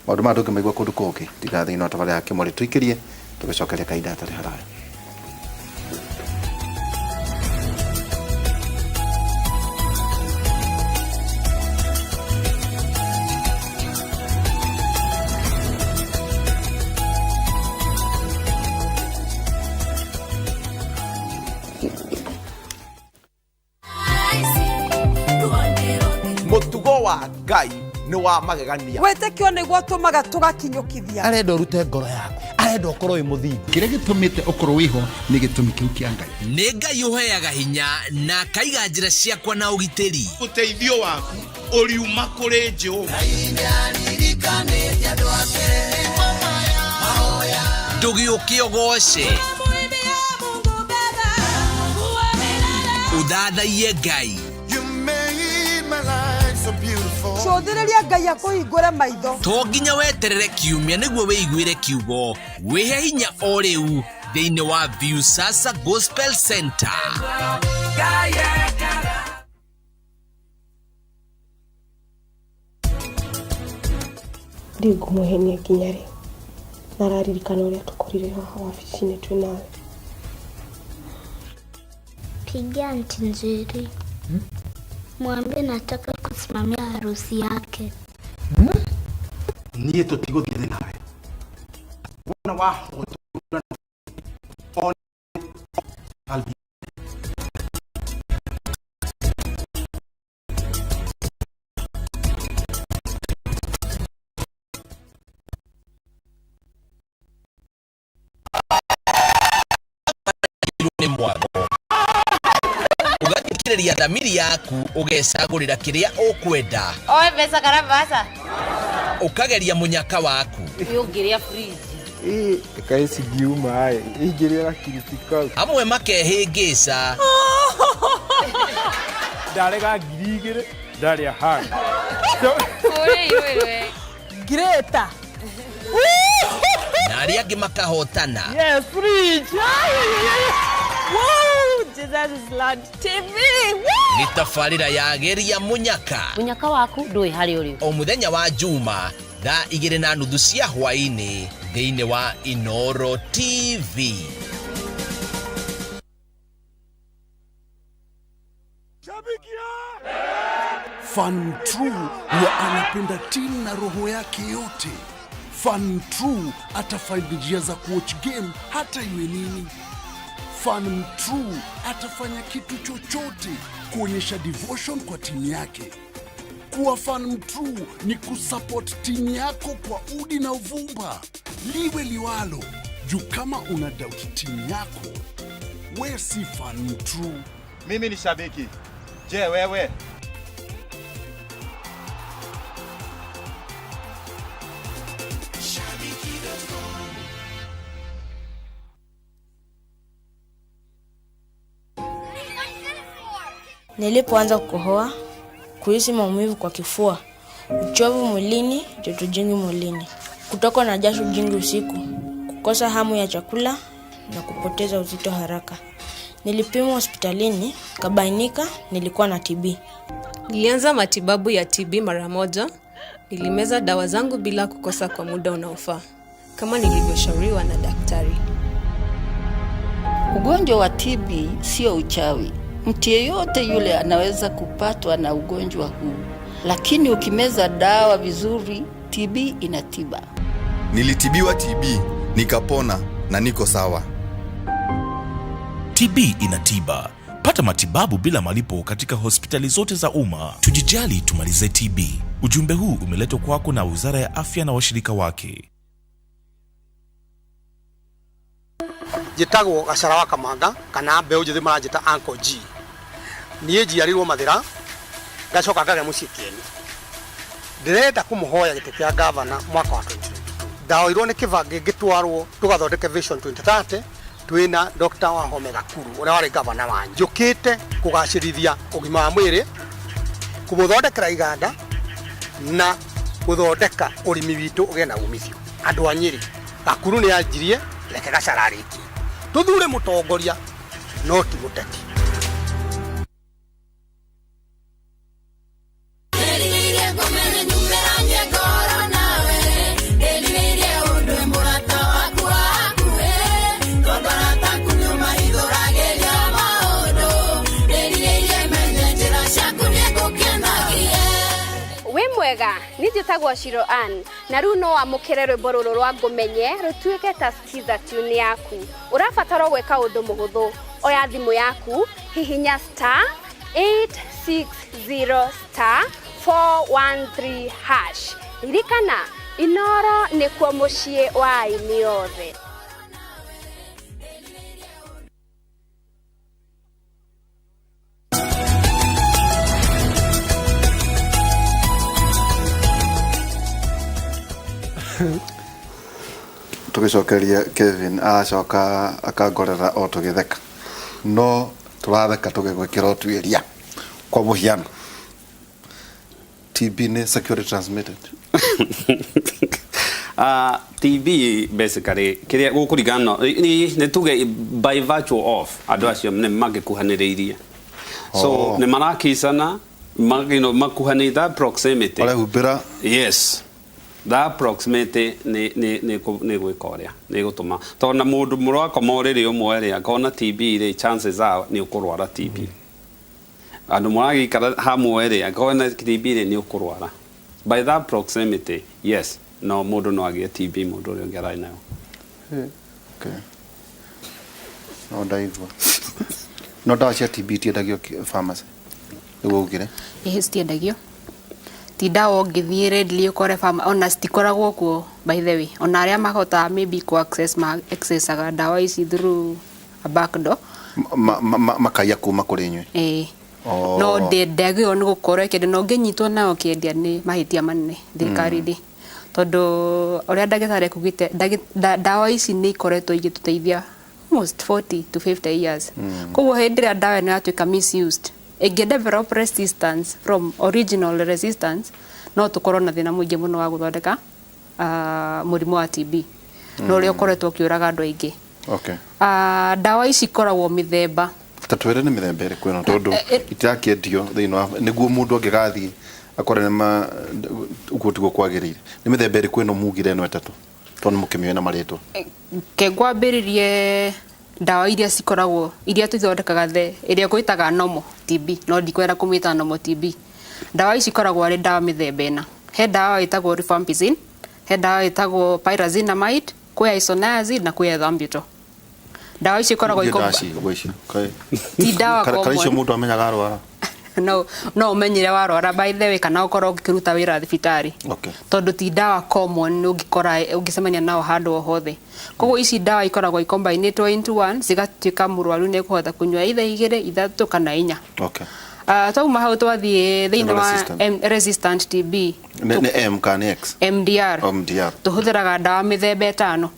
Maũndũ maya ndũngĩmaigua kũndũ kũngĩ tiga thĩinĩ wa tabarĩra ya Kĩmũrĩ. Tũikĩrie tũgĩcokeria kahinda hatarĩ haraya. Mũtugo wa Ngai nĩ wa magegania. Wĩtĩkio nĩguo ũtũmaga tũgakinyũkithia. Arenda ũrute ngoro yaku, arenda ũkorwo wĩ mũthingu. Kĩrĩa gĩtũmĩte ũkorwo wĩho nĩ gĩtũmi kĩu kĩa Ngai. Nĩ Ngai ũheaga hinya na akaiga njĩra ciakwa na ũgitĩri. Ũteithio waku ũriuma kũrĩ Jehova. Ndũgĩũke ũgoce, ũthathaiye Ngai. Cũthĩrĩria Ngai akũhingũre maitho. To nginya weterere kiumia nĩguo wĩiguĩre kiugo. Wĩhe hinya o rĩu. Thĩinĩ wa Viusasa Gospel Center. Ndiũĩ ngũmũhenia nginya rĩ na araririkana ũrĩa tũkorire haha wabici-inĩ twĩ nawe. Pigia Aunty Njeri. Mwambie nataka kusimamia harusi yake. Niĩ tũtigũthiĩ thĩ nawe wona wahotwo I'll be Nĩ mwago ũgathikĩrĩria thamiri yaku ũgecagũrĩra kĩrĩa ũkwenda. Oe mbeca kana mbaca. Ũkageria mũnyaka waku. Ũngĩrĩa fridge. Kaĩ cingiuma ĩ ingĩrĩa gakiriti kau. Amwe makehĩngĩca. Ndarega 2000 ndarĩa hang. Greta. Na arĩa angĩ makahotana. Yes, fridge. Woo! Jesus is Lord TV. Woo! Nĩ tabarĩra ya geria mũnyaka. Mũnyaka waku ndũĩ harĩa ũrĩ. O mũthenya wa Juma thaa 2:30 cia hwaĩ-inĩ thĩinĩ wa Inoro TV. Fan True huwa anapenda timu na roho yake yote. Fan True atafind njia za kuwatch game hata iwe nini. Fan True atafanya kitu chochote kuonyesha devotion kwa timu yake. Kuwa fan true ni kusupport timu yako kwa udi na uvumba, liwe liwalo. Juu kama una doubt timu yako, we si fan true. Mimi ni shabiki. Je, wewe? Nilipoanza kukohoa, kuhisi maumivu kwa kifua, uchovu mwilini, joto jingi mwilini, kutokwa na jasho jingi usiku, kukosa hamu ya chakula na kupoteza uzito haraka. Nilipimwa hospitalini, kabainika nilikuwa na TB. Nilianza matibabu ya TB mara moja. Nilimeza dawa zangu bila kukosa kwa muda unaofaa, kama nilivyoshauriwa na daktari. Ugonjwa wa TB sio uchawi. Mtu yeyote yule anaweza kupatwa na ugonjwa huu, lakini ukimeza dawa vizuri, TB ina tiba. Nilitibiwa TB nikapona na niko sawa. TB ina tiba. Pata matibabu bila malipo katika hospitali zote za umma. Tujijali, tumalize TB. Ujumbe huu umeletwa kwako na Wizara ya Afya na washirika wake. Njĩtagwo Gacara wa Kamanga kana mbeũ njĩthĩ maranjĩta Uncle G. Niĩ njiarĩirwo Mathĩra ngacoka ngagĩa mũciĩ Kĩeni. Ndĩrenda kũmũhoya gĩtĩ kĩa gavana mwaka wa 2022. Ndaoirwo nĩ Kĩbangĩ ngĩtwarwo tũgathondeke Vision 2030 twĩna Dr. Wahome Gakuru ũrĩa warĩ gavana wanyu. Njũkĩte kũgacĩrithia ũgima wa mwĩrĩ, kũmũthondekera iganda na gũthondeka ũrĩmi witũ ũgĩe na umithio. Andũ a Nyĩrĩ, Gakuru nĩ anjirie, reke Gacara arĩkie. Tũthure mũtongoria no ti mũteti. Wĩ mwega, niĩ njĩtagwo Shiro Ann na rĩu no wamũkĩre rwĩmbo rũrũ rwa ngũmenye rũtuĩke ta skiza tune yaku. Ũrabatara gwĩka ũndũ mũhũthũ. Oya thimũ yaku, hihinya star 860 star 413 hash. Ririkana, Inoro nĩkuo mũciĩ wa aini othe. Tũgĩcokeria Kevin aracoka akangorera o tũgĩtheka, no tũratheka tũgĩgwĩkĩra ũtuĩria. Kwa mũhiano, TB nĩ sexually transmitted? TB basically kiria gukuringana ni tuge by virtue of andu acio ni mangikuhaniriirie, so ni marakicana, makuhanĩ that proximity. Marehumbĩra. Yes, that proximity nĩ gwĩka ũrĩa nĩ gũtũma, tondũ na mũndũ mũrakoma ũrĩrĩ ũmwe rĩ, akona TB rĩ, chances are nĩ ũkũrwara TB. Andũ mũragĩikara hamwe rĩ, angĩkorwo na TB rĩ, nĩ ũkũrwara by that proximity. Yes, no mũndũ no agĩe TB mũndũ ũrĩa ũngĩ ararĩ nayo. Okay. No ndaigua. No ndawa cia TB itiendagio pharmacy, nĩguo ugire? Ĩhĩ, citiendagio. Ti ndawa ũngĩthiĩ readily ũkore ona citikoragwo kuo, by the way. Ona arĩa mahotaga maybe ku access, ma accessaga ndawa ici through a back door. Makaiya kuma kũrĩ inyuĩ? Ĩĩ. Oh. No ndĩagĩrĩirwo nĩ gũkorwo ĩkĩendia, na ũngĩnyitwo nayo ũkĩendia nĩ mahĩtia manene thirikari-inĩ, tondũ ũrĩa ndagĩtarĩ ekugĩte, ndawa ici nĩ ikoretwo igĩtũteithia almost 40 to 50 years. Koguo hĩndĩ ĩrĩa ndawa ĩno yatuĩka misused, ĩngĩ develop resistance from original resistance, no tũkorwo na thĩna mũingĩ mũno wa gũthondeka mũrimũ wa TB na ũrĩa ũkoretwo ũkĩũraga andũ aingĩ. Ndawa ici ikoragwo mĩthemba. Ta twĩre nĩ mĩthemba ĩrĩkũ ĩno, tondũ itirakĩendio thĩinĩ wa nĩguo mũndũ angĩgathiĩ akore nĩ ma ũguo tiguo kwagĩrĩire. Nĩ mĩthemba ĩrĩkũ ĩno mugire ĩno ĩtatũ, tondũ nĩ mũkĩmĩoĩ na marĩtwa? Ke ngwambĩrĩrie ndawa iria cikoragwo, iria tũthondekaga, the ĩrĩa gwĩtaga normal TB, no ndikwenda kũmĩta normal TB. Ndawa ici ikoragwo arĩ ndawa mĩthemba ĩna. He ndawa ĩtagwo rifampicin, he ndawa ĩtagwo pyrazinamide, kwĩ isoniazid na kwĩ ethambutol. Ndawa ici ikoragwo Ndiĩ ndacigua icio. Ti ndawa Kana icio common. Mũndũ amenyaga arwara? No ũmenyere warwara, by the way, kana ũkorwo ũkĩruta wĩra thibitarĩ, tondũ ti ndawa common ũngĩkora ũngĩcemania nao handũ o hothe. Koguo ici ndawa ikoragwo ikombinĩtwo into one, cigatuĩka mũrwaru nĩ ekũhota kũnyua either igĩrĩ, ithatũ kana inya. Twauma hau twathiĩ thĩinĩ wa Resistant. Resistant TB. Nĩ M kana nĩ X? MDR. Oh, MDR. Tũhũthĩraga ndawa mĩthemba ĩtano,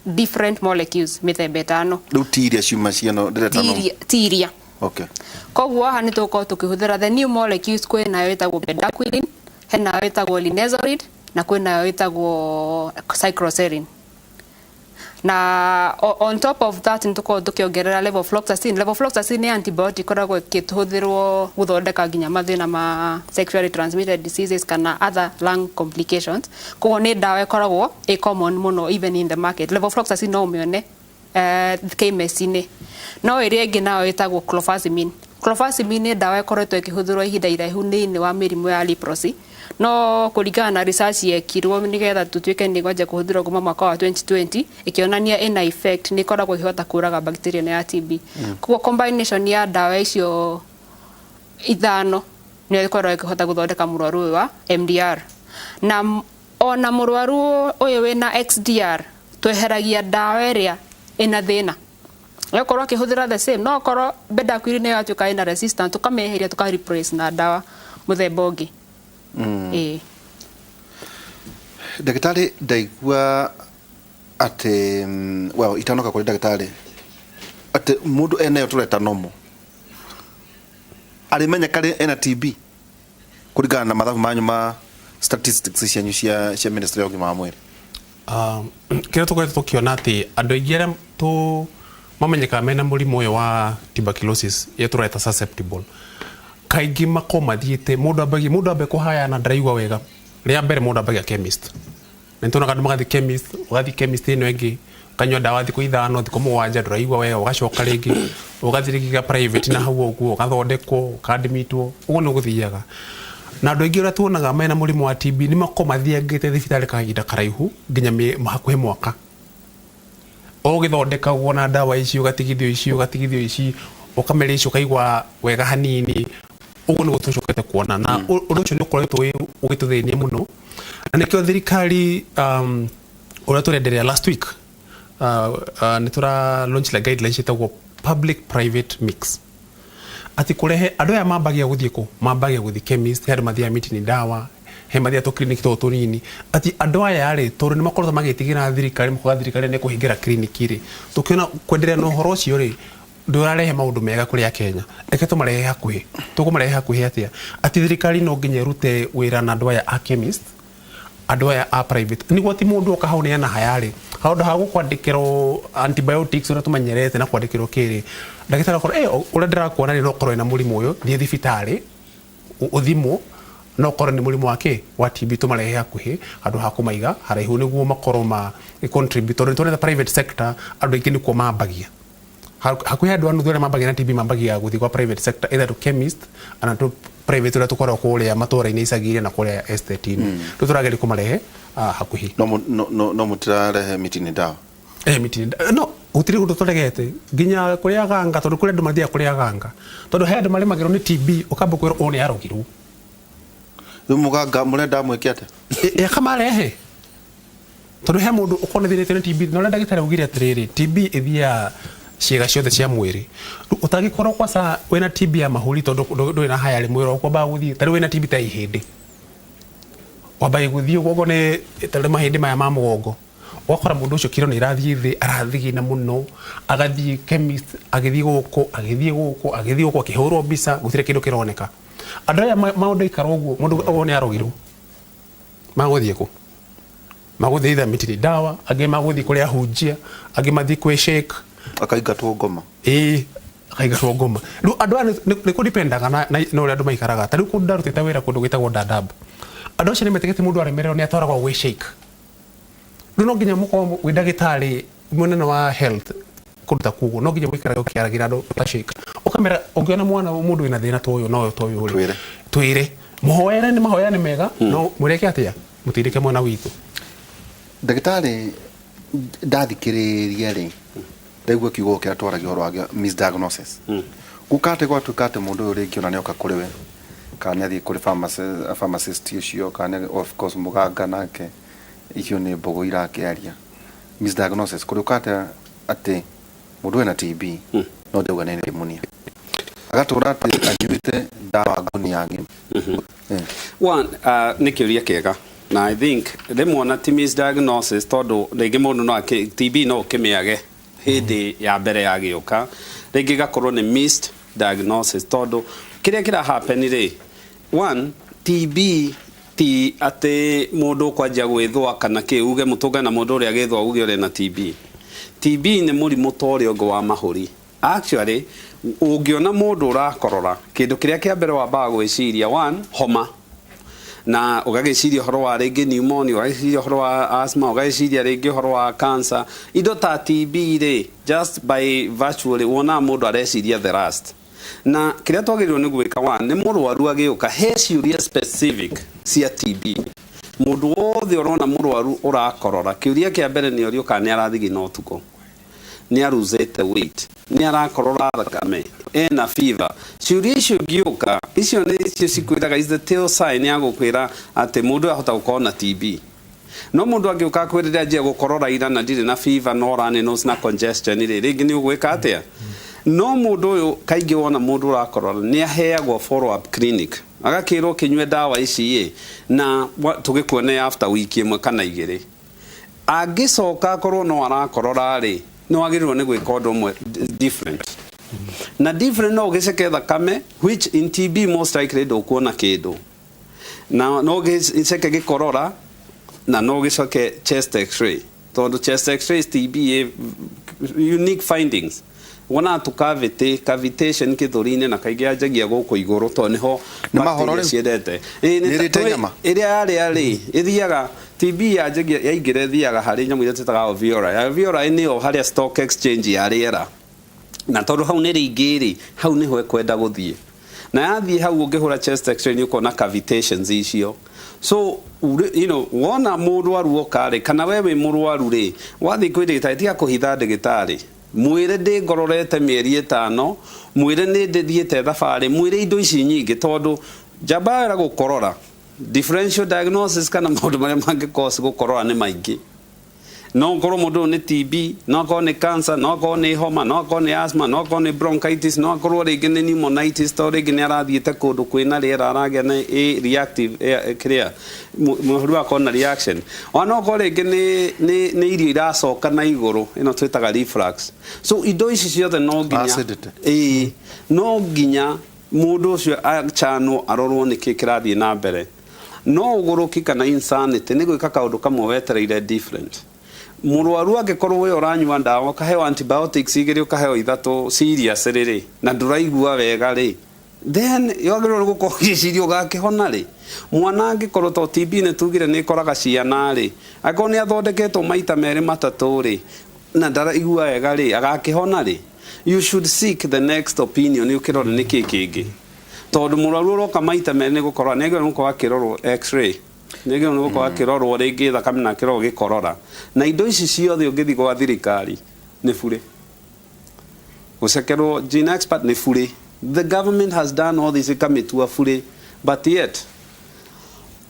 different molecules mĩthemba ĩtano. Rĩu ti iria ciuma ciano ndĩreta no? Ti iria. Koguo haha nĩ tũgũkorwo tũkĩhũthĩra the new molecules. Kwĩ nayo ĩtagwo bedaquiline, he nayo ĩtagwo linezolid, na kwĩ nayo ĩtagwo cycloserine. Na on top of that nĩ tũkoragwo tũkĩongerera levofloxacin. Levofloxacin nĩ antibiotic ĩkoragwo ĩkĩhũthĩrwo gũthondeka nginya mathĩna ma sexually transmitted diseases kana other lung complications. Koguo nĩ ndawa ĩkoragwo ĩ common mũno even in the market. Levofloxacin no ũmĩone chemist-inĩ. No ĩrĩa ĩngĩ nayo ĩtagwo clofazimine. Clofazimine nĩ ndawa ĩkoretwo ĩkĩhũthĩrwo ihinda iraihu thĩinĩ wa mĩrimũ ya leprosy, no kũringana na research yekirwo nĩgetha tũtuĩke nĩ kwanjia kũhũthĩrwo kuma mwaka wa 2020, ĩkĩonania ĩna effect, nĩ ĩkoragwo ĩkĩhota kũraga bacteria ĩno ya TB. Koguo combination ya ndawa icio ithano nĩyo ĩkoragwo ĩkĩhota gũthondeka mũrwaru ũyũ wa MDR. Na ona mũrwaru ũyũ wĩna XDR, tweheragia ndawa ĩrĩa ĩna thĩna. Okorwo akĩhũthĩra the same, no okorwo bedaquiline nĩyo yatuĩka ĩna resistant, tũkamĩeheria, tũka replace na ndawa mũthemba ũngĩ. Ĩĩ. Ndagĩtarĩ, ndaigua atĩ well, itanoka kũrĩ ndagĩtarĩ, atĩ mũndũ enayo tũreta normal arĩmenyeka rĩ ena TB kũringana na mathabu manyu ma statistics cianyu cia ministry ya ũgima wa mwĩrĩ? Kĩrĩa tũkoretwo tũkĩona atĩ andũ aingĩ arĩa tũ mamenyekaga mena mũrimũ ũyũ wa tuberculosis, ĩyo tũreta susceptible, kaingĩ makorwo mathiĩte mũndũ ambagia, mũndũ ambe kũhaya na ndaraigua wega, rĩa mbere mũndũ ambagia chemist. Na nĩtuonaga andũ magathiĩ chemist, ũgathiĩ chemist ĩno ĩngĩ, ũkanyua ndawa thikũ 5, thikũ 7, ndũraigua wega, ũgacoka rĩngĩ ũgathiĩ rĩngĩ ga private na hau ũguo, ũgathondekwo, ũkadmitwo, ũguo nĩ gũthiaga. Na andũ aingĩ ũrĩa tuonaga mena mũrimũ wa TB nĩ makoragwo mathiangĩte thibitarĩ kahinda karaihu, nginya hakuhĩ mwaka, ũgĩthondekagwo na ndawa ici, ũgatigithio ici, ũgatigithio ici, ũkameria ici, ũkaigua wega hanini. Ũguo nĩguo tũcokete kuona na ũndũ ũcio nĩ ũkoretwo ũgĩtũthĩnia mũno, na nĩkĩo thirikari, ũrĩa tũrenderea last week, nĩ tũra launch la guidelines ciĩtagwo public private mix, atĩ kũrehe andũ aya mambagia gũthiĩ kũ, mambagia gũthiĩ chemist, he andũ mathiaga miti nĩ ndawa, he mathiaga tũ clinic tũtũ tũnini, atĩ andũ aya rĩ, tondũ nĩ makoretwo magĩtigĩra thirikari, makoiga thirikari nĩ kũhingĩra clinic rĩ, tũkĩona kwenderea na ũhoro ũcio rĩ, ndũrarehe maũndũ mega kũrĩ Akenya. Reke tũmarehe hakuhĩ. Tũkũmarehe hakuhĩ atĩa? Atĩ thirikari no nginya ĩrute wĩra na andũ aya a chemist. Andũ aya a private nĩguo ti mũndũ oka hau nĩana hayarĩ handũ ha gũkwandĩkĩrwo antibiotics ũrĩa tũmenyerete na kwandĩkĩrwo kĩrĩ ndagĩtarĩ akorwo eh ũrĩa ndĩrakuona rĩ no ũkorwo wĩna mũrimũ ũyũ, thiĩ thibitarĩ ũthimwo no ũkorwo nĩ mũrimũ wa kĩ wa TB. Tũmarehe hakuhĩ handũ ha kũmaiga haraihu nĩguo makorwo ma contribute, tondũ nĩtuonete private sector andũ aingĩ nĩkuo mambagia. Hakuhĩ andũ a nuthu arĩa mambagia na TB mambagia gũthiĩ kwa private sector, either to chemist ana to private ũrĩa tũkoragwo kũrĩa matũra-inĩ, icagi-inĩ na kũrĩa estate-inĩ. Rĩu tũrageria kũmarehe hakuhĩ. No mũtirarehe miti nĩ ndawa? Eh, miti no gũtirĩ ũndũ tũregete nginya kũrĩa aganga, tondũ kũrĩ andũ mathiaga kũrĩa aganga, tondũ he andũ marĩmagĩrwo nĩ TB ũkamba kwĩrwo ũyũ nĩ arogirwo. Rĩu mũganga mũrenda mwĩke atĩa? Akamarehe, tondũ he mũndũ ũkorwo nĩ thĩnĩtio nĩ TB na ũrĩa ndagĩtarĩ augire atĩrĩrĩ, TB ĩthiaga ciĩga ciothe cia mwĩrĩ. Rĩu ũtangĩkorwo kwaca wĩna TB ya mahũri, tondũ ndũrĩ na haya rĩ, mwĩrĩ waku wambaga gũthiĩ. Ta rĩu wĩna TB ta ya ihĩndĩ, wambaga gũthiĩ ũguo, okorwo nĩ ta rĩu mahĩndĩ maya ma mũgongo, ũgakora mũndũ ũcio kiro nĩ irathiĩ thĩ, arathigina mũno, agathiĩ chemist, agĩthiĩ gũkũ, agĩthiĩ gũkũ, agĩthiĩ gũkũ, akĩhũrwo mbica, gũtirĩ kĩndũ kĩroneka. Andũ aya maũndũ aikara ũguo, mũndũ ũguo nĩ arogirwo, magũthiĩ kũ? Magũthiĩ either mĩtiri ndawa, angĩ magũthiĩ kũrĩ ahunjia, angĩ mathiĩ kwĩ sheikh. Akaingatwo ngoma. Ĩĩ, akaingatwo ngoma. Rĩu andũ aya nĩ kũdipendaga na ũrĩa andũ maikaraga. Ta rĩu kũndũ ndarutĩte wĩra kũndũ gwĩtagwo Dadaab, andũ acio nĩ metĩkĩtie mũndũ aremererwo nĩ atwaragwo gwĩ sheikh. Rĩu no nginya mũkorwo wĩ ndagĩtarĩ mũnene wa health kũndũ ta kũu, no nginya mũikarage ũkĩaragira andũ ta sheikh, ũkamera ũngĩona mwana mũndũ wĩna thĩna ta ũyũ na ũyũ ta ũyũ rĩ, Twĩre. Twĩre mũhoere, nĩ mahoya nĩ mega, no mũreke atĩa mũtindĩke mwena witũ. Ndagĩtarĩ, ndathikĩrĩria rĩ, ndaigua kiugo kĩrĩa twaragia ũhoro wa misdiagnosis. Gũka atĩ gwatuĩka atĩ mũndũ ũyũ rĩngĩ ona nĩoka kũrĩ we, kana nĩathiĩ kũrĩ pharmacist ũcio, kana of course mũganga nake, icio nĩ mbũgũ irakĩaria. Misdiagnosis kũrĩ ũka atĩ atĩ mũndũ ena TB no ndauga nĩ pneumonia, agatũra atĩ anyuĩte ndawa ngunia ng'ima. One, nĩ kĩũria kĩega na I think rĩmwe ona ti misdiagnosis, tondũ rĩngĩ mũndũ no TB no ũkĩmĩage hĩndĩ ya mbere yagĩũka, rĩngĩ ĩgakorwo nĩ missed diagnosis, tondũ kĩrĩa kĩra happen rĩ, one, TB ti atĩ mũndũ ũkwanjia gwĩthũa kana kĩ uge mũtũngane na mũndũ ũrĩa agĩthũa uge ũrĩ na TB. TB nĩ mũrimũ ta ũrĩa ũngĩ wa mahũri. Actually, ũngĩona mũndũ ũrakorora, kĩndũ kĩrĩa kĩa mbere wambaga gwĩciria, one, homa, na ũgagĩciria ũhoro wa rĩngĩ pneumonia, ũgagĩciria ũhoro wa asthma, ũgagĩciria rĩngĩ ũhoro wa cancer. Indo ta TB rĩ, just by virtually wonaga mũndũ areciria the last. Na kĩrĩa twagĩrĩirwo nĩ gwĩka, one, nĩ mũrwaru agĩũka, he ciũria specific cia TB. Mũndũ wothe ũrona mũrwaru ũrakorora, kĩũria kĩa mbere nĩ orio kana nĩ arathigina ũtukũ, nĩ aruzĩte weight, nĩ arakorora thakame, ena fever. Ciũria icio ingĩũka, icio nĩ cio cikwĩraga, is the tail sign ya gũkwĩra atĩ mũndũ ũyũ ahota gũkorwo na TB. No mũndũ angĩũka akwĩrĩre anjia gũkorora ira na ndirĩ na fever no runny nose na congestion rĩ, rĩngĩ nĩ ũgwĩka atĩa? No mũndũ ũyũ kaingĩ wona mũndũ ũrakorora nĩ aheagwo follow up clinic, agakĩrwo kĩnyue ndawa ici ĩ na tũgĩkuone after wiki ĩmwe kana igĩrĩ. Angĩcoka akorwo no arakorora rĩ, nĩ wagĩrĩirwo nĩ gwĩka ũndũ ũmwe different na different, no ũgĩceke thakame, which in TB most likely ndũkuona kĩndũ, na no ũgĩceke gĩkorora na no ũgĩcoke chest x-ray, tondũ chest x-ray TB ĩ unique findings, wonaga tu cavity, cavitation kĩthũri-inĩ, na kaingĩ yanjagia gũkũ igũrũ tondũ nĩho Nĩ mahoro bacteria rĩu? ciendete. Ĩĩ, nĩ Nĩ ĩrĩte nyama? Ĩrĩa yarĩa rĩ, ĩthiaga TB yanjagia yaingĩra, ĩthiaga harĩ nyamũ iria twĩtaga alveoli. Alveoli nĩyo harĩa stock exchange ya rĩera, na tondũ hau nĩ rĩingĩ rĩ, hau nĩho ĩkwenda gũthiĩ, na yathiĩ hau ũngĩhũra chest x-ray nĩ ũkuona cavitations icio. So wona mũrwaru oka rĩ, kana we wĩ mũrwaru rĩ, wathiĩ kwĩ ndagĩtarĩ, tiga kũhitha ndagĩtarĩ, mwĩre ndĩ ngororete mĩeri 5, mwĩre nĩ ndĩthiĩte thabarĩ, mwĩre indo ici nyingĩ, tondũ njamba wera gũkorora, differential diagnosis kana maũndũ marĩa mangĩ cause gũkorora nĩ maingĩ. No korwo mũndũ ũyũ nĩ TB, no akorwo nĩ cancer, no akorwo nĩ homa, no akorwo nĩ asthma, no akorwo nĩ bronchitis, no akorwo rĩngĩ nĩ pneumonitis, tondũ rĩngĩ nĩ arathiĩte kũndũ kwĩna rĩera, aragĩa na a reactive kĩrĩa mũhũri wakorwo na reaction, ona no akorwo rĩngĩ nĩ irio iracoka na igũrũ, ĩno twĩtaga reflux. So indo ici ciothe no nginya Acidity. Ĩĩ, no nginya mũndũ ũcio achanwo, arorwo nĩkĩ kĩrathiĩ na mbere. No ũgũrũki kana insanity nĩ gwĩka kaũndũ kamwe wetereire different. Mũrwaru angĩkorwo we ũranyua ndawa, ũkaheo antibiotics igĩrĩ, ũkaheo ithatũ serious rĩrĩ, na ndũraigua wega rĩ, then wagĩrĩirwo nĩ gũkorwo ũgĩciria ũgakĩhona rĩ. Mwana angĩkorwo, to TB nĩ tugire nĩ ĩkoraga ciana rĩ, angĩkorwo nĩ athondeketwo maita merĩ matatũ rĩ, na ndaraigua wega rĩ, agakĩhona rĩ? You should seek the next opinion, ũkĩrore nĩ kĩ kĩngĩ, tondũ mũrwaru ũroka maita merĩ nĩ gũkorwo nĩ agĩrĩirwo nĩ gũkorwo akĩrorwo x-ray, nĩ agĩrĩirwo nĩ gũkorwo akĩrorwo rĩngĩ thakame, na akĩrorwo gĩkorora na indo ici ciothe. Ũngĩthiĩ gwa thirikari nĩ burĩ, gũcekerwo GeneXpert nĩ burĩ. The government has done all this, ĩkamĩtua burĩ, but yet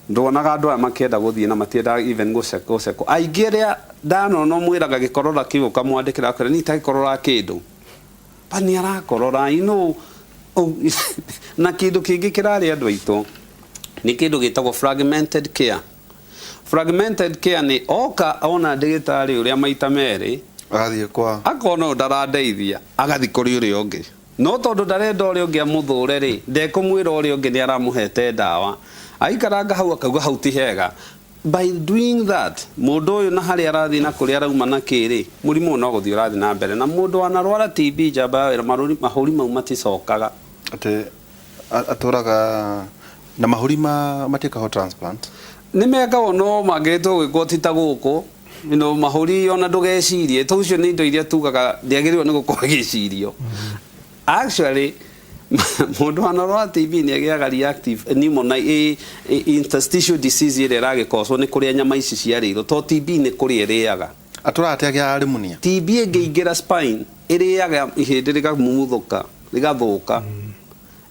nduonaga andũ aya makĩenda gũthiĩ na matiendaga even gũcekwo. Aingĩ arĩa ndanona mwĩraga gĩkorora kĩu, ũkamwandĩkĩra akwĩra niĩ itagĩkorora kĩndũ, but nĩ arakorora, oh, na kĩndũ kĩngĩ kĩrarĩ andũ aitũ nĩ kĩndũ gĩtagwo fragmented care. Fragmented care nĩ oka ona ndagĩtarĩ ũrĩa maita merĩ, agathiĩ kwa akona ũyũ ndarandeithia, agathiĩ kũrĩ ũrĩa ũngĩ, no tondũ ndarenda ũrĩa ũngĩ amũthũre rĩ, ndekũmwĩra ũrĩa ũngĩ nĩ aramũhete ndawa. Aikaranga hau akauga hau ti hega. By doing that, mũndũ ũyũ na harĩa arathiĩ na kũrĩa arauma na kĩrĩ, mũrimũ ũyũ no gũthiĩ ũrathiĩ na mbere. Na mũndũ wanarwara TB, njamba ya wĩra, mahũri mau maticokaga. Atĩ atũraga na mahũri ma matiĩkagwo transplant? Nĩ mekagwo, no mangĩrĩtwo gwĩkwo ti ta gũkũ. Mahũri ona ndũgecirie to ũcio nĩ indo iria tugaga ndĩagĩrĩirwo nĩ gũkorwo ĩgĩcirio. Actually, mũndũ wanarwara TB nĩ agĩaga reactive pneumonia, interstitial disease ĩrĩa ĩragĩkocwo nĩ kũrĩa nyama ici ciarĩirwo, to TB nĩ kũrĩa ĩrĩaga. Atũraga atĩ agĩaga pneumonia? TB ĩngĩingĩra spine, ĩrĩaga ihĩndĩ rĩkamumuthũka, rĩgathũka.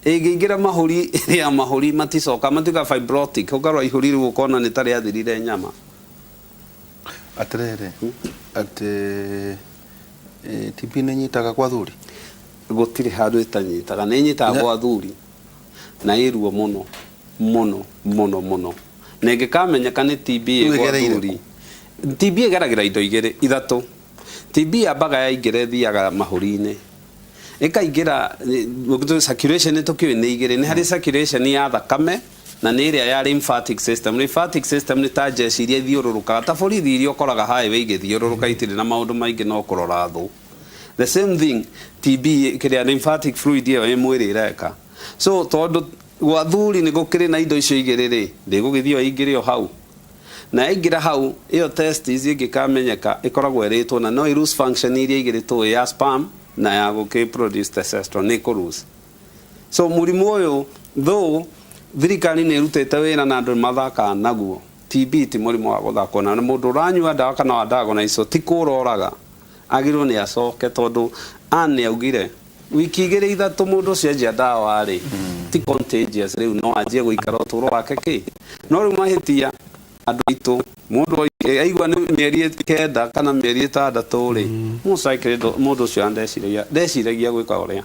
Ĩngĩingĩra mahũri, ĩrĩa mahũri maticoka, matuĩka fibrotic, ũkarora ihũri rĩu ũkona nĩ ta rĩathirire nyama. Atĩrĩrĩ, atĩ TB nĩ nyitaga kwa thuri? Gũtirĩ handũ ĩtanyitaga. Nĩ ĩnyitaga gwa thuri na ĩ ruo mũno mũno mũno mũno, na ĩngĩkamenyeka nĩ TB ĩ Rĩu gwa ĩgereire thuri. TB ĩgeragĩra indo igĩrĩ ithatũ. TB yambaga yaingĩra, ĩthiaga mahũri-inĩ, ĩkaingĩra circulation. Nĩ tũkĩũĩ nĩ igĩrĩ, nĩ harĩ circulation ya thakame na nĩ ĩrĩa ya lymphatic system. Lymphatic system nĩ ta jeshi iria ithiũrũrũkaga, ta borithi iria ũkoraga highway igĩthiũrũrũka, itirĩ na maũndũ maingĩ no kũrora thũ. The same thing TB, kĩrĩa lymphatic fluid ĩyo ĩ mwĩrĩ ĩreka. So tondũ gwa thuri nĩ gũkĩrĩ na indo icio igĩrĩ rĩ, ndĩgũgĩthiĩ o ĩingĩre o hau, na yaingĩra hau, ĩyo testis ĩngĩkamenyeka ĩkoragwo ĩrĩtwo na no ĩ lose function iria igĩrĩ tũĩ, ya sperm na ya gũkĩ produce testosterone, nĩ ĩkũ lose. So mũrimũ ũyũ, though thirikari nĩ ĩrutĩte wĩra na andũ nĩ mathakaga naguo, TB ti mũrimũ wa gũthakwo na mũndũ ũranyua ndawa kana wa diagnosis ti kũroraga, agĩrĩirwo nĩ acoke, tondũ Ann augire wiki igĩrĩ ithatũ mũndũ ũcio anjia ndawa rĩ, ti contagious, rĩu no anjie gũikara ũtũũro wake kĩ. No rĩu mahĩtia andũ aitũ, mũndũ aigua nĩ mĩeri 9 kana mĩeri 6 rĩ, most likely mũndũ ũcio ndeciragia gwĩka ũrĩa.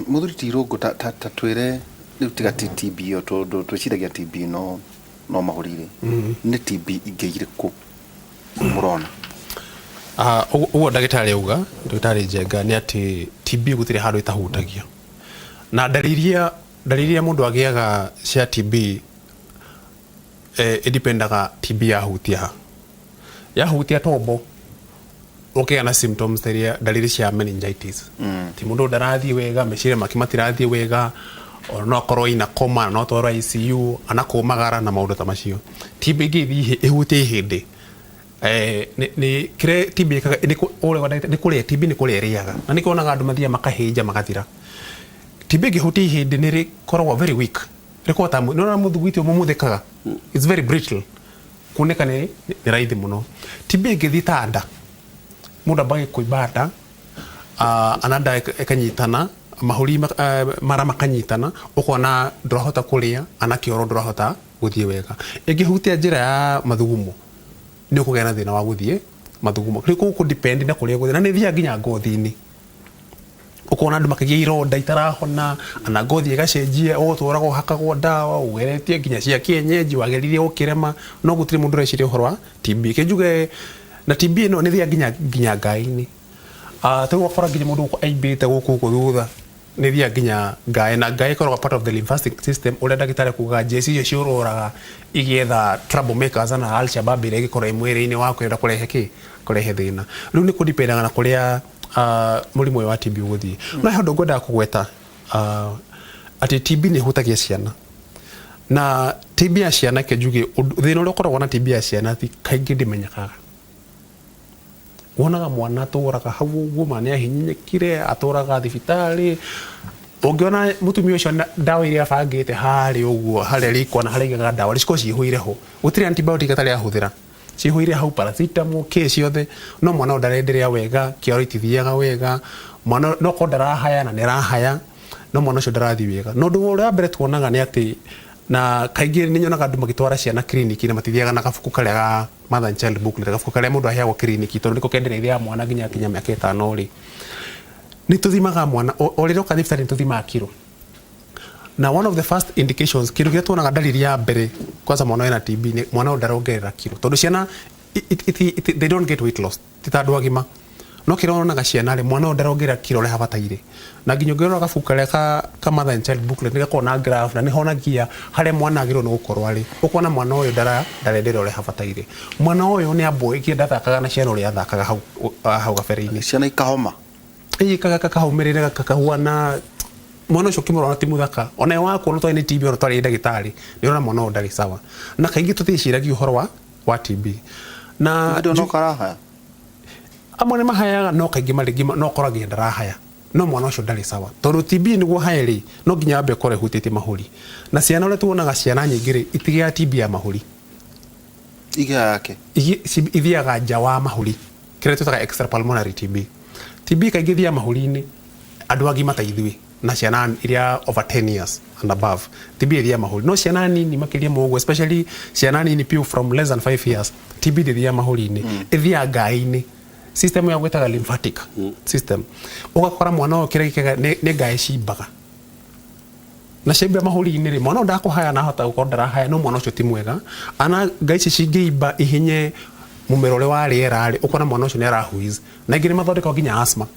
Mũthuri ti Irũngũ, ta twĩre rĩu, tiga ti TB ĩyo, tondũ twĩciragia TB no mahũri rĩ, nĩ TB ingĩ irĩkũ mũrona? Ũguo ndagĩtarĩ auga, ndagĩtarĩ Njenga, nĩ atĩ TB gũtirĩ handũ ĩtahutagia, na ndariri iria mũndũ agĩaga cia TB ĩdipendaga TB yahutia ha. Yahutia tombo, ũkĩgĩa na symptoms iria ndariri cia meningitis, ti mũndũ ndarathiĩ wega, meciria make matirathiĩ wega, ona no akorwo ina coma, no atwarwo ICU, ana kũmagara na maũndũ ta macio. TB ĩngĩ ĩthiĩ ĩhutie ihĩndĩ, nĩ kĩrĩa TB ĩkaga nĩ ũrĩa ndagĩtarĩ, nĩ kũrĩa. TB nĩ kũrĩa ĩrĩaga, na nĩkĩo wonaga andũ mathiaga makahĩnja magathira. TB ĩngĩhutia ihĩndĩ nĩ rĩkoragwo very weak, rĩkoragwo ta nĩ ũrona mũthugwiti ũmwe mũthĩkaga, it's very brittle, kunĩka nĩ raithi mũno. TB ĩngĩthiĩ ta nda, mũndũ ambaga kũimba nda, ana nda ĩkanyitana, mahũri mara makanyitana, ũkona ndũrahota kũrĩa, ana kĩoro ndũrahota gũthiĩ wega. Ĩngĩhutia njĩra ya mathugumo, nĩ ũkũgĩa na thĩna wa gũthiĩ mathugumo. Rĩu kũu kũ-depend na kũrĩa ĩgũthiĩ, na nĩ ĩthiaga nginya ngothi-inĩ, ũkona andũ makĩgĩa ironda itarahona, ana ngothi ĩgacenjia, ũgũtũraga ũhakagwo ndawa, ũgeretie nginya cia kienyeji, wageririe gũkĩrema, no gũtirĩ mũndũ ũreciria ũhoro wa TB. Kĩnjuge na TB ĩno nĩ ĩthiaga nginya ngai-inĩ. Rĩu ũgakora nginya mũndũ gũkũ aimbĩte gũkũ ũguo thutha. Nĩ thiaga nginya ngaĩ, na ngaĩ ĩkoragwo part of the lymphatic system, ũrĩa ndagĩtarĩ kuga njeci icio ciũrũraga igĩetha trouble makers na Al-Shabaab ĩrĩa ĩngĩkorwo ĩ mwĩrĩ-inĩ waku ĩrenda kũrehe kĩ, kũrehe thĩna. Rĩu nĩ kũdipendaga na kũrĩa mũrimũ ũyũ wa TB ũgũthiĩ. No he ũndũ ngwendaga kũgweta, atĩ TB nĩ ĩhutagia ciana, na TB ya ciana, ke njuge thĩna ũrĩa ũkoragwo na TB ya ciana ti kaingĩ ndĩmenyekaga. Wonaga mwana atũraga hau ũguo, mwana nĩ ahinyĩrĩkire, atũraga thibitarĩ. Ũngĩona mũtumia ũcio na ndawa iria abangĩte harĩa ũguo, harĩa riko na harĩa aigaga ndawa, cikorwo cihũire ho, gũtirĩ antibiotic atarĩ ahũthĩra, cihũire hau, paracetamol, kĩ ciothe, no mwana ũyũ ndarenderea wega, kĩoro itithiaga wega, mwana no korwo ndarahaya na nĩ arahaya, no mwana ũcio ndarathiĩ wega. Na ũndũ ũrĩa wa mbere tuonaga nĩ atĩ, na kaingĩ nĩ nyonaga andũ magĩtwara ciana kiriniki na matithiaga na gabuku karĩa ga mother and child booklet, gabuku karĩa mũndũ aheagwo kiriniki, tondũ nĩko kendereire ya mwana nginya akinya mĩaka 5 rĩ. Nĩ tũthimaga mwana o rĩrĩa oka thibitarĩ, nĩ tũthimaga kiro, na one of the first indications, kĩndũ kĩrĩa tuonaga dalili ya mbere kwanza mwana wĩna TB, nĩ mwana ũyũ ndarongerera kiro, tondũ ciana they don't get weight loss ti ta andũ agima. No kĩrĩa wonaga ciana rĩ, mwana ũyũ ndarongerera kiro ũrĩa habataire. Na nginya ũngĩrora gabuku karĩa ka mother and child booklet, nĩ gakoragwo na graph na nĩ honagia harĩa mwana agĩrĩirwo nĩ gũkorwo arĩ. Ũkona mwana ũyũ ndarenderera ũrĩa habataire, mwana ũyũ nĩ amboekie, ndathakaga na ciana ũrĩa athakaga hau gabere-inĩ. Ciana ikahoma. Ĩĩ, kakahũmĩrĩra, kakahuana mwana ũcio ũkĩmũrora ti mũthaka, ona we wakuona twarĩ nĩ TB, ona twarĩ ndagĩtarĩ nĩ ũrona mwana ũyũ ndarĩ sawa. Na kaingĩ tũticiragia ũhoro wa TB na Ndĩ no karahaya. Amwe nĩ mahayaga, no kaingĩ marĩ no ũkoragia ndarahaya, no mwana ũcio ndarĩ sawa, tondũ TB nĩguo haye rĩ, no nginya wambe ũkorwo ĩhutĩtie mahũri. Na ciana, ũrĩa tuonaga ciana nyingĩ rĩ, itigĩaga TB ya mahũri. Igĩa yake. Ithiaga nja wa mahũri, kĩrĩa twĩtaga extrapulmonary TB. TB kaingĩ ithiaga mahũri-inĩ, andũ agima ta ithuĩ na ciana iria over 10 years and above, TB ithiaga mahũri. No ciana nini makĩria ma ũguo, especially ciana nini piũ from less than 5 years, TB ndĩthiaga mahũri-inĩ, ĩthiaga ngaĩ-inĩ, system ya gwĩtaga lymphatic system. Ũgakora mwana ũyũ kĩrĩa gĩkaga nĩ ngaĩ cimbaga, na ciaimba mahũri-inĩ rĩ, mwana ũyũ ndakũhaya, na ahota gũkorwo ndarahaya, no mwana ũcio ti mwega. Ana ngai ici cingĩimba ihinye mũmero ũrĩa wa rĩera rĩ, ũkona mwana ũcio nĩ arahuiz, na ingĩ nĩ mathondekagwo nginya asthma.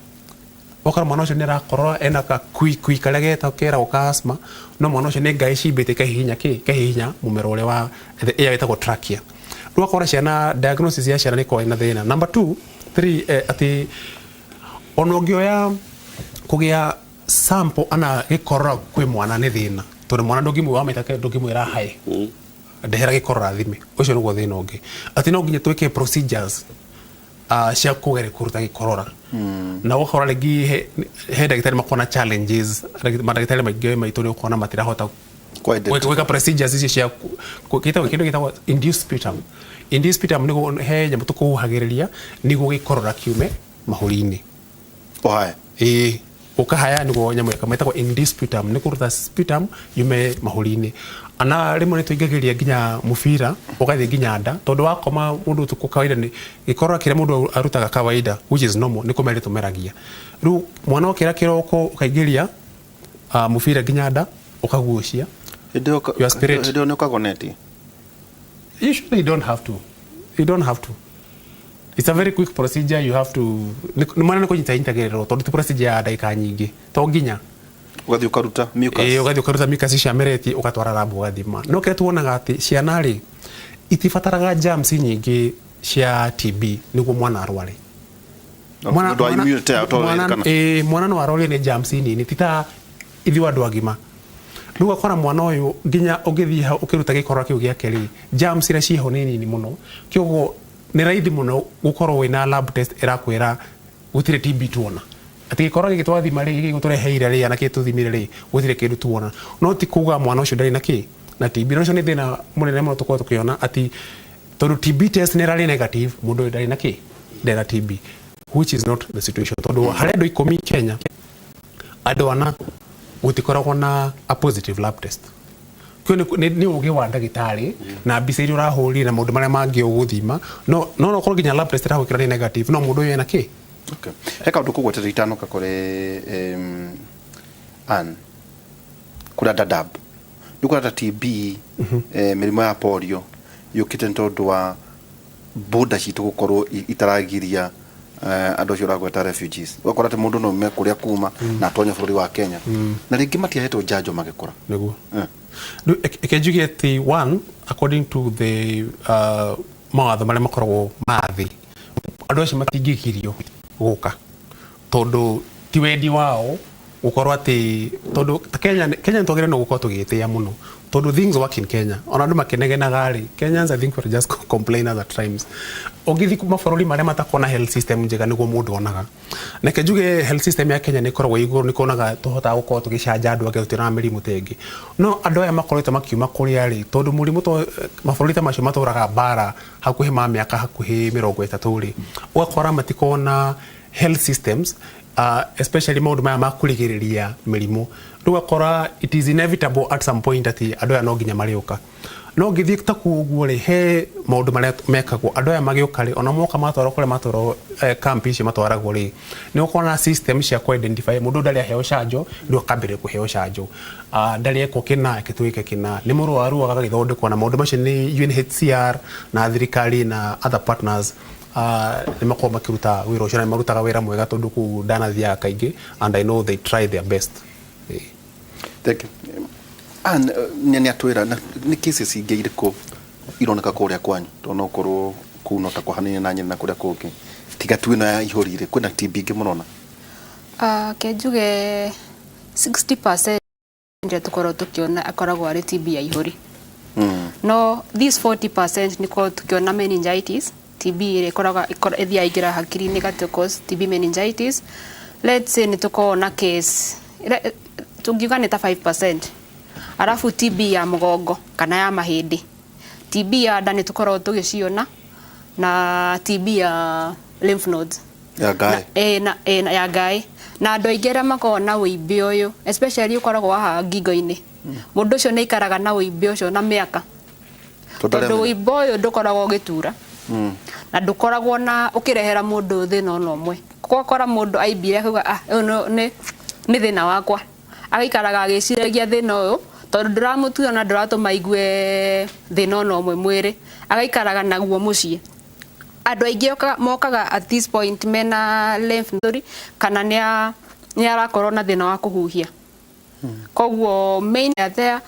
Ũkora mwana ũcio nĩ arakorora, ena kakui kui karĩa keragwo ka asthma, no mwana ũcio nĩ ngai cimbĩte ikahihinya kĩ, ikahihinya mũmero ũrĩa wa ĩyo ĩtagwo trachea. Rĩu ũgakora ciana, diagnosis ya ciana nĩ ĩkoragwo ĩna thĩna. Number two, three, atĩ ona ũngĩoya kũgĩa sample ana gĩkorora kwĩ mwana nĩ thĩna, tondũ mwana ndũngĩmwĩra wamaita, ndũngĩmwĩra hae ndehera gĩkorora thime. Ũcio nĩguo thĩna ũngĩ, atĩ no nginya twĩke procedures cia kũgeria kũruta gĩkorora, na ũgakora rĩngĩ he ndagĩtarĩ makoragwo na challenges. Mandagĩtarĩ maingĩ maitũ nĩ ũkuona matirahota gwĩka procedures icio cia gĩtagwo kĩndũ gĩtagwo induced sputum. Induced sputum nĩguo he nyamũ tũkũhuhagĩrĩria nĩguo gĩkorora kiume mahũri-inĩ. Ũhae. Ĩĩ, ũkahaya nĩguo nyamũ ĩyo ĩtagwo induced sputum, nĩ kũruta sputum yume mahũri-inĩ. Ana rĩmwe nĩ tũingagĩria nginya mũbira ũgathiĩ nginya nda, tondũ wakoma mũndũ ũtukũ, kawaida nĩ gĩkorora kĩrĩa mũndũ arutaga kawaida, which is normal, nĩ kũmeria tũmeragia. Rĩu mwana okĩra kĩroko, ũkaingĩria mũbira nginya nda, ũkagucia. Hĩndĩ ĩyo You aspirate. Hĩndĩ ĩyo nĩ ũkagwo neti. Usually you don't have to. You don't have to. It's a very quick procedure. You have to nĩ mwana nĩ kũnyita nyitagĩrĩrwo, tondũ ti procedure ya ndagĩka nyingĩ, to nginya Ũgathiĩ ũkaruta mucus. Ĩĩ, ũgathiĩ ũkaruta mucus icio ameretie, ũgatwara lab ũgathima. No kĩrĩa tuonaga atĩ ciana rĩ, itibataraga germs nyingĩ cia TB nĩguo mwana arware. Nĩ ũndũ wa immunity yao tondũ ĩrĩkana. Ĩĩ, mwana no arwario nĩ germs nini, ti ta ithuĩ andũ agima. Rĩu ũgakora mwana ũyũ nginya ũngĩthiĩ hau ũkĩruta gĩkorora kĩu gĩake rĩ, germs iria ciĩho nĩ nini mũno, kĩoguo nĩ raithi mũno gũkorwo wĩna lab test ĩrakwĩra gũtirĩ TB tuona, atĩ gĩkorora gĩkĩ twathima rĩ, gĩkĩ tũreheire rĩ, ana kĩ tũthimire rĩ, gũtirĩ kĩndũ tuona. No ti kuga mwana ũcio ndarĩ na kĩ, na TB. Na ũcio nĩ thĩna mũnene mũno tũkorwo tũkĩona, atĩ tondũ TB test nĩ ĩrarĩ negative, mũndũ ũyũ ndarĩ na kĩ, ndarĩ na TB, which is not the situation, tondũ harĩ andũ 10 Kenya, andũ ana gũtikoragwo na a positive lab test. Kĩo nĩ ũgĩ wa ndagĩtarĩ na mbica iria ũrahũrire na maũndũ marĩa mangĩ ũgũthima, no no korwo nginya lab test ĩragwĩkĩra nĩ negative, no mũndũ ũyũ ena kĩ. Okay. He kaũndũ kũgwetete itanoka kũrĩ Ann, kũrĩa Dadaab nĩ ũkora ta TB, mĩrimũ ya polio yũkĩte nĩ tondũ wa border citũ gũkorwo itaragiria. Andũ acio ũragweta refugees, ũgakora atĩ mũndũ no aume kũrĩa kuma na atonye bũrũri wa Kenya na rĩngĩ matiahetwo njanjo magĩkũra. Nĩguo. Rĩu reke njuge atĩ one, according to the mawatho marĩa makoragwo ma thĩ, andũ acio matingĩgirio gũka tondũ ti wendi wao gũkorwo atĩ tondũ ta Kenya, Kenya nĩ twagĩrĩirwo nĩ gũkorwo tũgĩtĩĩa mũno tondũ things work in Kenya. Ona andũ makĩnegenaga rĩ, Kenyans, I think, we're just complainers at times. Ũngĩthiĩ mabũrũri marĩa matakoragwo na health system njega nĩguo mũndũ onaga. Reke njuge health system ya Kenya nĩ ĩkoragwo ĩ igũrũ, nĩkĩo wonaga tũhotaga gũkorwo tũgĩcanja andũ angĩ tũtirona mĩrimũ ta ĩngĩ. No andũ aya makoretwo makiuma kũrĩa rĩ, tondũ mũrimũ to mabũrũri ta macio matũraga mbara hakuhĩ ma mĩaka hakuhĩ 30 rĩ, ũgakora matikoragwo na health systems, especially maũndũ maya ma kũrigĩrĩria mĩrimũ. Rĩu ũgakora it is inevitable at some point atĩ andũ aya no nginya marĩũka. No ũngĩthiĩ ta kũu ũguo rĩ, he maũndũ marĩa mekagwo andũ aya magĩũka rĩ, ona moka matwarwo kũrĩa matwarwo, camp icio matwaragwo rĩ, nĩ gũkoragwo na system cia kũ identify mũndũ ndarĩ aheo canjo, rĩu akambĩrĩria kũheo canjo, ndarĩ ekwo kĩna, reke twĩke kĩna, nĩ mũrwaru agagĩthondekwo, na maũndũ macio nĩ UNHCR na thirikari na other partners nĩ makoragwo makĩruta wĩra ũcio na nĩ marutaga wĩra mwega tondũ kũu ndanathiaga kaingĩ and I know they try their best. Thank you. Ann, nĩ atwĩra nĩ cases ingĩ irĩkũ ironeka kũrĩa kwanyu, tondũ no ũkorwo kũu no ta kũhanine na Nyĩrĩ na kũrĩa kũngĩ, tiga tu ĩno ya ihũri rĩ, kwĩna TB ingĩ mũrona? Ke njuge 60% ĩrĩa tũkoragwo tũkĩona akoragwo arĩ TB ya ihũri. No this 40% nĩ korwo tũkĩona meningitis, TB ĩrĩa ĩkoragwo ĩthiaga ĩingĩra hakiri-inĩ ĩgatũ cause TB meningitis. Let's say nĩ tũkoragwo na case tũngiuga nĩ ta 5%. Arabu TB ya mũgongo kana ya mahĩndĩ. TB ya nda nĩ tũkoragwo tũgĩciona na TB ya lymph nodes. Ya ngaĩ. Na, ya ngaĩ. Na andũ aingĩ arĩa makoragwo na wĩimbi ũyũ, especially ũkoragwo haha ngingo-inĩ. Mũndũ ũcio nĩ aikaraga na wĩimbi ũcio na mĩaka. Tondũ wĩimbo ũyũ ndũkoragwo ũgĩtura. Na ndũkoragwo na ũkĩrehera mũndũ thĩna ona ũmwe. Gwakora mũndũ aimbire akauga, "Ah, ũyũ nĩ thĩna wakwa." Agaikaraga agĩciragia thĩna ũyũ tondũ ndũramũtura na ndũratũma aigue thĩna ona ũmwe mwĩrĩ. Agaikaraga naguo mũciĩ. Andũ aingĩ mokaga at this point mena lymph node kana nĩ arakorwo na thĩna wa kũhuhia. Koguo main are there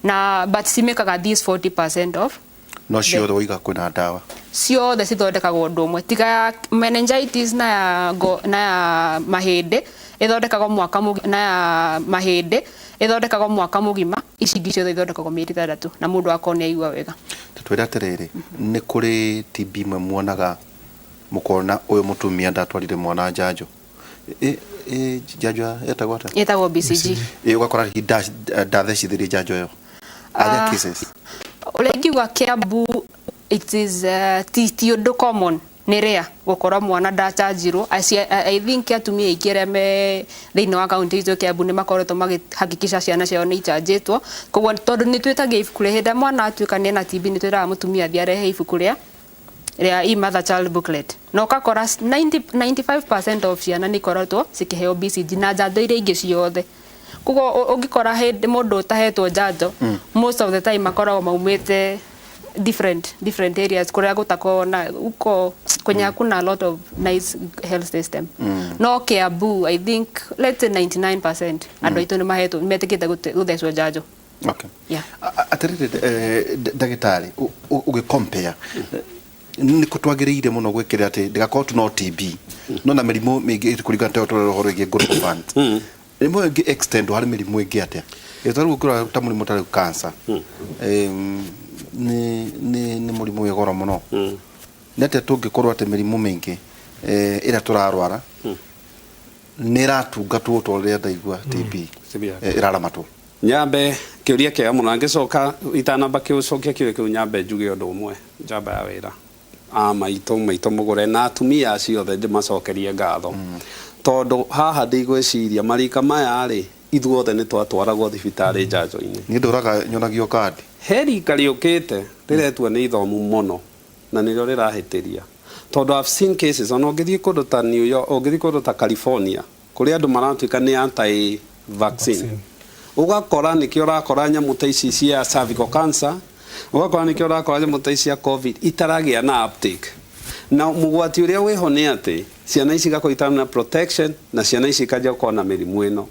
na but cimĩkaga this 40% of No ciothe woiga kwĩna ndawa. Ciothe cithondekagwo ũndũ ũmwe tiga ya meningitis na ya ngo, na ya mahĩndĩ ĩthondekagwo mwaka mũgima, na ya mahĩndĩ ĩthondekagwo mwaka mũgima, ici ingĩ ciothe ithondekagwo mĩeri 6 na mũndũ akorwo nĩ aigua wega. Twĩre atĩrĩrĩ, nĩ kũrĩ TB imwe muonaga mũkona ũyũ mũtumia ndatwarire mwana njanjo, njanjo yetagwo atĩa? Ĩtagwo BCG. Ĩ, ũgakora hihi ndathecithirie njanjo ĩyo. Are there cases? Ũrĩa ingiuga Kiambu it is ti ũndũ common, nĩ rare gũkorwo mwana ndachanjirwo. I think atumia aingĩ arĩa me thĩinĩ wa kaunti itũ Kiambu nĩ makoretwo makĩhakikisha ciana ciao nĩ ichanjĩtwo. Koguo tondũ nĩ twĩtagia ibuku rĩa hĩndĩ ĩrĩa mwana atuĩka nĩ ena TB, nĩ twĩraga mũtumia athiĩ arehe ibuku rĩa e-mother child booklet, na ũgakora 95% of ciana nĩ ikoretwo cikĩheo BCG na njanjo iria ingĩ ciothe. Koguo ũngĩkora hĩndĩ mũndũ ũtahetwo njanjo, most of the time makoragwo maumĩte different areas kũrĩa gũtakoragwo na uko kwenye hakuna a lot of nice health system. No Kiambu, I think, let's say 99% andũ aitũ nĩ mahetwo, metĩkĩte gũthecwo njanjo. Yeah. Atĩrĩrĩ, ndagĩtarĩ, ũgĩ compare nĩ kũ twagĩrĩire mũno gwĩkĩrĩra atĩ ndĩgakorwo tu no TB no na mĩrimũ mĩingĩ kũringana ta ũrĩa ũhoro wĩgiĩ Global Fund, mĩrimũ ĩngĩ extend harĩ mĩrimũ ĩngĩ atĩa? Ĩ tarĩu ũngĩrora ta mũrimũ ta rĩu cancer, nĩ mũrimũ wĩ goro mũno. Nĩ atĩa tũngĩkorwo atĩ mĩrimũ mĩingĩ ĩrĩa tũrarwara nĩ ĩratungatwo ta ũrĩa ndaigua TB ĩraramatwo? Nyambe kĩũria kĩega mũno, ngĩcoka itanamba kĩũcokia kĩũria kĩu, nyambe njuge ũndũ ũmwe. Njamba ya wĩra a maitũ, maitũ mũgũre na atumia acio othe ndĩmacokerie ngatho, tondũ haha ndigwĩciria marika maya rĩ, ithuothe nĩ twatwaragwo thibitarĩ njanjo-inĩ. Niĩ ndũraga nyonagio kandi. He rika rĩũkĩte rĩretua nĩ ithomu mũno na nĩrĩo rĩrahĩtĩria, tondũ I've seen cases ona ũngĩthiĩ kũndũ ta New York, ũngĩthiĩ kũndũ ta California kũrĩa andũ maratuĩka nĩ anti vaccine, ũgakora nĩkĩo ũrakora nyamũ ta ici cia cervical cancer, ũgakora nĩkĩo ũrakora nyamũ ta ici cia COVID itaragĩa na uptake. Na mũgwati ũrĩa wĩho nĩ atĩ ciana ici igakorwo itarĩ na protection na ciana ici ikanjia gũkorwo na mĩrimũ ĩno.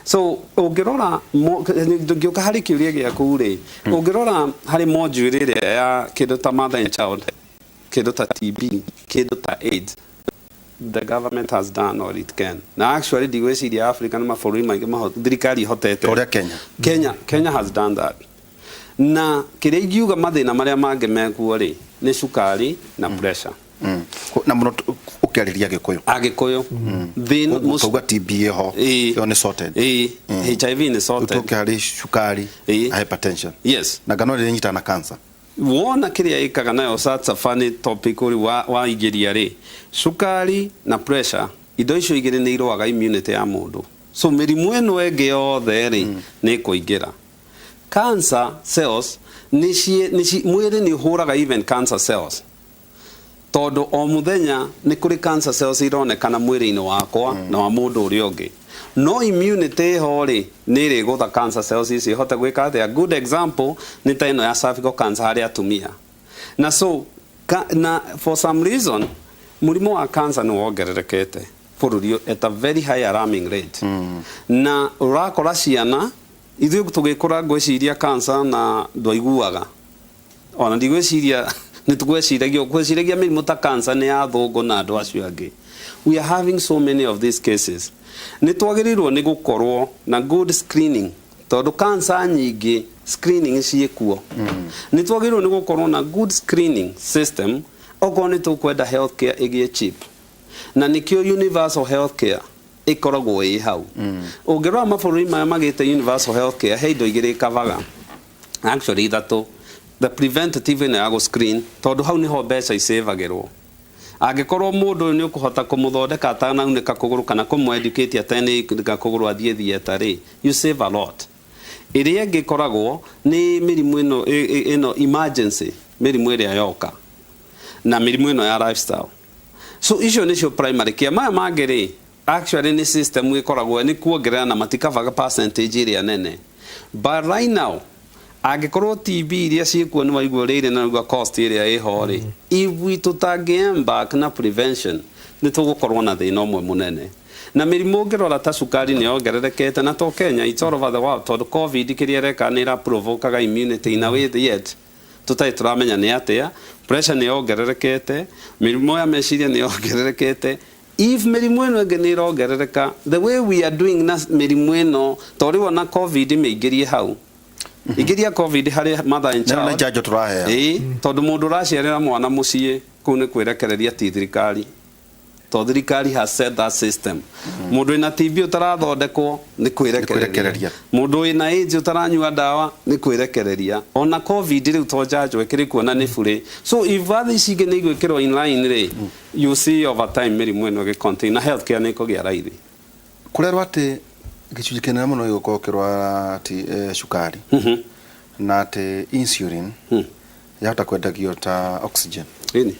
So ũngĩrora, ngĩũka harĩ kĩũria gĩaku rĩ, ũngĩrora harĩ module ĩrĩa ya kĩndũ ta mother and child, kĩndũ ta TB, kĩndũ ta AIDS, the government has done all it can. Na actually ndigwĩciria Africa nĩ mabũrũri maingĩ thirikari ihotete ũrĩa Kenya. Kenya has done that. Na kĩrĩa ingiuga mathĩna marĩa mangĩ mekuo rĩ, nĩ cukari na pressure. Na mũno ũkĩarĩria Agĩkũyũ. Agĩkũyũ. Thĩna tauga TB ĩho, ĩyo nĩ sorted. Ĩĩ, HIV nĩ sorted. Tũke harĩ cukari na hypertension. Yes. Na ngano ĩrĩa ĩnyitana na cancer. Wona kĩrĩa ĩkaga nayo, such a funny topic ũrĩ wa waingĩria rĩ, cukari na pressure, indo icio igĩrĩ nĩ irũaga immunity ya mũndũ. So mĩrimũ ĩno ĩngĩ yothe rĩ, nĩ ĩkũingĩra. Cancer cells nĩ mwĩrĩ nĩ ũhũraga even cancer cells, tondũ o mũthenya nĩ kũrĩ cancer cells ironekana mwĩrĩ-inĩ wakwa na wa mũndũ ũrĩa ũngĩ, no immunity ĩho rĩ, nĩ ĩrĩgũtha cancer cells ici ihote gwĩka atĩa. Good example nĩ ta ĩno ya cervical cancer harĩ atumia. Na so na for some reason mũrimũ wa cancer nĩ wongererekete bũrũri at a very high alarming rate, na ũrakora ciana, ithuĩ tũgĩkũra ngwĩciria cancer na ndwaiguaga, ona ndigwĩciria nĩ tũgwĩciragia gwĩciragia mĩrimũ ta cancer nĩ ya thũngũ na andũ acio angĩ. We are having so many of these cases. Nĩ twagĩrĩirwo nĩ gũkorwo na good screening, tondũ cancer nyingĩ screening ciĩkuo. Nĩ twagĩrĩirwo nĩ gũkorwo na good screening system okorwo nĩ tũkwenda healthcare ĩgĩe cheap, na nĩkĩo universal healthcare ĩkoragwo ĩ hau. Ũngĩrora mabũrũri maya magĩte universal healthcare, he indo igĩrĩ ĩkavaga, actually ithatũ. The preventative ĩno ya gũ-screen, tondũ hau nĩho mbeca icĩvagĩrwo. Angĩkorwo mũndũ ũyũ nĩ ũkũhota kũmũthondeka atanaunĩka kũgũrũ kana kũmũ-educate atanunĩka kũgũrũ athiĩ theatre rĩ, you save a lot. Ĩrĩa ĩngĩ ĩkoragwo nĩ mĩrimũ ĩno emergency, mĩrimũ ĩrĩa yoka na mĩrimũ ĩno ya lifestyle. So icio nĩcio primary care. Maya mangĩ rĩ, actually nĩ system ĩkoragwo nĩ kuongerera na matikavaga percentage ĩrĩa nene. But right now angĩkorwo TB iria ciĩkuo nĩ waigua ũrĩa na waigua cost ĩrĩa ĩho rĩ, if we tũtangĩ embark na prevention, nĩ tũgũkorwo na thĩna ũmwe mũnene. Na mĩrimũ ũngĩrora ta cukari nĩ yongererekete, na to Kenya, it's all over the world, tondũ COVID kĩrĩa ĩreka nĩ ĩraprovokaga immunity in a way yet tũtarĩ tũramenya nĩ atĩa. Pressure nĩ yongererekete, mĩrimũ ya meciria nĩ yongererekete. If mĩrimũ ĩno ĩngĩ nĩ ĩrongerereka the way we are doing na mĩrimũ ĩno, to rĩu ona COVID mĩingĩrie hau, ingĩria COVID harĩ mother and child. Na njanjo tũraheo. Ĩĩ, tondũ mũndũ ũraciarĩra mwana mũciĩ kũu nĩ kwĩrekereria, ti thirikari, to thirikari has set that system. Mũndũ wĩna TB ũtarathondekwo nĩ kwĩrekereria, mũndũ wĩna AIDS ũtaranyua ndawa nĩ kwĩrekereria, ona COVID rĩu to njanjo ĩkĩrĩ kuona nĩ burĩ. So if other ici ingĩ nĩ igwĩkĩrwo in line rĩ, you see over time mĩrimũ ĩno ĩgĩ na healthcare nĩ ĩkũgĩa raithi. Kũrerwo atĩ gĩcunjĩ kĩnene mũno gĩgũkorwo kĩrwara ati cukari, na atĩ insulin yahota kwendagio ta oxygen. Ĩni.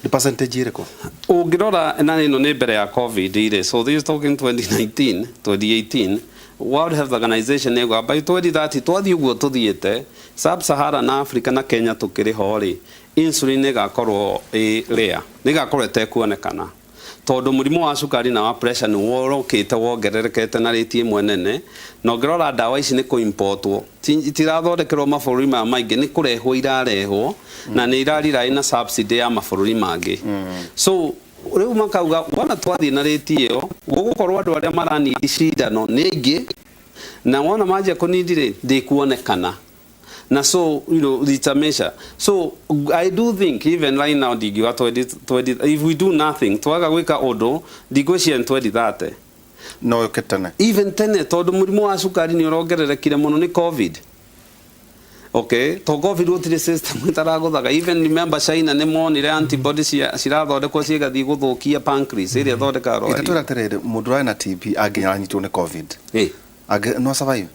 Nĩ percentage ĩrĩkũ? Ũngĩrora na ĩno nĩ mbere ya COVID rĩ, so this is talking 2019, 2018, World Health Organization ĩguga by 2030 twathiĩ ũguo tũthiĩte, Sub-Sahara na Africa na Kenya tũkĩrĩ ho rĩ, insulin ĩgakorwo ĩ rare, nĩ ĩgakorwo ĩtekuonekana, tondũ mũrimũ wa cukari na wa pressure nĩ worokĩte wongererekete na rate ĩmwe nene. Na ũngĩrora ndawa ici nĩ kũ-importwo, itirathondekerwo mabũrũri maya maingĩ, nĩ kũrehwo irarehwo, na nĩ irarira na subsidy ya mabũrũri mangĩ. So rĩu makauga wona twathiĩ na rate ĩyo, gũgũkorwo andũ arĩa maranidi cindano nĩ aingĩ, na wona manjia kũnidi rĩ, ndĩkuonekana. Na so it's a measure. So I do think even right now ndingiuga 20, 20, if we do nothing, twaga gwĩka ũndũ, ndigwĩciria nĩ 2030. No yũke tene. Even tene, tondũ mũrimũ wa cukari nĩ ũrongererekire mũno nĩ COVID. Okay, to COVID gũtirĩ system ĩtaragũthaga. Even remember China nĩ monire antibody cirathondekwo cigathiĩ gũthũkia pancreas ĩrĩa ĩthondekaga rwari. Itatwĩra atĩrĩrĩ, mũndũ ũrarĩ na TB angĩnyitwo nĩ COVID, no survive?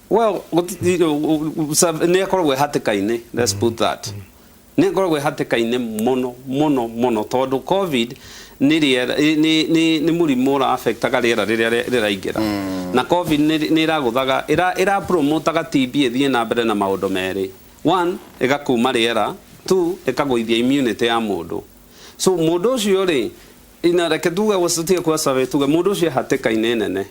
Well, nĩ akoragwo hatĩka-inĩ, let's put that. Nĩ akoragwo hatĩka-inĩ mũno mũno mũno, tondũ COVID nĩ rĩera, nĩ mũrimũ ũra affectaga rĩera rĩrĩa rĩraingĩra. Na COVID nĩ ĩragũthaga, ĩra promotaga TB ĩthiĩ na mbere na maũndũ merĩ. One, ĩgakuma rĩera, Two, ĩkagũithia immunity ya mũndũ. So mũndũ ũcio rĩ, ina reke tuge gũcitige kwa survey, tuge mũndũ ũcio e hatĩka-inĩ nene.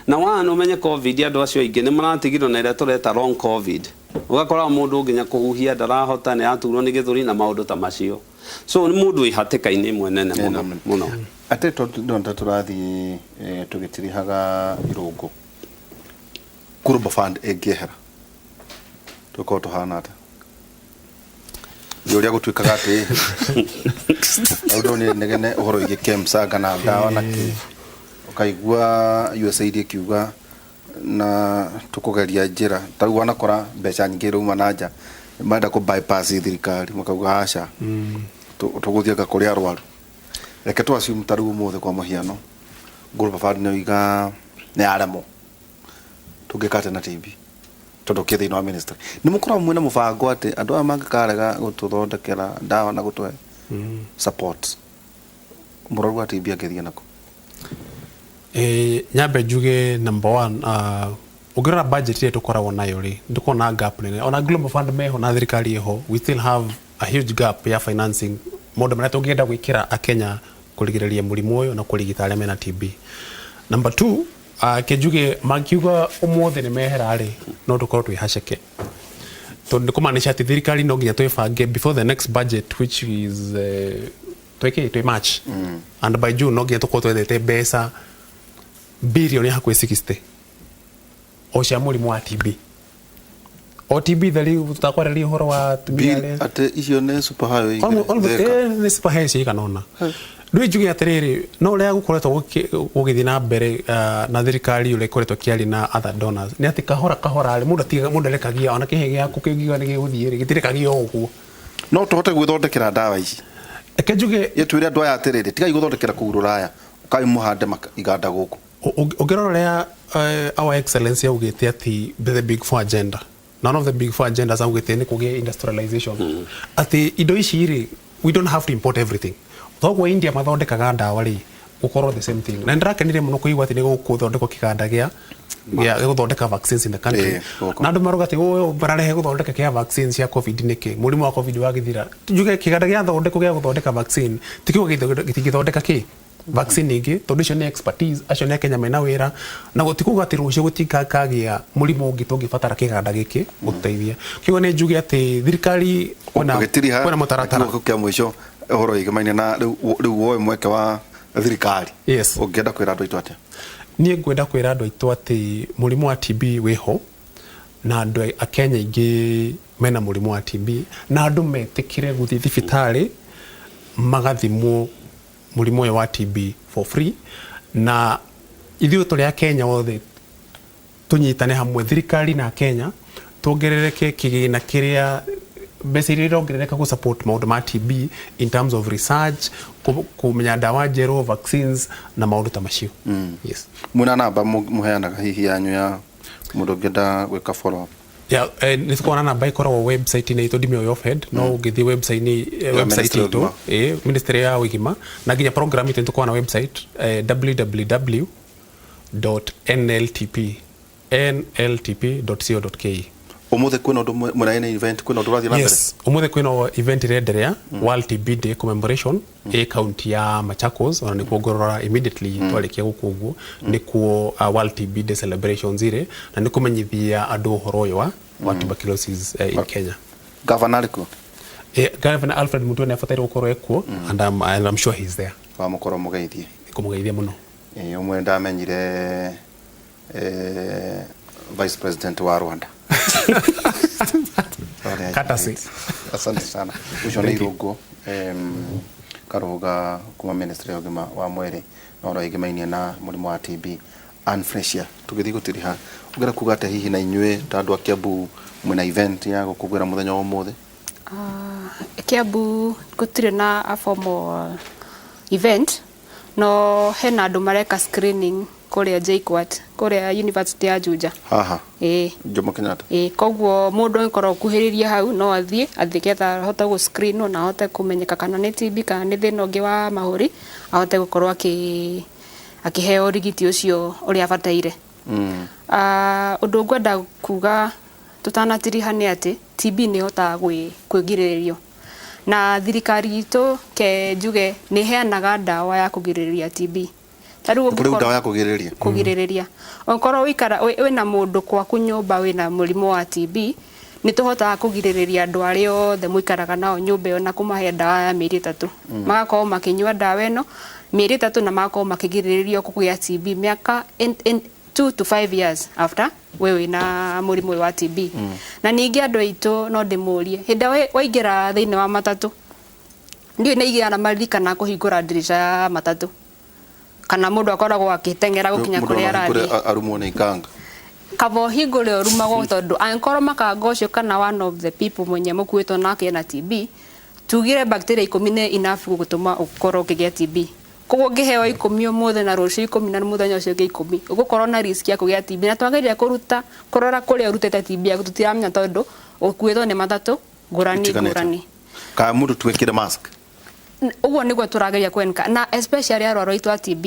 Na one, ũmenye COVID, andũ acio aingĩ nĩ maratigirwo na ĩrĩa tũreta long COVID. Ũgakora mũndũ nginya kũhuhia ndarahota, nĩ aturwo nĩ gĩthũri na maũndũ ta macio. So nĩ mũndũ wĩ hatĩka-inĩ ĩmwe nene mũno mũno. Atĩ tondũ ndĩrona tũrathiĩ tũgĩtirihaga irũngũ, Global Fund ĩngĩehera tũkorwo tũhana atĩa? Nĩ ũrĩa gũtuĩkaga atĩ rĩu ndonire inegene ũhoro wĩgiĩ KEMSA na ndawa na kĩ, ũkaigua USAID ĩkiuga na tũkũgeria njĩra ta rĩu wanakora mbeca nyingĩ irauma na nja, marenda kũ bypass thirikari, makauga aca, tũgũthiĩ anga kũrĩ arwaru. Reke tũ assume ta rĩu ũmũthĩ kwa mũhiano Global Fund nĩ oiga nĩ yaremwo, tũngĩka atĩa na TB tondũ kĩ thĩinĩ wa ministry nĩ mũkoragwo mwĩna mũbango atĩ andũ aya mangĩkarega gũtũthondekera ndawa na gũtũhe support, mũrwaru wa TB angĩthiĩ nako? Nyambe njuge number one, ũngĩrora budget ĩrĩa tũkoragwo nayo rĩ, ndũkoragwo na gap nene. Ona Global Fund meho na thirikari ĩho, we still have a huge gap ya financing maũndũ marĩa tũngĩenda gwĩkĩra akenya kũrigĩrĩria mũrimũ ũyũ na kũrigita arĩa mena TB. Number two, kĩnjuge mangiuga ũmũthĩ nĩ mehera rĩ, no tũkorwo twĩ haceke, tondũ nĩ kũmaanisha atĩ thirikari no nginya twĩbange before the next budget, which is twĩkĩ twĩ March, and by June no nginya tũkorwo twethete mbeca birioni hakuhĩ 60 o cia mũrimũ wa TB, o TB theri, tũtakwarĩria ũhoro wa atumia arĩa Atĩ icio nĩ super highway Almost, igĩrĩ. Nĩ super highway cigana ũna. Rĩu njuge atĩrĩrĩ, no ũrĩa gũkoretwo gũgĩthiĩ na mbere na thirikari ũrĩa ĩkoretwo ĩkĩaria na other donors nĩ atĩ kahora kahora rĩ, mũndũ atigaga, mũndũ arekagia ona kĩhĩ gĩaku kĩngiuga nĩ gĩgũthiĩ rĩ, gĩtirekagia o ũguo. No tũhote gwĩthondekera ndawa ici? Reke njuge. Ĩtwĩre andũ aya atĩrĩrĩ, tigai gũthondekera kũu rũraya, ũkai mũhande iganda gũkũ. Ũngĩrora ũrĩa our excellency augĩte atĩ the big four agenda, none of the big four agendas augĩte nĩ kũgĩa industrialization, atĩ indo ici rĩ, we don't have to import everything. Toguo India mathondekaga ndawa rĩ, gũkorwo the same thing. Na nĩndĩrakenire mũno kũigua atĩ nĩ gũgũthondekwo kĩganda gĩa gũthondeka vaccines in the country. Gũkũ. Na andũ marauga atĩ ũyũ bararehe gũthondeka kĩa vaccines cia COVID nĩkĩ, mũrimũ wa COVID wagĩthira? Njuge kĩganda gĩathondekwo gĩa gũthondeka vaccine tikĩuga gĩtingĩthondeka kĩ vaccine ingĩ, tondũ icio nĩ expertise, acio nĩ akenya mena wĩra, na gũtikuga atĩ rũciũ gũtikagĩa mũrimũ ũngĩ tũngĩbatara kĩganda gĩkĩ gũtũteithia. Kĩguo nĩ njuge atĩ thirikari kwĩna Ũgĩtiriha kwĩna mũtaratara. Kiugo kĩa mũico ũhoro wĩgemaine na rĩu woe mweke wa thirikari. Yes. Ũngĩenda kwĩra andũ aitũ atĩa? Niĩ ngwenda kwĩra andũ aitũ atĩ mũrimũ wa TB wĩho, na andũ a Kenya aingĩ mena mũrimũ wa TB, na andũ metĩkĩre gũthiĩ thibitarĩ magathimwo mũrimũ ũyũ wa TB for free. Na ithuĩ tũrĩ a Kenya othe tũnyitane hamwe, thirikari na Kenya, tuongerereke kĩgĩna kĩrĩa mbeca iria irongerereka gũ support maũndũ ma TB in terms of research, kũmenya ndawa njerũ, vaccines na maũndũ ta macio. Yes. Mwĩna namba mũheanaga hihi yanyu ya mũndũ ũngĩenda gwĩka follow up? Yeah, nĩ tũkoragwo na namba ĩkoragwo website-inĩ itũ, ndimĩoĩ off head, no ũngĩthiĩ website-inĩ Ya website Ministry ya itũ Ũgima. Ministry ya Ũgima na nginya program itũ nĩ tũkoragwo na website, www.nltp nltp.co.ke. Ũmũthĩ kwĩna ũndũ mwĩna any event, kwĩna ũndũ ũrathiĩ na mbere? Yes, ũmũthĩ kwĩna event ĩrenderea, World TB Day commemoration ĩ county ya Machakos, ona nĩkuo ngũrora immediately twarĩkia gũkũ ũguo, nĩkuo World TB Day celebrations irĩ, na nĩ kũmenyithia andũ ũhoro ũyũ wa tuberculosis in Kenya. Governor arĩ kuo? Governor Alfred Mutua nĩ abataire gũkorwo ekuo, and I'm sure he's there. Wamũkorwo mũgeithie. Kũmũgeithia mũno. Ũmwe ndamenyire Vice President wa Rwanda. Sorry, Courtesy. Asante sana. Ũcio nĩ Thank you. Irũngũ Karũga kuma Ministry ya Ũgima wa Mwĩrĩ na ũhoro wĩgĩmainie na mũrimũ wa TB. Anne Fresia, tũgĩthiĩ gũtiriha, ũngĩenda kuga atĩa hihi na inyuĩ ta andũ a Kiambu mwĩna event ya gũkũngũĩra mũthenya wa ũmũthĩ? Kiambu gũtirĩ na a formal event, no hena andũ mareka screening kũrĩa JKUAT, kũrĩa University ya Juja. Haha? Ĩĩ. Jomo Kenyatta? Ĩĩ, koguo mũndũ angĩkorwo akuhĩrĩirie hau no athiĩ getha ahote gũ screen na ahote kũmenyeka kana nĩ TB kana nĩ thĩna ũngĩ wa mahũri, ahote gũkorwo akĩheo ũrigiti ũcio ũrĩa abataire. Ũndũ ngwenda kuga tũtanatiriha nĩ atĩ TB nĩ ĩhotaga kwĩgirĩrĩrio. Na thirikari itũ ke njuge nĩ ĩheanaga ndawa ya kũgirĩrĩria TB. Ta rĩu Kũrĩ ũngĩkorwo- ndawa ya kũgirĩrĩria. Kũgirĩrĩria okorwo wĩikara wĩna mũndũ kwaku nyũmba wĩna mũrimũ wa TB, nĩ tũhotaga kũgirĩrĩria andũ arĩa othe mũikaraga nao nyũmba ĩyo na kũmahe ndawa ya mĩeri 3. Magakorwo makĩnyua ndawa ĩno mĩeri 3 na magakorwo makĩgirĩrĩrio kũgĩa TB mĩaka in 2 to 5 years after we wĩna mũrimũ ũyũ wa TB. Na ningĩ andũ aitũ no ndĩmũrie, hĩndĩ ĩrĩa waingĩra thĩinĩ wa matatũ, ndiũĩ nĩ aigana maririkana kũhingũra ndirica ya matatũ, kana mũndũ akoragwo akĩteng'era gũkinya Mũndũ kũrĩa no ahingũre arathiĩ. Arumwo nĩ ikanga. Kaba ũhingũre ũrumagwo, tondũ angĩkorwo makanga ũcio kana one of the people mwenye mũkuĩtwo nake ena TB, tugire bacteria 10 nĩ enough gũgũtũma ũkorwo ũkĩgĩa TB. Koguo ũngĩheo 10 ũmũthĩ na rũciũ 10 na mũthenya ũcio ũngĩ 10, ũgũkorwo na risk ya kũgĩa TB. Na twagĩrĩire kũruta kũrora kũrĩa ũrutĩte TB yaku, tũtiramenya tondũ ũkuĩtwo nĩ matatũ ngũrani Itiganĩte. ngũrani. Kana mũndũ twĩkĩre mask. Ũguo nĩguo tũrageria kwenka, na especially arwaru aitũ a TB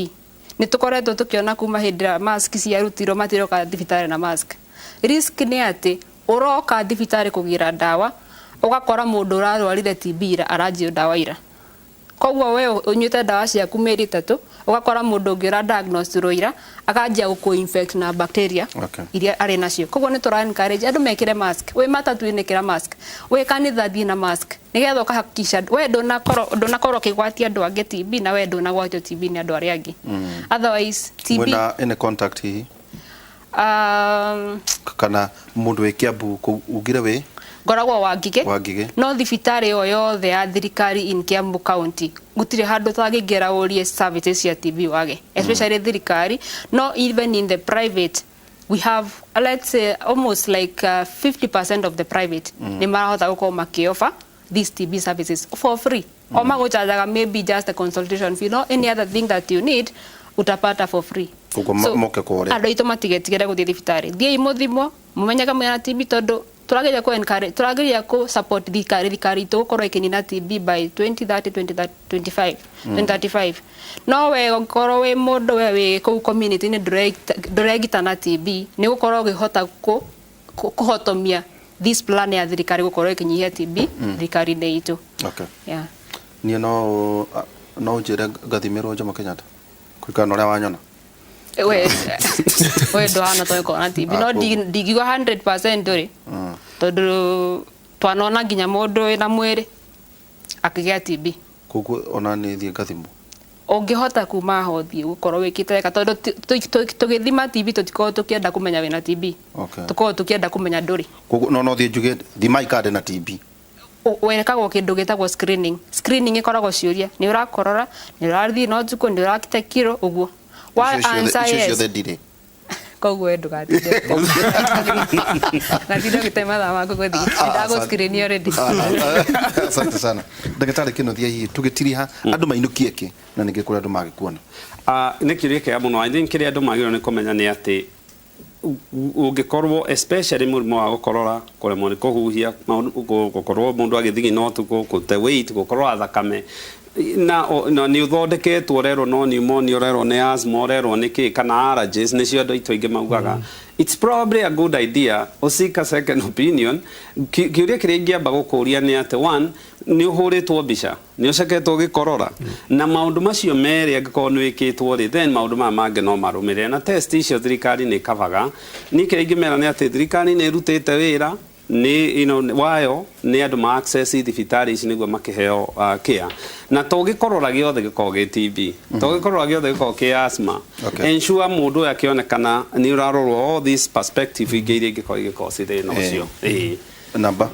nĩ tũkoretwo tũkĩona kuma hĩndĩ ĩrĩa mask ciarutirwo matiroka thibitarĩ na mask. Risk nĩ atĩ ũroka thibitarĩ kũgĩra ndawa, ũgakora mũndũ ũrarwarire TB ira aranjio ndawa ira. Koguo we ũnyuĩte ndawa ciaku mĩeri 3, ũgakora mũndũ ũngĩ ũra diagnose ira akanjia gũkũ infect na bacteria iria arĩ nacio. Koguo nĩ tũra encourage andũ mekĩre mask. Wĩ matatũ-inĩ ĩkĩra mask, wĩ kanitha thiĩ na mask, nĩgetha ũkahakikisha we ndũnakorwo ũkĩgwatia andũ angĩ TB na we ndũnagwatio TB nĩ andũ arĩa angĩ. Otherwise TB Mwĩna any contact hihi? Kana mũndũ wĩ Kiambu kũu ugire wĩ? Ngoragwo Wangige. Wangige. No thibitarĩ o yothe ya thirikari in Kiambu County gũtirĩ handũ tangĩingĩra ũrie services cia TB wage, especially thirikari. No even in the private we have, let's say, almost like 50% of the private nĩ marahota gũkorwo makĩoffer these TB services for free. O magũchargaga maybe just a consultation fee, no any other thing that you need utapata for free. Koguo moke kũrĩa. Andũ aitũ matigetigĩre gũthiĩ thibitarĩ, thiĩi mũthimwo mũmenyeke mwĩna TB, tondũ tũrageria kũ encourage, tũrageria kũ support thirikari itũ gũkorwo ĩkĩnina TB by 2030, 2025, 2035. No we ũngĩkorwo wĩ mũndũ we wĩ kũu community-inĩ ndũregita na TB, nĩ ũgũkorwo ũkĩhota kũhotomia this plan ya thirikari gũkorwo ĩkĩnyihia TB thirikari-inĩ itũ. Yeah. Niĩ no ũnjĩre ngathimĩrwo Jomo Kenyatta kũringana na ũrĩa wanyona? We ndũhana ta ũkorwo na TB, no ndingiuga 100% ndũrĩ, tondũ twanona nginya mũndũ wĩna mwĩrĩ akĩgĩa TB. Koguo ona nĩ thiĩ ngathimwo? Ũngĩhota kuma ho thiĩ gũkorwo wĩkĩte wega, tondũ tũgĩthima TB tũtikoragwo tũkĩenda kũmenya wĩna TB. Tũkoragwo tũkĩenda kũmenya ndũrĩ. Koguo no thiĩ njuge thimai kana ndĩ na TB? Wekagwo kĩndũ gĩtagwo screening. Screening ĩkoragwo ciũria, nĩ ũrakorora, nĩ ũrathiĩ na ũtukũ, nĩ ũrakite kiro, ũguo. Wa Icio answer icio yes. ciothe ndirĩ. Koguo we ndũgatinde. Ngatinde ũgĩte mathaa maku gũthiĩ. Ndagũ screen already. Asante sana. Ndagĩtarĩ Kĩnuthia, hihi tũgĩtiriha andũ mainũkie kĩ na ningĩ kũrĩa andũ mangĩkuona? Nĩ kĩũria kĩega mũno. I think kĩrĩa andũ magĩrĩirwo nĩ kũmenya nĩ atĩ ũngĩkorwo especially mũrimũ wa gũkorora, kũremwo nĩ kũhuhia, gũkorwo mũndũ agĩthigina ũtukũ, kũte weight, gũkorwo thakame, na nĩ ũthondeketwo ũrerwo no pneumonia, ũrerwo nĩ asthma, ũrerwo nĩ kĩ, kana allergies, nĩcio andũ aitũ aingĩ maugaga. It's probably a good idea ũseek a second opinion. Kĩũria kĩrĩa ingĩamba gũkũria nĩ atĩ one, nĩ ũhũrĩtwo mbica, nĩ ũceketwo gĩkorora, na maũndũ macio merĩ angĩkorwo nĩ wĩkĩtwo rĩ, then maũndũ maya mangĩ no marũmĩrĩre. Na test icio thirikari nĩ ĩkavaga. Niĩ kĩrĩa ingĩmera nĩ atĩ thirikari nĩ ĩrutĩte wĩra nĩ, wayo nĩ andũ ma access thibitarĩ ici nĩguo makĩheo care. Na to gĩkorora gĩothe gĩkoragwo gĩ TB, to gĩkorora gĩothe gĩkoragwo kĩ asthma. Ensure mũndũ ũyũ akĩonekana nĩ ũrarorwo all these perspective ingĩ iria ingĩkorwo igĩcause thĩna ũcio. Namba?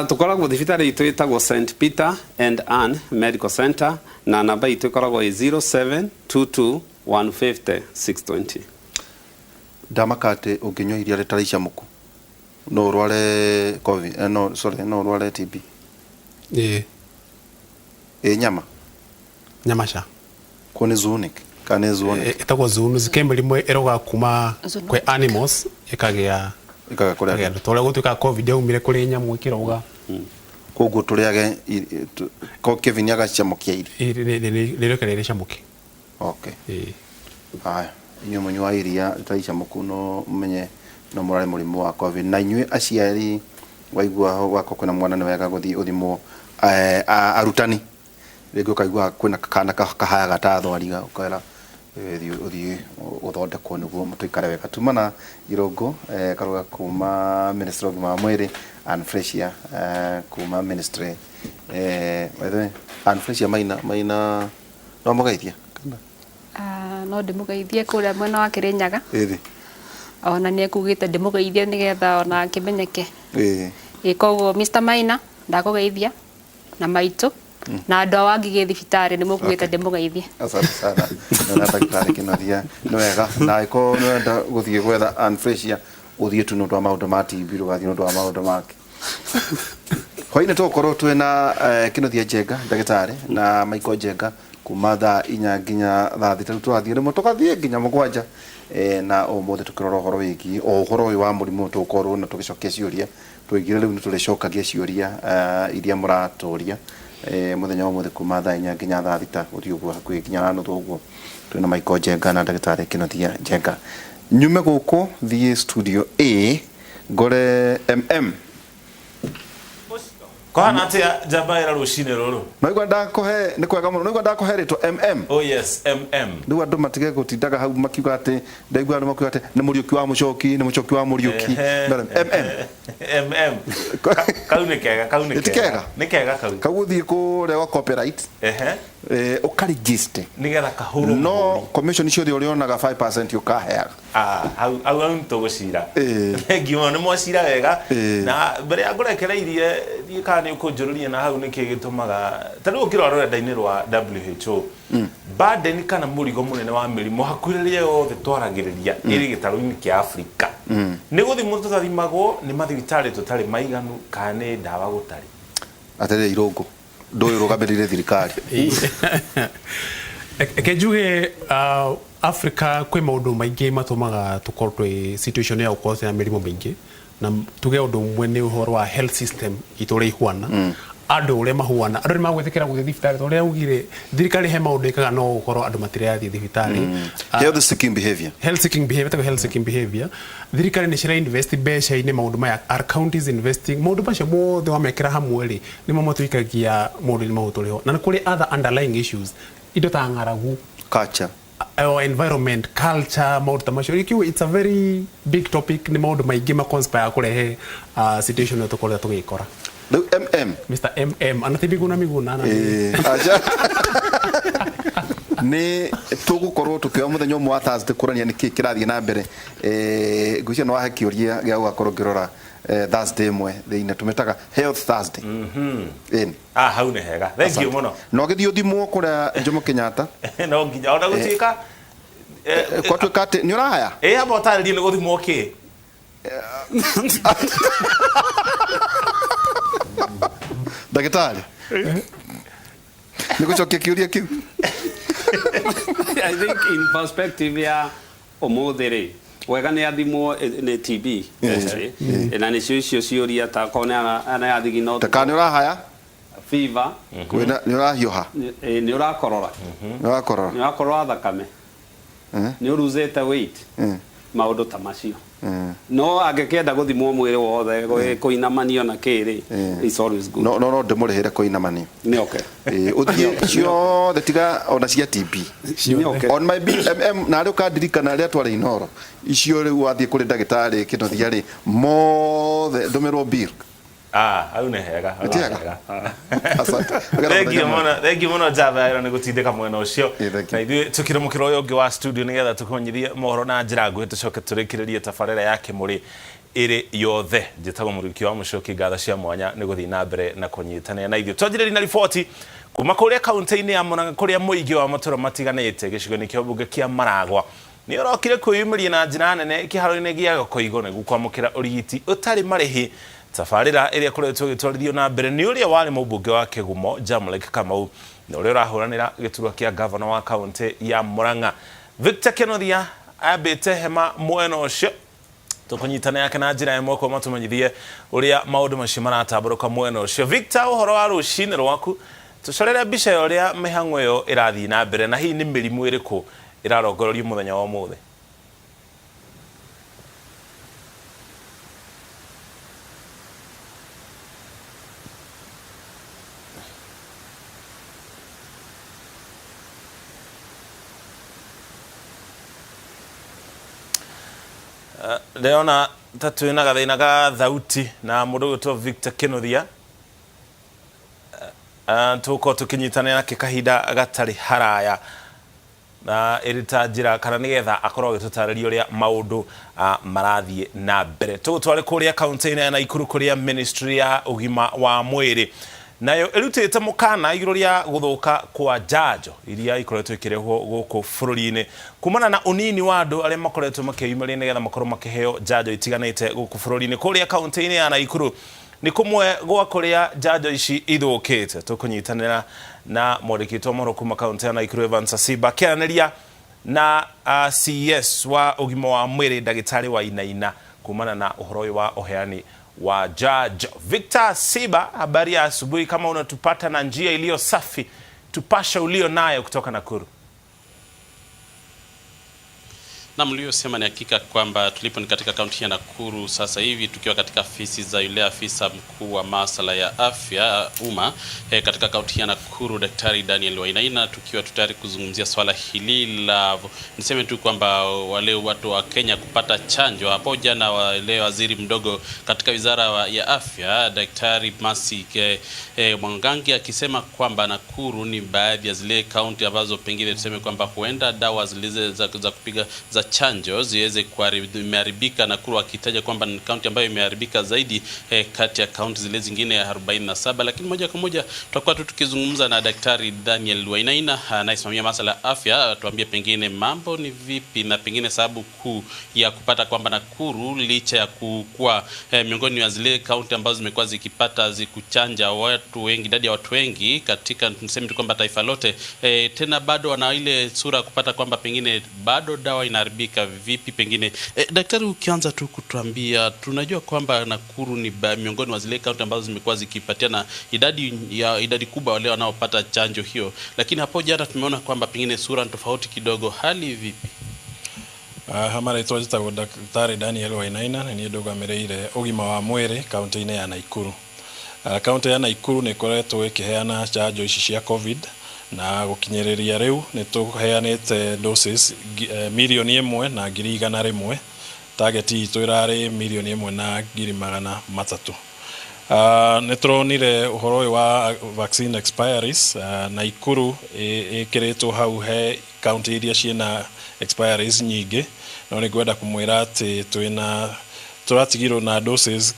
Tũkoragwo thibitarĩ itũ ĩtagwo St Peter and Ann Medical Center, na namba itũ ĩkoragwo ĩ 0722 150 620. Ndamaka atĩ ũngĩnyua iria rĩtarĩ icamũku no ũrware COVID, no, sorry, no ũrware TB. Ĩĩ. Ĩ nyama? Nyama ca. Ko nĩ zoonotic? Kana nĩ zoonotic? Ĩtagwo zoonosis. Ke mĩrimũ ĩroga kuma Zoonotic. kwĩ animals ĩkagĩa Ĩkagĩa kũrĩ ĩkagĩa andũ. andũ. Tondũ gũtuĩka COVID yaumire kũrĩ nyamũ ĩkĩroga. Koguo tũrĩage ko Kevin agacamũkia irio. Ĩ, nĩ rĩrĩ rĩcamũke. Okay. Haya, inyuĩ mũnyua iria rĩtarĩ icamũku no mũmenye no mũrware mũrimũ wa COVID. Na inyuĩ aciari Waigua gwakwa kwĩna mwana, nĩ wega gũthiĩ ũthimwo. Arutani rĩngĩ ũkaigua kwĩna kana kahayaga ta thwariga, ũkera thiĩ ũthiĩ ũthondekwo nĩguo tũikare wega. Tuma na Irũngũ Karuga kuma Ministry wa ũgima wa mwĩrĩ, Ann Fresia kuma Ministry, by the way, Ann Fresia Maina, Maina no mũgeithia kana? Ah, no ndĩmũgeithie kũrĩa mwena wa Kĩrĩnyaga. Ĩthĩ. Ona nĩ ekugĩte ndĩmũgeithie nĩgetha ona akĩmenyeke. Ĩ koguo Mr Maina, ndakũgeithia na maitũ na andũ a Wangigĩ thibitarĩ nĩ mũkugĩte ndĩmũgeithie. Asante sana. Na ndagĩtarĩ Kĩnothia, nĩ wega. Na angĩkorwo nĩ ũrenda gũthiĩ gwetha Ann Fresia, ũthiĩ tu nĩ ũndũ wa maũndũ ma TB, ndũgathiĩ nĩ ũndũ wa maũndũ mangĩ. Hwainĩ tũgũkorwo twĩna Kĩnothia Njenga ndagĩtarĩ na Michael Njenga kuma thaa 4 nginya thaa 6. Rĩu tũrathiĩ rĩmwe tũgathiĩ nginya 7, na ũmũthĩ tũkĩrora ũhoro wĩgiĩ o ũhoro ũyũ wa mũrimũ, tũgũkorwo na tũgĩcokia ciũria tũigire. Rĩu nĩ tũrĩcokagia ciũria iria mũratũria mũthenya wa ũmũthĩ kuma thaa 4 nginya thaa 6, gũthiĩ ũguo hakuhĩ nginya na nuthu ũguo. Twĩna Michael Njenga na ndagĩtarĩ Kĩnothia Njenga. Nyume gũkũ thiĩ studio A ngore MM. Kũhana atĩa, njamba ĩra, rũcinĩ rũrũ? Naigua ndakũhe nĩ kwega mũno. Naigua ndakũhe rĩtwa MM. Oh yes, MM. Rĩu andũ matige gũtindaga hau makiuga atĩ ndaigua andũ makiuga atĩ nĩ Mũriũki wa Mũcoki, nĩ Mũcoki wa Mũriũki. MM. MM. Kau nĩ kega, kau nĩ Ti kega? Nĩ kega kau. Kau ũthiĩ kũrĩa gwa copyright, ũkaregister nĩgetha kahũrwo. No commission ciothe ũrĩonaga 5% ũkaheaga. Ah, hau hau hau nĩtũgũcira. Thengiũ mũno, nĩ mwacira wega. Na mbere ya ngũrekereirie thiĩ, kana nĩ ũkũnjũrũria na hau nĩkĩ gĩtũmaga ta rĩu ũngĩrora rũrenda-inĩ rwa WHO, burden kana mũrigo mũnene wa mĩrimũ hakuhĩ rĩrĩa yothe twaragĩrĩria ĩrĩ gĩtarũ-inĩ kĩa Afrika. Nĩ gũthimwo tũtathimagwo, nĩ mathibitarĩ tũtarĩ maiganu, kana nĩ ndawa gũtarĩ? Atĩrĩrĩ Irũngũ, ndũĩ ũrũgamĩrĩire thirikari. Reke njuge, Africa kwĩ maũndũ maingĩ matũmaga tũkorwo twĩ situation ya gũkorwo twĩna mĩrimũ mĩingĩ, na tuge ũndũ ũmwe nĩ ũhoro wa health system itũ ũrĩa ihuana, andũ ũrĩa mahuana, andũ nĩ magwĩtĩkĩra gũthiĩ thibitarĩ ta ũrĩa augire. Thirikari he maũndũ ĩkaga, no gũkorwo andũ matirathiĩ thibitarĩ. Health seeking behavior. Health seeking behavior, tagwo health seeking behavior. Thirikari nĩ cira invest mbeca-inĩ maũndũ maya, are counties investing, maũndũ macio mothe wamekĩra hamwe rĩ, nĩmo matuikagia maũndũ-inĩ mau tũrĩho. Na nĩ kũrĩ other underlying issues, indo ta ng'aragu, culture, or environment, culture, maũndũ ta macio. Rĩu it's a very big topic, nĩ maũndũ maingĩ ma conspire kũrehe situation ĩyo tũkoretwo tũgĩkora. Rĩu MM. Mr MM anati Miguna Miguna na Aca. Nĩ tũgũkorwo tũkĩoya mũthenya ũmwe wa Thursday kũrania nĩkĩ kĩrathiĩ na mbere. Ngwĩciria nĩ wahe kĩũria gĩa gũgakorwo ngĩrora Thursday ĩmwe thĩinĩ tũmĩtaga Health Thursday. Ĩni. Ah, hau nĩ hega, thank you mũno. Na ũgĩthiĩ ũthimwo kũrĩa Jomo Kenyatta. No nginya ona gũtuĩka Kwatuĩka atĩ nĩ ũrahaya. Ĩ amba ũtarĩrie nĩ gũthimwo kĩ. Ndagĩtarĩ nĩ gũcokia kĩũria kĩu. I think in perspective ya ũmũthĩ rĩ, wega nĩ athimwo nĩ TB mostly. Na nĩcio icio ciũria ta korwo nĩ athigino. Ta kana nĩ ũrahaya. Fever. Kwĩna nĩ ũrahiũha. Nĩ ũrakorora. Nĩ ũrakorora. Nĩ ũrakorora thakame, nĩ ũruzĩte weight, maũndũ ta macio. No angĩkĩenda gũthimwo mwĩrĩ wothe, kũinamanio na kĩrĩ, it's always good. No ndĩmũrĩhĩre kũinamanio. Nĩ okay. Ũthiĩ ciothe tiga ona cia TB. Nĩ okay. On my BMM na rĩu kandirikana rĩrĩa twarĩ Inoro, icio rĩu wathiĩ kũrĩ ndagĩtarĩ Kĩnothia rĩ, mothe ndũmĩrwo bill. Ah, hau nĩ hega, hau Ti nĩ hega? hega. Asante. Thank you mũno, thank you mũno njamba ĩno nĩ gũtindĩka mwena ũcio. Na ithuĩ tũkĩrũmũkĩra ũyũ ũngĩ wa studio nĩgetha tũkũmenyithie mohoro na njĩra nguhĩ, tũcoke tũrĩkĩrĩrie tabarĩra ya Kĩmũrĩ ĩrĩ yothe. Njĩtagwo Mũriũki wa Mũcoki, ngatho cia mwanya nĩ gũthiĩ na mbere na kũnyitanĩra na ithuĩ. Twanjĩrĩria na riboti kuma kũrĩa kaunti-inĩ ya Murang'a, kũrĩa mũingĩ wa matũra matiganĩte gĩcigo-inĩ kĩa mbunge kĩa Maragwa nĩ ũrokire kwĩyumĩria na njĩra nene kĩharo-inĩ gĩa Gakoigo nĩguo kwamũkĩra ũrigiti ũtarĩ marĩhi, tabarĩra ĩrĩa ĩkoretwo ĩgĩtwarithio na mbere nĩ ũrĩa warĩ mũmbunge wa Kĩgumo Jamlek Kamau na ũrĩa ũrahũranĩra gĩturwa kĩa ngavana wa kaunti ya Murang'a Victor Kenothia. Ambĩte hema mwena ũcio, tũkũnyitana yake na njĩra ĩmwe kwa matũmenyithie ũrĩa maũndũ macio maratambũrũka mwena ũcio. Victor, ũhoro wa rũcinĩ rwaku? Tũcorere mbica ya ũrĩa mĩhang'o ĩyo ĩrathiĩ na mbere, na hihi nĩ mĩrimũ ĩrĩkũ ĩrarongorerio mũthenya wa ũmũthĩ? Ndĩrona ta twĩna gathĩna ga thauti na mũndũ ũgwĩtwo Victor Kinuthia. Tũgũkorwo tũkĩnyitanĩra nake kahinda gatarĩ haraya na ĩrĩ ta njĩra kana nĩgetha akorwo agĩtũtarĩria ũrĩa maũndũ marathiĩ na mbere. Tũgũtware kũrĩa kaunti-inĩ ya Nakuru kũrĩa ministry ya ũgima wa mwĩrĩ nayo ĩrutĩte mũkana igũrũ rĩa gũthũka kwa njanjo iria ikoretwo ikĩrehwo gũkũ bũrũri-inĩ kumana na ũnini wa andũ arĩa makoretwo makĩyumĩria nĩgetha makorwo makĩheo njanjo itiganĩte gũkũ bũrũri-inĩ. Kũrĩa kaunti-inĩ ya Nakuru nĩ kũmwe gwa kũrĩa njanjo ici ithũkĩte. Tũkũnyitanĩra na mwandĩki witũ wa mohoro kuma kaunti ya Nakuru Evans Asiba akĩaranĩria na CS wa ũgima wa mwĩrĩ ndagĩtarĩ Wainaina kumana na ũhoro ũyũ wa ũheani wa njanjo. Victor Siba, habari ya asubuhi. Kama unatupata na njia iliyo safi, tupasha ulio nayo kutoka Nakuru. Na mliosema ni hakika kwamba tulipo ni katika kaunti ya Nakuru sasa hivi tukiwa katika afisi za yule afisa mkuu wa masuala ya afya umma katika kaunti ya Nakuru Daktari Daniel Wainaina, tukiwa tayari kuzungumzia swala hili la, niseme tu kwamba wale watu wa Kenya kupata chanjo. Hapo jana wale waziri mdogo katika wizara ya afya Daktari Masi Mwangangi akisema kwamba Nakuru ni baadhi ya zile kaunti ambazo pengine tuseme kwamba huenda dawa zilizo za kupiga za chanjo ziweze kuharibika. Nakuru akitaja kwamba ni kaunti ambayo imeharibika zaidi kati ya kaunti zile zingine ya 47. Lakini moja kwa moja tutakuwa tu tukizungumza na Daktari Daniel Wainaina anayesimamia masuala ya afya, tuambie pengine mambo ni vipi na pengine sababu kuu ya kupata kwamba Nakuru licha ya kuwa miongoni mwa zile kaunti ambazo zimekuwa zikipata zikuchanja watu wengi, idadi ya watu wengi katika tuseme tu kwamba taifa lote, tena bado wana ile sura kupata kwamba pengine bado dawa inaharibika vipi pengine. Daktari, ukianza tu kutuambia, tunajua kwamba Nakuru ni miongoni mwa zile kaunti ambazo zimekuwa zikipatia na idadi kubwa wale wanaopata chanjo hiyo, lakini hapo jana tumeona kwamba pengine sura ni tofauti kidogo, hali vipi? Hamara itwa njĩtagwo Daktari Daniel Wainaina na niĩ ndũgamĩrĩire ũgima wa mwĩrĩ kaunti-inĩ ya Nakuru. Kaunti ya Nakuru nĩ ĩkoretwo ĩkĩheana chanjo ici cia COVID na gũkinyĩrĩria rĩu nĩ tũheanĩte doses 1,100,000. Target itũ ĩrarĩ 1,300,000. Nĩ tũronire ũhoro ũyũ wa vaccine expiries. Nakuru ĩkĩrĩtwo hau he kaunti iria ciĩna expiries nyingĩ, no nĩ ngwenda kũmwĩra atĩ twĩna tũratigirwo na doses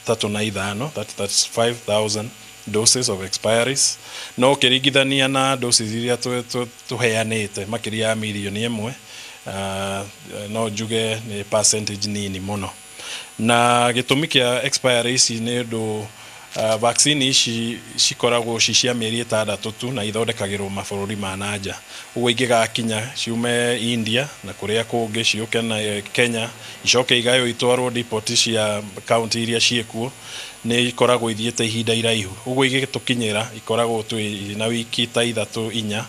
35,000, that's 5,000 doses of expiries. No ũkĩringithania na doses iria tũheanĩte makĩria ya 1,000,000, no njuge nĩ percentage nini mũno. Na gĩtũmi kĩa expiry ici nĩ ũndũ vaccine ici cikoragwo ci cia mĩeri 6 tu na ithondekagĩrwo mabũrũri ma nanja. Ũguo ingĩgakinya ciume India na kũrĩa kũngĩ ciũke na Kenya icoke igaywo itwarwo depot cia kaunti iria ciĩkuo, nĩ ikoragwo ithiĩte ihinda iraihu. Ũguo igĩtũkinyĩra ikoragwo twĩ na wiki ta 3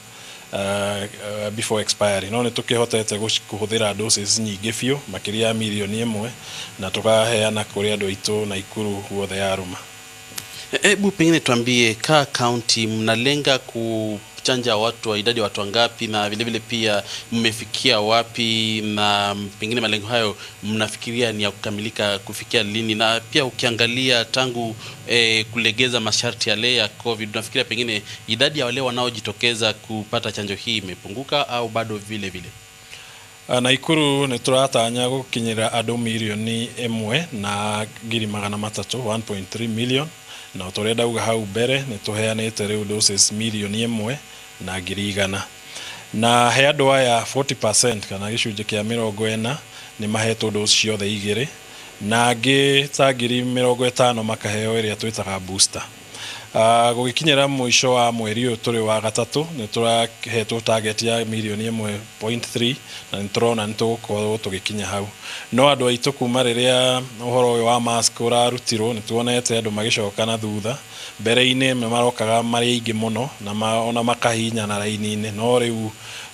4 before expiry. No nĩ tũkĩhotete kũhũthĩra doses nyingĩ biũ makĩria ya 1,000,000 na tũkaheana kũrĩ andũ aitũ Nakuru guothe yarũma. Hebu pengine tuambie, ka kaunti mnalenga kuchanja watu wa idadi ya watu wangapi, na vile vile pia mmefikia wapi, na pengine malengo hayo mnafikiria ni ya kukamilika kufikia lini? Na pia ukiangalia tangu kulegeza masharti yale ya COVID, unafikiria pengine idadi ya wale wanaojitokeza kupata chanjo hii imepunguka au bado vile vile? Nakuru nĩ tũratanya gũkinyĩra andũ 1,300,000, 1.3 million, na ũrĩa ndauga hau mbere nĩ tũheanĩte rĩu doses 1,100,000. Na he andũ aya 40% kana gĩcunjĩ kĩa 40 nĩ mahetwo dose ciothe igĩrĩ, na angĩ ta 50,000 makaheo ĩrĩa twĩtaga booster. Gũgĩkinyĩra mũico wa mweri ũyũ tũrĩ wa gatatũ nĩ tũrahetwo target ya 1.3 million na nĩ tũrona nĩ tũgũkorwo tũgĩkinya hau. No andũ aitũ kuma rĩrĩa ũhoro ũyũ wa mask ũrarutirwo nĩ tuonete andũ magĩcoka na thutha. Mbere-inĩ nĩ marokaga marĩ aingĩ mũno na ona makahihinyana raini-inĩ, no rĩu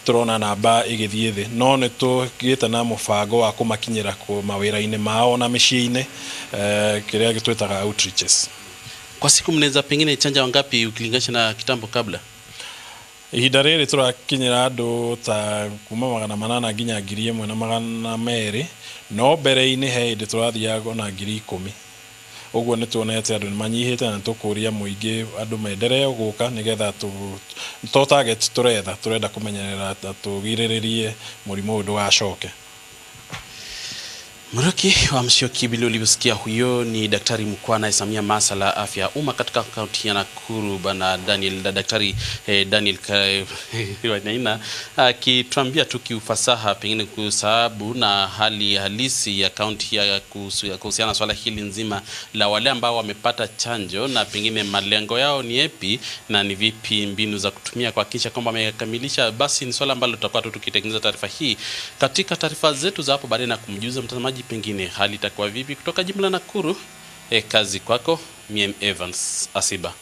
tũrona namba ĩgĩthiĩ thĩ. No nĩ tũgĩte na mũbango wa kũmakinyĩra mawĩra-inĩ mao na mĩciĩ-inĩ, kĩrĩa twĩtaga outreaches. Kwa siku mnaweza pengine chanja wangapi ukilinganisha na kitambo kabla? Ihinda rĩrĩ tũrakinyĩra andũ ta kuma 800 nginya 1200, no mbere-inĩ he hĩndĩ tũrathiaga ona 10,000. Ũguo nĩ tuonete andũ nĩ manyihĩte na nĩ tũkũria mũingĩ andũ menderee gũka nĩgetha to target tũretha, tũrenda kũmenyerera na tũgirĩrĩrie mũrimũ ũyũ ndũgacoke. Muriuki wa Musyoki, vile ulivyosikia, huyo ni daktari mkuu anayesimamia masuala ya afya ya umma katika kaunti ya Nakuru, bwana Daniel, daktari Daniel Wainaina, akituambia tu kiufasaha pengine kusababu na hali halisi ya kaunti ya kuhusiana na swala hili nzima la wale ambao wamepata chanjo na pengine malengo yao ni yapi na ni vipi mbinu za kutumia kuhakikisha kwamba wamekamilisha. Basi ni swala ambalo tutakuwa tu tukitengeneza taarifa hii katika taarifa zetu za hapo baadaye na kumjuza mtazamaji pengine hali itakuwa vipi. Kutoka jimbo la Nakuru, kazi kwako mimi Evans Asiba.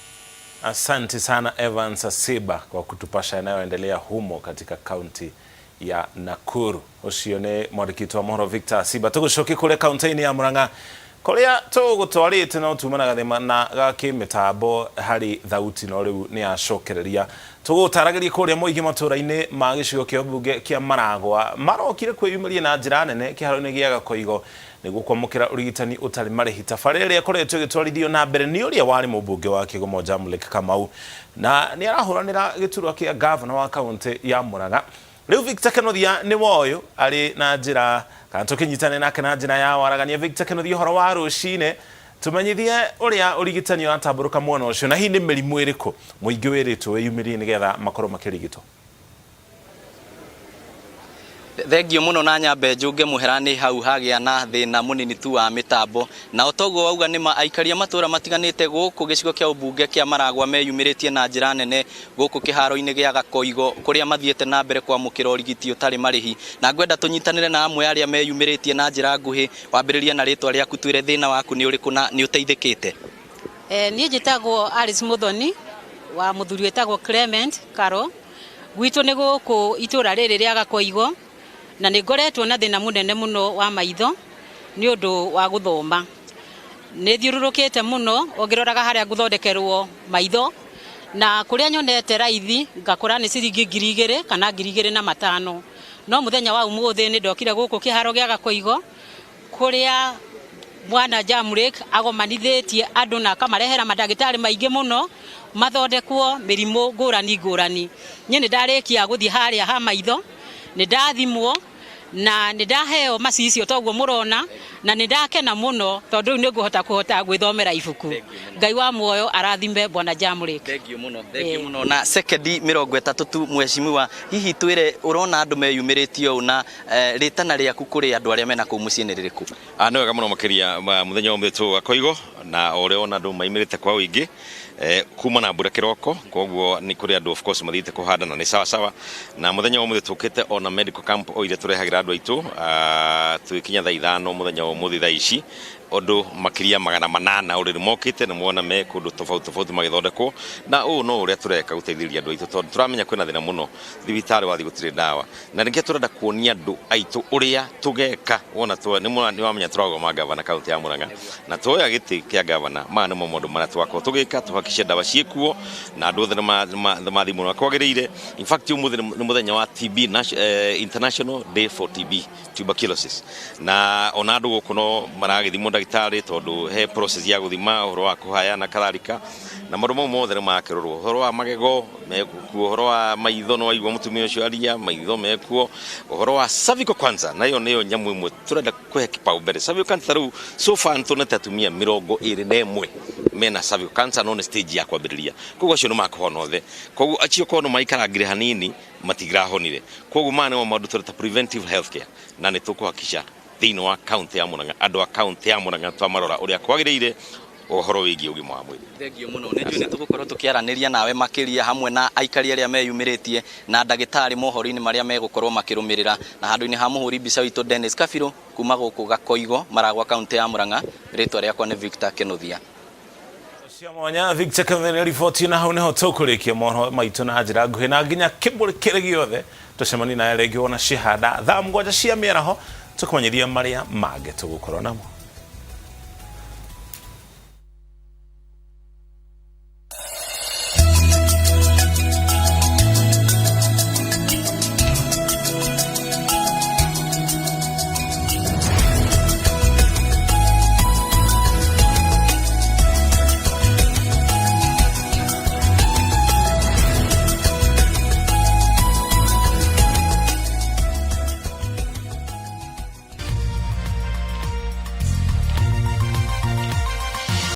Asante sana Evans Asiba kwa kutupasha yanayoendelea humo katika kaunti ya Nakuru. Ucio ni mwandĩki wa mohoro Victor Asiba. Tũgũcoke kũrĩa kaunti-inĩ ya Murang'a kũrĩa tũgũtwarĩte no tuma na gathĩna na ga kĩmĩtambo harĩ thauti no rĩu nĩ yacokereria. Tũgũtaragĩria kũrĩa mũingĩ matũũra-inĩ ma gĩcigo kĩa mbunge kĩa Maragwa marokire kwĩyumĩria na njĩra nene kĩharo-inĩ gĩa Gakoigo nĩguo kwamũkĩra ũrigitani ũtarĩ marĩhi. Tabarĩra ĩrĩa ĩkoretwo ĩgĩtwarithio na mbere nĩ ũrĩa warĩ mũmbunge wa Kĩgomo Jamlek Kamau na nĩ arahũranĩra gĩturwa kĩa gavana wa kaunti ya Murang'a. Rĩu Victor Kenothia nĩ woyũ arĩ na njĩra kana tũkĩnyitane nake na njĩra ya waragania. Victor Kenothia, ũhoro wa rũcinĩ, tũmenyithie ũrĩa ũrigitani ũratambũrũka mwena ũcio na hihi nĩ mĩrimũ ĩrĩkũ mũingĩ wĩrĩtwo wĩyumĩrie nĩgetha makorwo makĩrigitwo. Thengio muno na nyambe njunge muhera hau hagĩa na thĩna mũnini tu wa mĩtambo na otoguo wauga nĩ aikaria matũra matiganĩte gũkũ gĩcigo kĩa ũmbunge kĩa Maragwa meyumĩrĩtie na njĩra nene gũkũ kĩharo-inĩ gĩa Gakoigo kũrĩa mathiĩte na mbere kwamũkĩra ũrigiti ũtarĩ marĩhi, na ngwenda tũnyitanĩre na amwe arĩa meyumĩrĩtie na njĩra nguhĩ. Wambĩrĩria na rĩtwa rĩaku, twĩre thĩna waku nĩ ũrĩkũ na nĩ ũteithĩkĩte. Niĩ njĩtagwo Alice Muthoni wa mũthuri wĩtagwo Clement Karo. Gwitũ nĩ gũkũ itũra rĩrĩ rĩa Gakoigo na nĩ ngoretwo na thĩna mũnene mũno wa maitho nĩ ũndũ wa gũthoma. Nĩ thiũrũrũkĩte mũno ũngĩroraga harĩa ngũthondekerwo maitho na kũrĩa nyonete raithi ngakora nĩ ciringi 2,000 kana 2,500. No mũthenya wa ũmũthĩ nĩ ndokire gũkũ kĩharo gĩa Gakoigo kũrĩa bwana Jamlek agomanithĩtie andũ na akamarehera mandagĩtarĩ maingĩ mũno mathondekwo mĩrimũ ngũrani ngũrani. Niĩ nĩ ndarĩkia gũthiĩ harĩa ha maitho, nĩ ndathimwo na nĩ ndaheo macicio toguo mũrona na nĩ ndakena mũno tondũ rĩu nĩ ngũhota kũhota gwĩthomera ibuku. Ngai wa muoyo arathime bwana Jamlek. Thengio mũno, thengio mũno. Na sekendi 30 tu mheshimiwa, hihi twĩre ũrona andũ meyumĩrĩtie ũũ na rĩtana rĩaku kũrĩ andũ arĩa mena kũu mũciĩ nĩ rĩrĩkũ? Nĩ wega mũno makĩria mũthenya wa ũmũthĩ twĩ Gakoigo na ũrĩa ona andũ maimĩrĩte kwa ũingĩ kuma na mbura kĩroko, koguo nĩ kũrĩ andũ of course mathiĩte kũhanda na nĩ sawa sawa. Na mũthenya wa ũmũthĩ tũkĩte ona medical camp o iria tũrehagĩra andũ aitũ, twĩkinya thaa 5 mũthenya wa ũmũthĩ thaa ici ũndũ makĩria 800 already mokĩte na muona me kũndũ tofauti tofauti magĩthondekwo, na ũũ no ũrĩa tũreka gũteithĩrĩria andũ aitũ tondũ tũramenya kwĩna thĩna mũno thibitarĩ wathiĩ gũtirĩ ndawa, na nĩkĩo tũrenda kuonia andũ aitũ ũrĩa tũgeka. Wona nĩ wamenya tũragoma gavana kaunti ya Murang'a na tuoya gĩtĩ kĩa gavana, maya nĩmo maũndũ marĩa tũgakorwo tũgĩka tũhakikishe ndawa ciĩkuo na andũ othe nĩ mathimwo na kwagĩrĩire. In fact ũmũthĩ nĩ mũthenya wa TB, International Day for TB, tuberculosis, na ona andũ gũkũ no maragĩthimwo ndagĩtarĩ tondũ he process ya gũthima ũhoro wa kũhaya na kadhalika, na maũndũ mau mothe nĩ makĩrorwo. Ũhoro wa magego mekuo, ũhoro wa maitho no waigua mũtumia ũcio aria, maitho mekuo, ũhoro wa cervical cancer nayo nĩyo nyamũ ĩmwe tũrenda kũhe kipaumbele. Cervical cancer rĩu so far nĩtuonete atumia 21 mena cervical cancer no nĩ stage ya kwambĩrĩria, koguo acio nĩ makũhona othe, koguo acio korwo nĩ maikarangire hanini matigirahonire. Koguo maya nĩmo maũndũ tũreta preventive health care, na nĩ tũkũhakikisha thĩinĩ wa kaunti ya Murang'a andũ a kaunti ya Murang'a twamarora ũrĩa kwagĩrĩire ũhoro wĩgiĩ ũgima wa mwĩrĩ. Thengio mũno, nĩ njũĩ nĩ tũgũkorwo tũkĩaranĩria nawe makĩria hamwe na aikari arĩa meyumĩrĩtie na ndagĩtarĩ mohoro-inĩ marĩa megũkorwo makĩrũmĩrĩra. Na handũ-inĩ ha mũhũri mbica witũ Dennis Kabirũ kuma gũkũ Gakoigo Maragwa kaunti ya Murang'a, rĩtwa rĩakwa nĩ Victor Kĩnuthia. Cia mwanya Victor Kĩnuthia riboti, na hau nĩho tũkũrĩkia mohoro maitũ na njĩra nguhĩ na nginya kĩmbũrĩ kĩrĩ gĩothe. Tũcemanie nawe rĩngĩ wona cihanda thaa 7 cia mĩaraho tũkũmenyithia marĩa mangĩ tũgũkorwo namo.